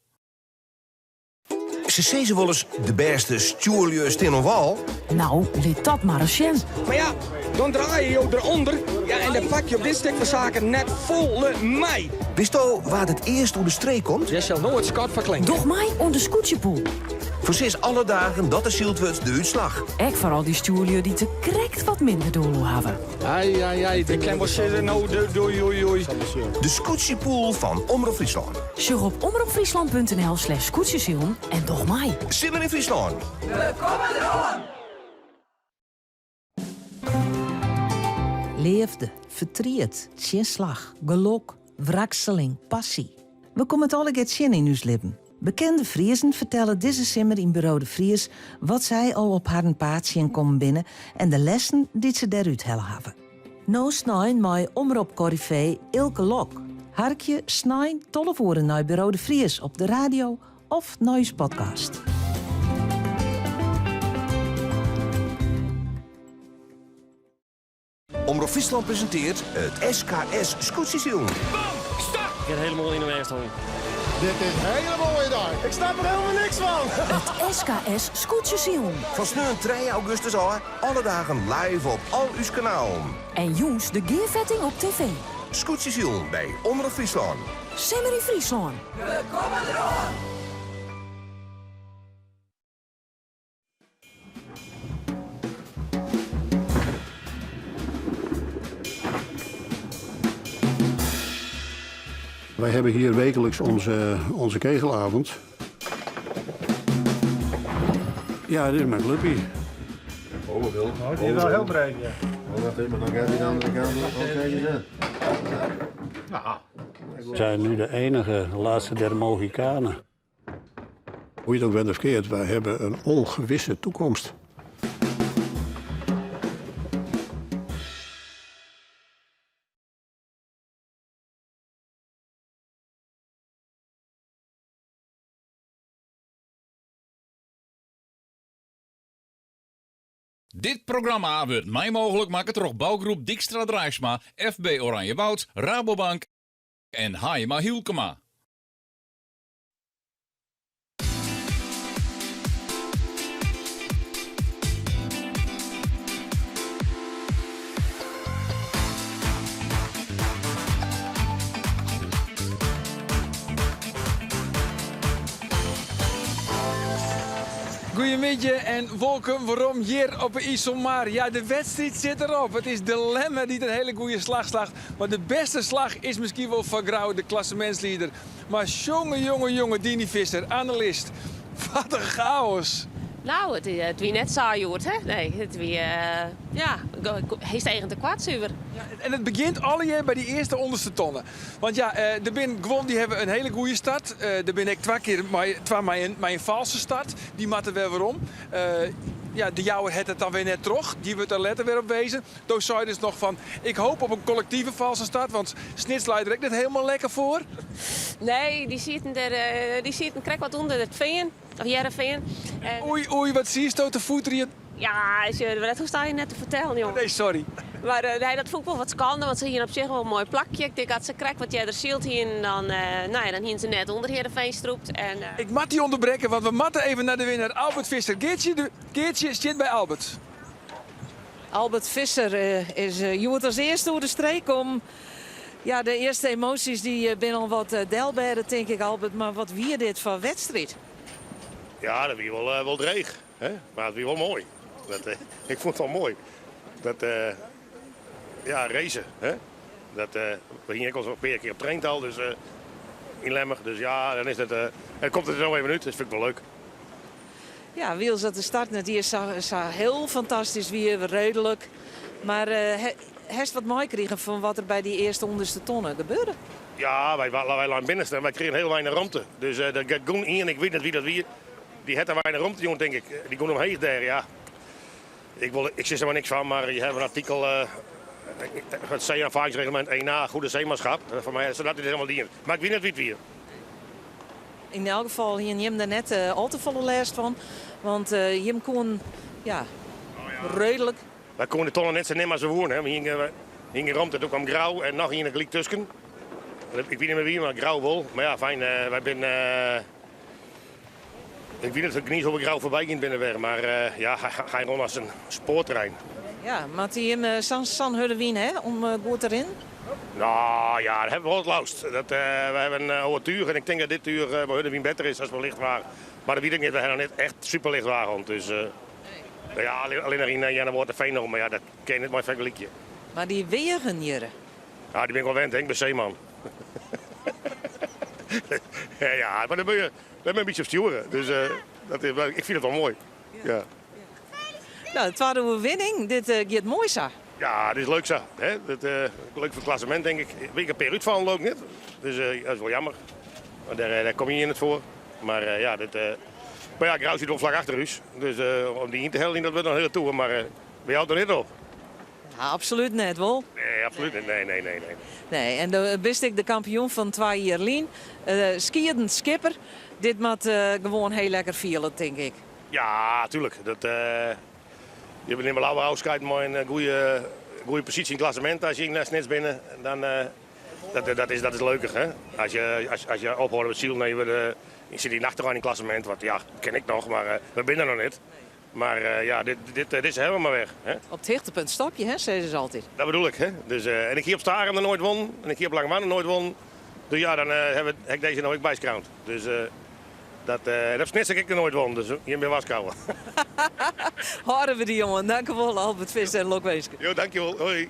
Se sizze wolris, de bêste stjoerlju stean oan wâl. No, lit dat mar ris sjen. Mar ja, dan draaie jo derûnder ja, en dan pak je op dit stik fan saken net folle mei. Witsto wa't it earst oer de streek komt? Dêr sil no it skot foar klinke. Doch mei oan de skûtsjepoel. Foarsis alle dagen dat der syld wurdt de útslach. Ek foar al dy stjoerlju dy't der krekt wat minder doel oer hawwe. Ai, ai, ai, ik kin wol sizze no, doei, oei, oei. De skûtsjepoel fan Omrop Fryslân. Sjoch op omropfryslan.nl slash skûtsjesilen en doch mei. Simmer yn Fryslân. We komme deroan! Leafde, fertriet, tsjinslach, gelok, wrakseling, passy. We komme it allegear tsjin yn ús libben. Bekende Friezen fertelle dizze simmer yn Buro de Vries wat sy al op harren paad tsjinkommen binne en de lessen dy't se dêrút helle hawwe. No snein mei Omrop-koryfee Eelke Lok. Harkje snein 12 oere nei Buro de Vries op de radio of nei ús podcast. Omrop Fryslân presintearret it SKS Skûtsjesilen. Bam! Start! Ik kin helemaal yn de mêst hongen. Dit is in hiele moaie dei. Ik snap der helemaal niks fan. It SKS Skûtsjesilen. Fan sneon 3 augustus ôf, alle dagen live op al ús kanalen. En jûns de gearfetting op TV. Skûtsjesilen by Omrop Fryslân. Simmer yn Fryslân. We komme deroan! Wij hebben hier wekelijks onze, onze kegelavond. Ja, dit is mijn clubje. Oh, wat wil het Die is wel heel breed, ja. Oh, wacht even, dan gaat hij de andere kant op. Oh, kijk eens aan. We zijn nu de enige, de laatste der Mohikanen. Hoe je het ook bent of keert, wij hebben een ongewisse toekomst. Dit programma wurdt mei mooglik makke troch bougroep Dykstra Draisma, FB Oranjewoud, Rabobank en Haima Hylkema. Goeiemiddei en wolkom werom hjir op 'e Iselmar. Ja, de wedstriid sit derop. It is de Lemmer dy't in hiele goede slach slacht. Mar de bêste slach is miskien wol foar Grou, de klassemintslieder. Mar sjonge, jonge, jonge, Dini Visser, analist. Wat in chaos! No, it, it wie net saai hjoed, hè? Nee, it wie, ja, hast even te koart suver. Ja, en it begjint allegear by dy earste ûnderste tonne. Want ja, der binne guon dy hawwe in hiele goede start. Der binne ek twa kear mei, twa mei in, mei in falske start. Dy moatte wer werom. Ja, de Jouwer hat it dan wer net troch. Dy wurdt der letter wer op wezen. Do seidest noch fan, ik hoop op in kollektive falske start, want Snits leit der ek net hielendal lekker foar. Nee, dy sieten der, dy sieten krekt wat ûnder it Fean, of Hearrenfean. Oei, oei, wat siesto te foeterjen? Ja, sjoch, dat hoechst allegear net te fertellen, jonge. Nee, sorry. Mar nee, dat fûn ik wol wat skande, want se hiene op sich wol in moai plakje. Ik tink as se krekt wat earder syld hiene, dan, nou ja, dan hiene se net ûnder Heerenveen strûpt. En, Ik moat dy ûnderbrekke, want we moatte even nei de winner Albert Visser. Geartsje, de Geartsje stiet by Albert. Albert Visser is hjoed as earste oer de streek kommen. Ja, de earste emoasjes dy binne al wat delbêde, tink ik, Albert. Mar wat wie dit foar wedstriid? Ja, dat wie wol, wol dreech, hè? Mar it wie wol moai. Dat, ik fûn it wol moai. Dat, ja, race, hè? Dat, we hiene ek al in pear kear op traind al, dus yn Lemmer. Dus ja, dan is it, it komt der no even út, dat fyn ik wol leuk. Ja, wylst dat de start net iens sa, sa hiel fantastysk wie, reedlik. Mar hast wat meikrigen fan wat der by dy earste ûnderste tonne gebeurde? Ja, wy, wy leine binnenste en wy krigen hiel weinich romte. Dus der gong ien, ik wit net wie dat wie, dy hat der weinich romte jûn, tink ik. Dy gong omheech dêr, ja. Ik, wol, ik sis der mar niks fan, mar je hawwe in artikel, it Zeeaanvaringsreglement 1A, goede zeemanschap. Foar my is dat net hielendal dien. Mar ik wit net wie it wie. Yn elk gefal hiene jim der net al te folle lêst fan, want jim koenen ja, reedlik. Wy koenen de tonne net sa nimme as we woenen. Hè. We hiene gjin romte. Doe kwam Grou en noch ien gelyk tusken. Ik wit net mear wie, mar Grou wol. Mar ja, fijn, wy binne. Ik wit net ik niet hoe we Grou foarby gien binne wer, mar ja, hy rûn as in spoartrein. Ja, moatte jim sa'n hurde wyn ha om goed te rinnen? No ja, dat hawwe we wol it leafst. Dat, we hawwe in oar túch en ik tink dat dit túch mei hurde wyn better is as mei licht waar. Mar dat wit ik net, we hawwe noch net echt superlicht waar hân. Dus ja, allinnich yn Earnewâld en mar ja, dat kin je net mei fergelykje. Mar dy weagen hjirre? Ja, dy bin ik wol wend, hè. Ik bin seeman. ja, mar dan bin je, dan bin je in bytsje op stjoeren. Dus dat is, ik fyn it wol moai. Ja. No, de twadde oerwinning. Dit giet moai sa. Ja, dit is leuk sa. Hè? Dat, leuk foar it klassemint, tink ik. Ik ha in pear útfallen ek net. Dus dat is wol jammer. Mar dêr, dêr komme je net foar. Mar ja, dit, mar ja, Grou sit wol flak achter ús. Dus om dy yn te heljen, dat wurdt noch in hiele toer. Mar we hâlde der net op. Ja, absolút net, wol? Nee, absolút net. Nee, nee, nee, nee. Nee, en do bist ek de kampioen fan twa jier lyn. Skiedend skipper. Dit moat gewoan hiel lekker fiele, tink ik. Ja, tuerlik. Dat, je nimme leaver ôfskied mei in goede, goede posysje yn it klassemint as je yn Snits binne. Dan, dat, dat, is, dat is leuker, hè? As je, as, as je ophâlde met silen en je wurde, je sit yn achteraan yn it klassemint, wat ja, kin ek noch, mar we binne der noch net. Mar ja, dit, dit, dizze hawwe we mar wer. Hè? Op it hichtepunt stop je, hè, sizze se altyd. Dat bedoel ik. Hè? Dus, en ik hie op Starum noch noait wûn en ik hie op Langwar noch noait wûn. Dus ja, dan ha we, ha ik dizze no ek byskreaun. Dus dat, en op Snits ha ik ek noch noait wûn, dus jim binne warskôge. Hâlde we dy oan. Dankewol Albert Visser en lokwinske. Jo, dankjewol. Hoi.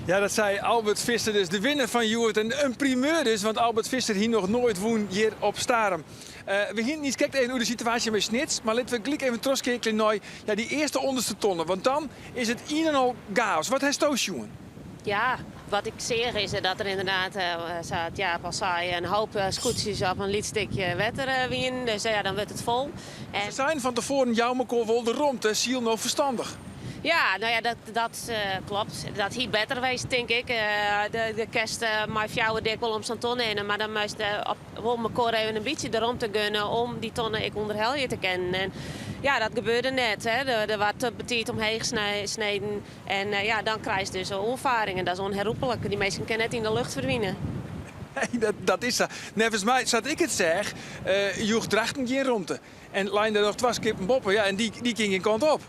Ja, dat sei Albert Visser dus, de winner fan hjoed. En in primeur dus, want Albert Visser hie noch noait wûn hjir op Starum. We hiene it krekt even oer de situaasje mei Snits, mar litte we gelyk even trochskeakelje nei ja, dy earste ûnderste tonne. Want dan is it ien en al gaos. Wat hasto sjoen? Ja, wat ik seach is dat der ynderdaad, sa't Jaap al sei, in hoop skûtsjes op in lyts stikje wetter wienen. Dus ja, dan wurdt it fol. En Se seinen fan tefoaren, jou mekoar wol de romte, syl no ferstannich. Ja, no ja, dat, dat klopt. Dat hie better west, tink ik. De, de kinst mei fjouwer dik wol om sa'n tonne hinne, mar dan moatst op, wol mekoar even in bytsje de romte gunne om dy tonne ek ûnderhelje te kinnen. En ja, dat gebeurde net. Hè. Der, der waard te betiid omheech sneden. En ja, dan krijst dus oanfaringen. Dat is ûnherroeplik. Dy minsken kinne net yn de lucht ferdwine. Nee, dat, dat is sa. Neffens my, sa't ik it seach, joech Drachten gjin romte. En leine der noch twa skippen boppe, ja, en dy, dy kin gjin kant op.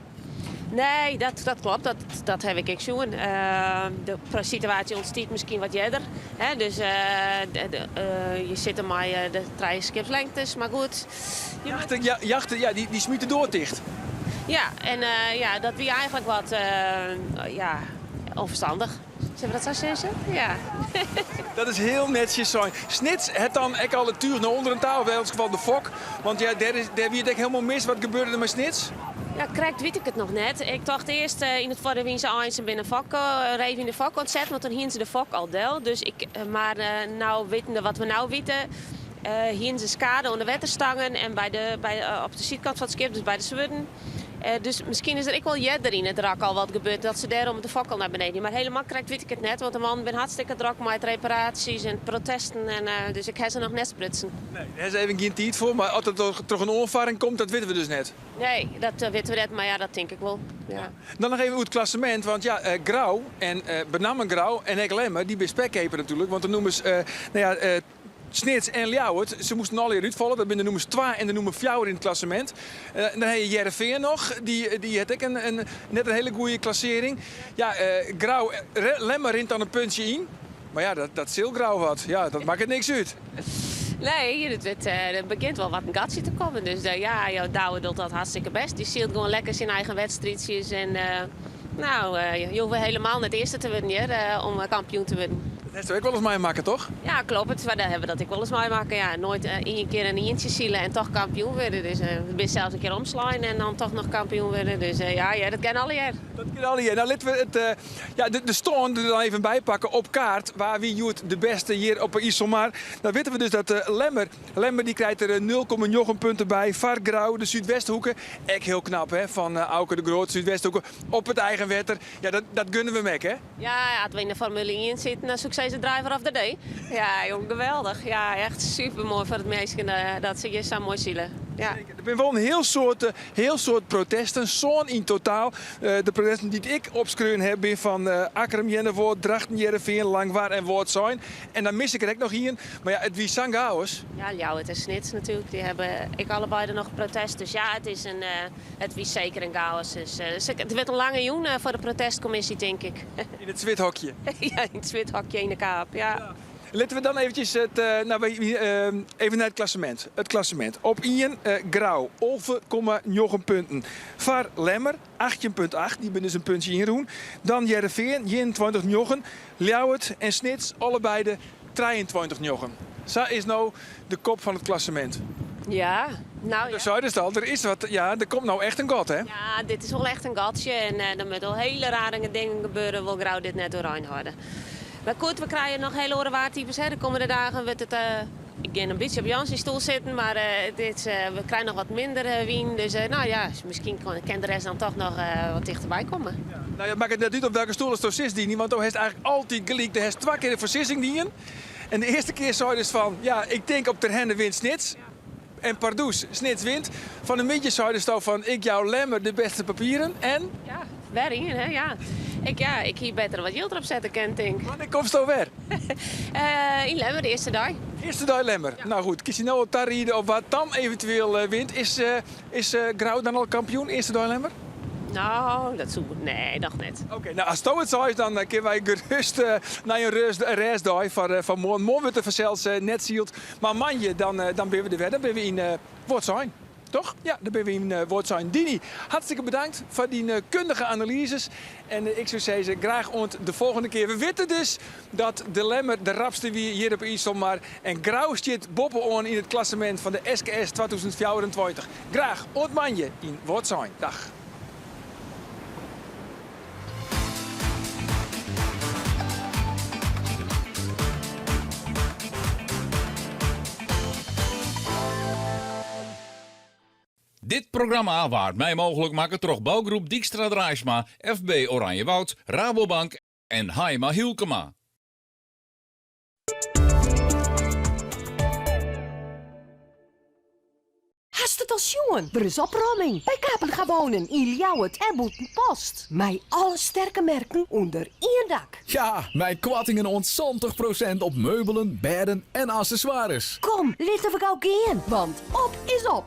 Nee, dat, dat klopt. Dat, dat ha ik ek sjoen. De situaasje ûntstiet miskien wat earder. Hè? Dus de, je sitte mei de trije skipslengtes, mar goed. Jachten, ja, jachten, ja, dy, dy smyt de doar ticht. Ja, en ja, dat wie eigentlik wat ja, ûnferstannich. Sille we dat sa sizze? Ja. Dat is hiel netsjes sein. Snits hat dan ek al it túch nei ûnderen ta, of yn elts gefal de fok. Want ja, dêr, is, dêr wie it ek hielendal mis. Wat gebeurde der mei Snits? Ja, krekt wit ik it noch net. Ik tocht earst yn it foar wiene se eins en binne fok, reef yn de fok oan it setten, want dan hiene se de fok al del. Dus ik, mar no wittende wat we no witte, hiene se skade oan de wetterstangen en by de, by, op de sydkant fan it skip, dus by de swurden. Dus miskien is der ek wol earder yn it rak al wat gebeurd dat se dêrom de fok al nei beneden. Mar helemaal krekt wit ik it net, want de mannen binne hartstikke drok mei it reparaasjes en protesten en dus ik ha se noch net sprutsen. Nee, dêr is even gjin tiid foar, mar oft it troch in oanfarring komt, dat witte we dus net. Nee, dat witte we net, mar ja, dat tink ik wol. Ja. Dan noch even oer it klassemint, want ja, Grou en benammen Grou en ek Lemmer, dy binne spekkeaper natuerlik, want de nûmers, no ja, Snits en Ljouwert, se moasten allegear útfalle. Dat binne de nûmers twa en de nûmer fjouwer yn it klassemint. Dan ha je Hearrenfean noch, dy, dy hat ek in, in, net in hiele goede klassearring. Ja, Grou, Lemmer rint dan in puntsje yn. Mar ja, dat, dat sil Grou wat. Ja, dat makket niks út. Nee, it wurdt, der begjint wol wat in gatsje te kommen. Dus ja, jo Douwe docht dat hartstikke best. Dy sylt gewoan lekker syn eigen wedstriidsjes. En nou, je hoege helemaal net earste te wurden hjir om kampioen te wurden. Dat hast ek wolris meimakke, toch? Ja, kloppet. Mar dêr hawwe we dat ek wolris meimakke. Ja, noait ien kear in ientsje sile en toch kampioen wurde. Dus we binne sels in kear omslein en dan toch noch kampioen wurde. Dus ja, ja, dat kin allegear. Dat kin allegear. Nou, litte we it, ja, de stân der dan even by pakke op kaart. Wa wie hjoed de bêste hjir op 'e Iselmar? Dan witte we dus dat Lemmer, Lemmer dy krijt der 0,9 punten by. Foar Grou, de Súdwesthoeke. Ek hiel knap hè, fan Auke de Groot, Súdwesthoeke op it eigen wetter. Ja, dat, dat gunne we him ek hè? Ja, as we yn de Formule 1 sitten, dan soe ik sizze driver of the day. Ja, jong, geweldich. Ja, echt super moai foar it minsken dat se hjir sa moai sile. Ja. Der binne wol in hiel soad, hiel soad protesten, sân yn totaal. De protesten dy't ik opskreaun ha binne fan Akkrum, Earnewâld, Drachten, Hearrenfean, Langwar en Wâldsein. En dan mis ik der ek noch ien. Mar ja, it wie sa'n chaos. Ja, Ljouwert en Snits natuerlik, dy hawwe ek allebeide noch protest. Dus ja, it is in, it wie seker in chaos. Dus it wurdt in lange jûn foar de protestkommisje, tink ik. Yn it swithokje. Ja, yn it swithokje yn de Kaap, ja. Litte we dan eventjes it, nou, even nei it klassemint. It klassemint. Op ien Grou, 11,9 punten. Foar Lemmer, 18,8, dy binne dus in puntsje ynrûn. Dan Hearrenfean, 21,9. Ljouwert en Snits, allebeide 23,9. Sa is no de kop fan it klassemint. Ja, nou ja. Do seidest al, der is wat, ja, der komt no echt in gat, hè? Ja, dit is wol echt in gatsje en der moatte wol hiele rare dingen gebeure, wol Grou dit net oerein hâlde. Mar goed, we krije noch hiele oare waartypes, hè. De kommende dagen wurdt it, ik gean in bytsje op Jan syn stoel sitten, mar dit, we krije noch wat minder wyn. Dus nou ja, miskien kin de rest dan toch noch wat tichterby komme. Nou ja, it makket net út op welke stoel ast do sitst, Diny, want do hast eigentlik altyd gelyk. Do hast twa kear de foarsizzing dien. En de earste kear seidest fan, ja, ik tink op Terherne wint Snits. En pardoes, Snits wint. Fan 'e middei seidest al fan, ik jou Lemmer de bêste papieren. En? Ja, wer ien, hè, ja. Ik, ja, ik hie better wat jild derop sette kind, tink. Wannear komsto wer? Yn Lemmer, de earste dei. Earste dei Lemmer. Nou goed, kinst dy no al tariede op wa't dan eventueel wint. Is, is Grou dan al kampioen, earste dei Lemmer? No, dat soe. Nee, noch net. Oké, nou asto it seist, dan kinne wy gerêst nei in rêstdei foar, foar moarn. Moarn wurdt der fansels net syld, mar moandei dan, dan binne we der wer. Dan binne we yn Wâldsein, toch? Ja, dan binne we yn Wâldsein. Diny, hartstikke bedankt foar dyn kundige analyzes. En ik soe sizze, graach oant de folgjende kear. We witte dus dat de Lemmer de rapste wie hjir op Iselmar. En Grou stiet boppe-oan yn it klassemint fan de SKS 2024. Graach oant moandei yn Wâldsein. Dag. Dit programma waard mei mooglik makke troch bougroep Dykstra Draaisma, FB Oranjewoud, Rabobank en Haima Hylkema. Hast it al sjoen? Der is opromming by Kapenga Wonen yn Ljouwert en Bûtenpost. Mei alle sterke merken ûnder ien dak. Ja, mei koartingen oant 70 prosint op meubelen, bêden en accessoires. Kom, litte we gau gean, want op is op!